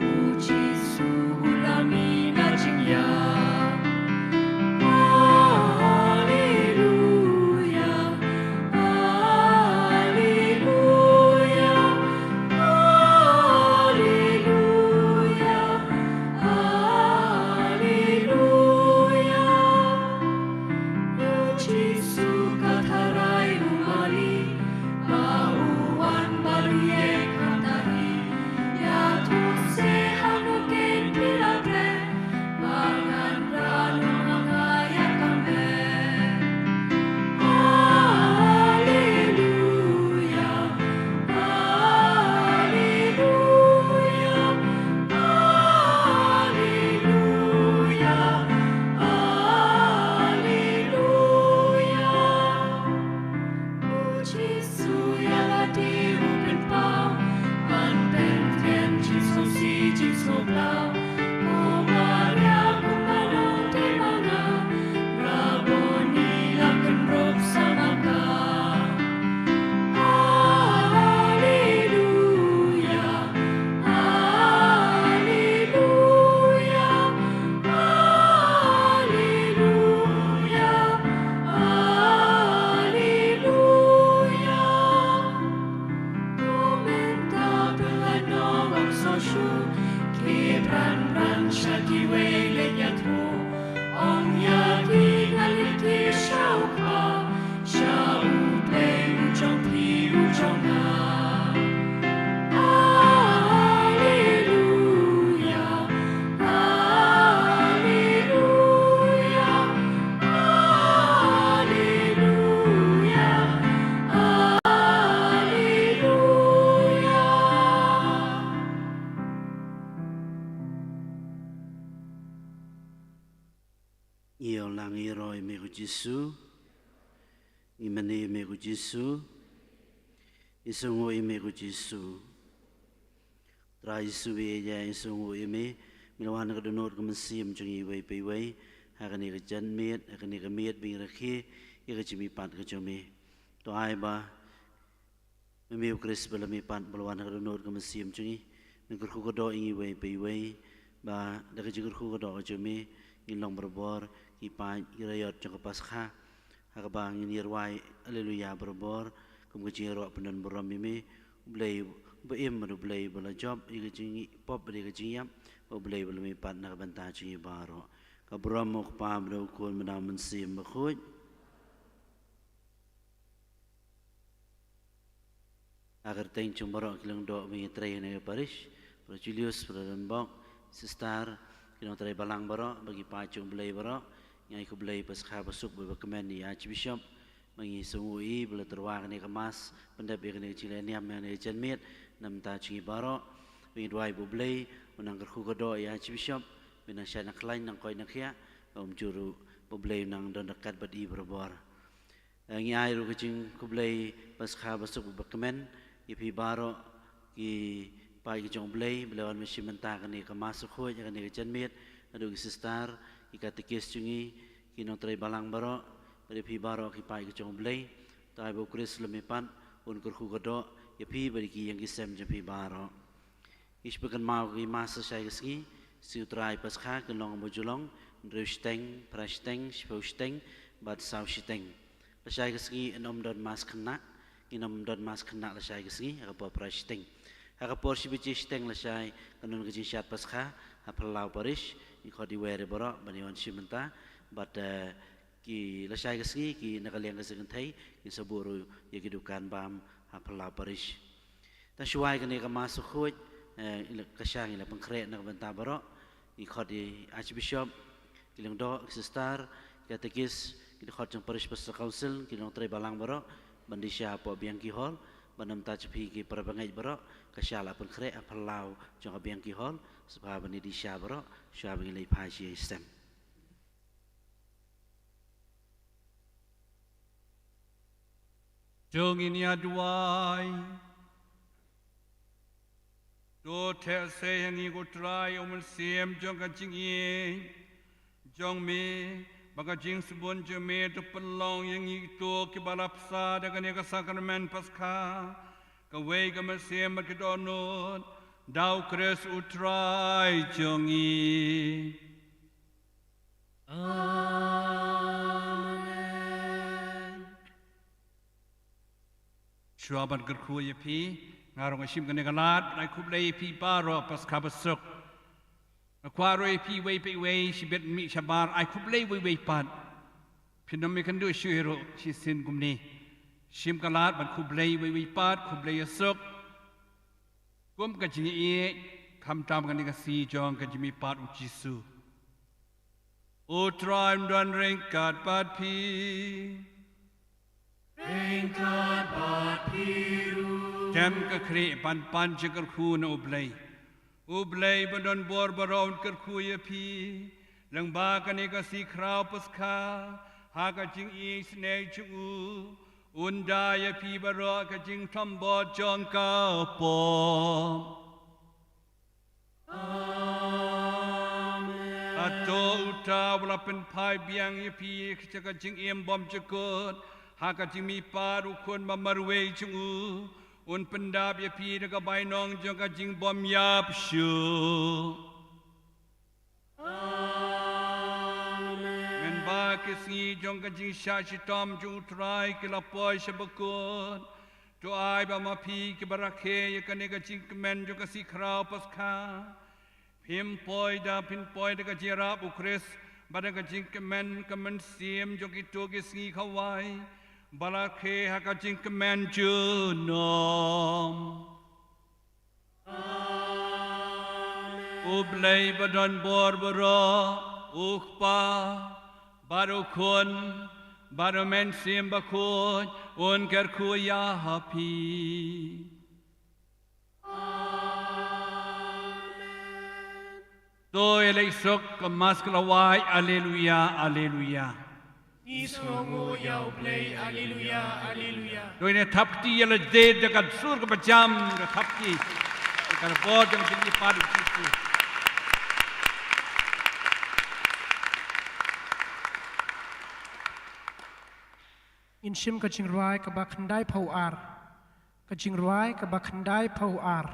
u Jisu u la mih na jingïap. Haleluya, haleluya, haleluya, haleluya. U Jisu ka tharai u mali, ba u wan ba u ïeng hangta hi. Ïathuh seh hangno ken phi la treh, ba ngan ran ong ma nga ïa ka met. Haleluya, haleluya, haleluya, haleluya. U Jisu ïa lade u pynpaw ban pynthem jingsngewsih jingsngewbha. Ko Maria, kumba long te ma nga, Rabboni la kynrup sa ma nga. Haleluya, haleluya, haleluya, haleluya. Kumta pynlait noh ban sngewsuk, ki bran bran sha kiwei leit ïathuh. Ong ïa ki ngan leit sha u Kpa, sha U Blei u jong phi u jong nga. Haleluya, haleluya, haleluya, haleluya. Ïoh lang ïaroh ïa me ko Jisu. Ngi mane ïa me ko Jisu. Ngi sngewnguh ïa me ko Jisu. Trai Jisu, ïa ngi sngewnguh ïa me. Me la wan ha ka dohnud ka mynsiem jong ngi iwei pa iwei. Ha kane ka janmiet, ha kane ka miet ba ngi rakhe ïa ka jingmihpat ka jong me. To ai ba me, me u Khrist ba la mihpat ba la wan ha ka dohnud ka mynsiem jong ngi, men kyrkhu kyrdoh ïa ngi iwei pa iwei, ba da ka jingkyrkhu kyrdoh ka jong me ngin long barabor ki paid ki raiot jong ka Paskha, ha kaba ngin ïa rwai Alleluia barabor kum ka jingïaroh pyndon burom ïa me, U Blei ba im bad U Blei ba la jop ïa ka jingpop bad ïa ka jingïap, bad U Blei ba la mihpat na ka bynta jong ngi baroh. Ka burom u Kpa bad u Khun bad u Mynsiem Bakhuid. Ha ka kyrteng jong baroh ki lyngdoh ba ngi trei ha kane ka parish, Brother Julius, Brother Donbok, Sister, ki nongtrei balang baroh, bad ki paid jong U Blei baroh, ngi ai khublei Paskha basuk bad bakmen ïa i Archbishop, ba ngi sngewnguh ïa i ba la tyrwa kane ka Mass, pyndep ïa kane ka jingleh niam, ïa kane ka janmiet, na ka bynta jong ngi baroh, ba ngi duwai ba U Blei un nang kyrkhu kyrdoh ïa i Archbishop, ba un nang shait nang khlaiñ, nang koit nang khiah, ba um jur ruh, ba U Blei un nang don ryngkat bad i barabor. Eh, ngi ai ruh ka jingkhublei Paskha basuk bakmen ïa phi baroh ki paid ki jong U Blei ba la wan ban shim bynta kane ka Mass Bakhuid, kane ka janmiet, naduh ki sister, ki katekis jong ngi, ki nongtrei balang baroh, bad ïa phi baroh ki paid ki jong U Blei. To ai ba u Khrist la mihpat un kyrkhu kyrdoh ïa phi bad ïa ki ïing ki sem jong phi baroh. Ngi shu pynkynmaw ïa ki Mass lashai ka sngi, Sngi U Trai Paskha, kin long kumba ju long, hynriew shiteng, phra shiteng, shiphew shiteng, bad saw shiteng. Lashai ka sngi ngin ym don Mass khynnah, ngin ym don Mass khynnah lashai ka sngi, ha ka por phra shiteng. Ha ka por shi baje shiteng lashai, kan don ka jingshad Paskha, ha phyllaw parish, ngi khot iwei ïa baroh, ban ïa wan shim bynta, bad, eh, ki lashai ka sngi, ki na ka liang ka jingkynthei, kin sa buh ruh ïa ki dukan bam, ha phyllaw parish. Tang shuwa ïa kane ka Mass Bakhuid, eh, ngi la, ka sha ngi la pynkhreh na ka bynta baroh, ngi khot ïa i Archbishop, ki lyngdoh, ki sister, ki katekis, ki dkhot jong Parish Pastoral Council, ki nongtrei balang baroh, ban dih sha hapoh Bianchi Hall, bad na ka bynta jong phi ki para bangeit baroh, ka sha la pynkhreh ha phyllaw jong ka Bianchi Hall, sngewbha ban ïa dih sha baroh, shuwa ba ngin leit phai sha ïing stem. To ngin ïa duwai. To theh sei ha ngi ko Trai, u mynsiem jong ka jingïeit jong me, ba ka jingsbun jong me to pynlong ïa ngi kito kiba la bsa da kane ka sakramen Paskha, kawei ka mynsiem bad ka dohnud, Da u Khrist u Trai jong ngi. Amen. Shuwa ban kyrkhu ïa phi, nga ruh nga shim kane ka lad, ai khublei ïa phi baroh, Paskha basuk. Nga kwah ruh ïa phi iwei pa iwei, shibit mih shabar, ai khublei iwei iwei pat. Phin ym ïakynduh shuh hi ruh, shisien kumne. Shim ka lad ban khublei iwei iwei pat, khublei ïa suk. Kum ka jingïeit, khamtam kane ka sngi jong ka jingmihpat u Jisu. U Trai un don ryngkat bad phi. Ryngkat bad phi ruh. Tem ka khrieh ban pan jingkyrkhu na U Blei. U Blei ba don bor baroh un kyrkhu ïa phi. Lyngba kane ka sngi khraw Paskha, ha ka jingïeit sneng jong u, un da ïa phi baroh ka jingthombor jong ka pop. Amen. Hato uta u la pynphai biang ïa phi sha ka jingim bymjukut, ha ka jingmihpat u Khun ba marwei jong u, un pyndap ïa phi da ka bainong jong ka jingbymïap shuh. Amen. Mynba ki sngi jong ka jingshah shitom jong U Trai ki la poi sha bakut, to ai ba ma phi kiba rakhe ïa kane ka jingkmen jong ka sngi khraw Paskha, phim poi da, phin poi da ka jingïarap u Khrist bad da ka jingkmen ka mynsiem jong kito ki sngi khawai ba la rakhe ha ka jingkmen junom. Amen. U Blei ba don bor baroh, u Kpa bad u Khun bad u Mynsiem Bakhuid, un kyrkhu ïa phi. Amen. To ïaleit suk, ka Mass ka la wai, Alleluia, Alleluia. Ngi sngewnguh ïa U Blei, Alleluia, Alleluia. To ngin ïa thap kti ïa lade da ka sur kaba jam, da thap kti. Da ka bor jong ka jingmihpat u Jisu. Ngin shim ka jingrwai kaba khyndaiphew ar. Ka jingrwai kaba khyndaiphew ar.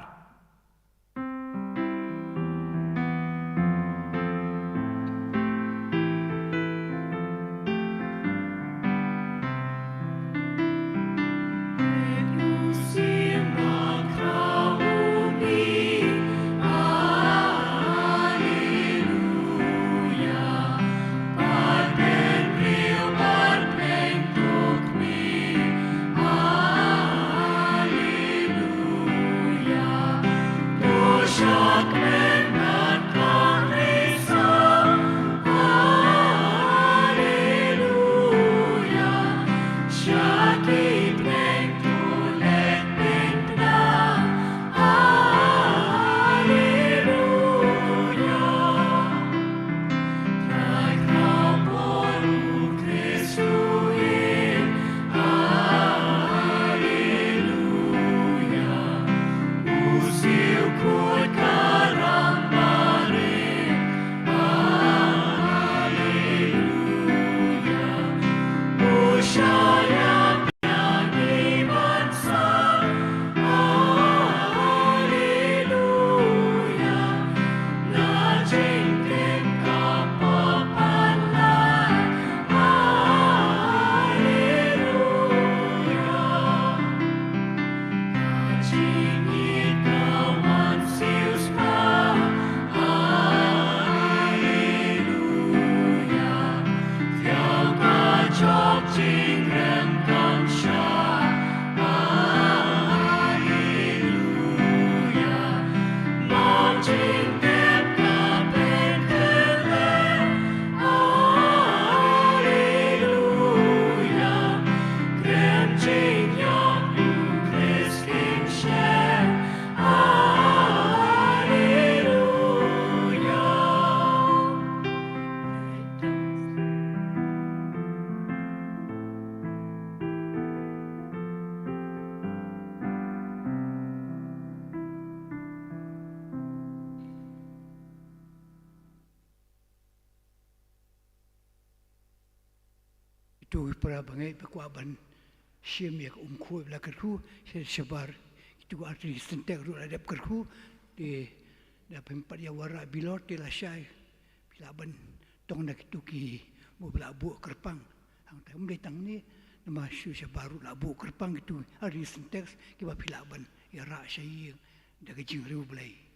Kito ki para bangeit ba kwah ban shim ïa ka umkhuid ba la kyrkhu, sha shabar. Kito ki artylli ki syntek ruh la dep kyrkhu. Te da phim pat ïa wanrah bilor te lashai phi lah ban tong na kitu ki, ba la buh kyrpang. Hangta ym dei tang ne, namar shu shabar ruh la buh kyrpang kitu ha ri Sintex kiba phi lah ban ïarah sha ïing da ka jingriewblei.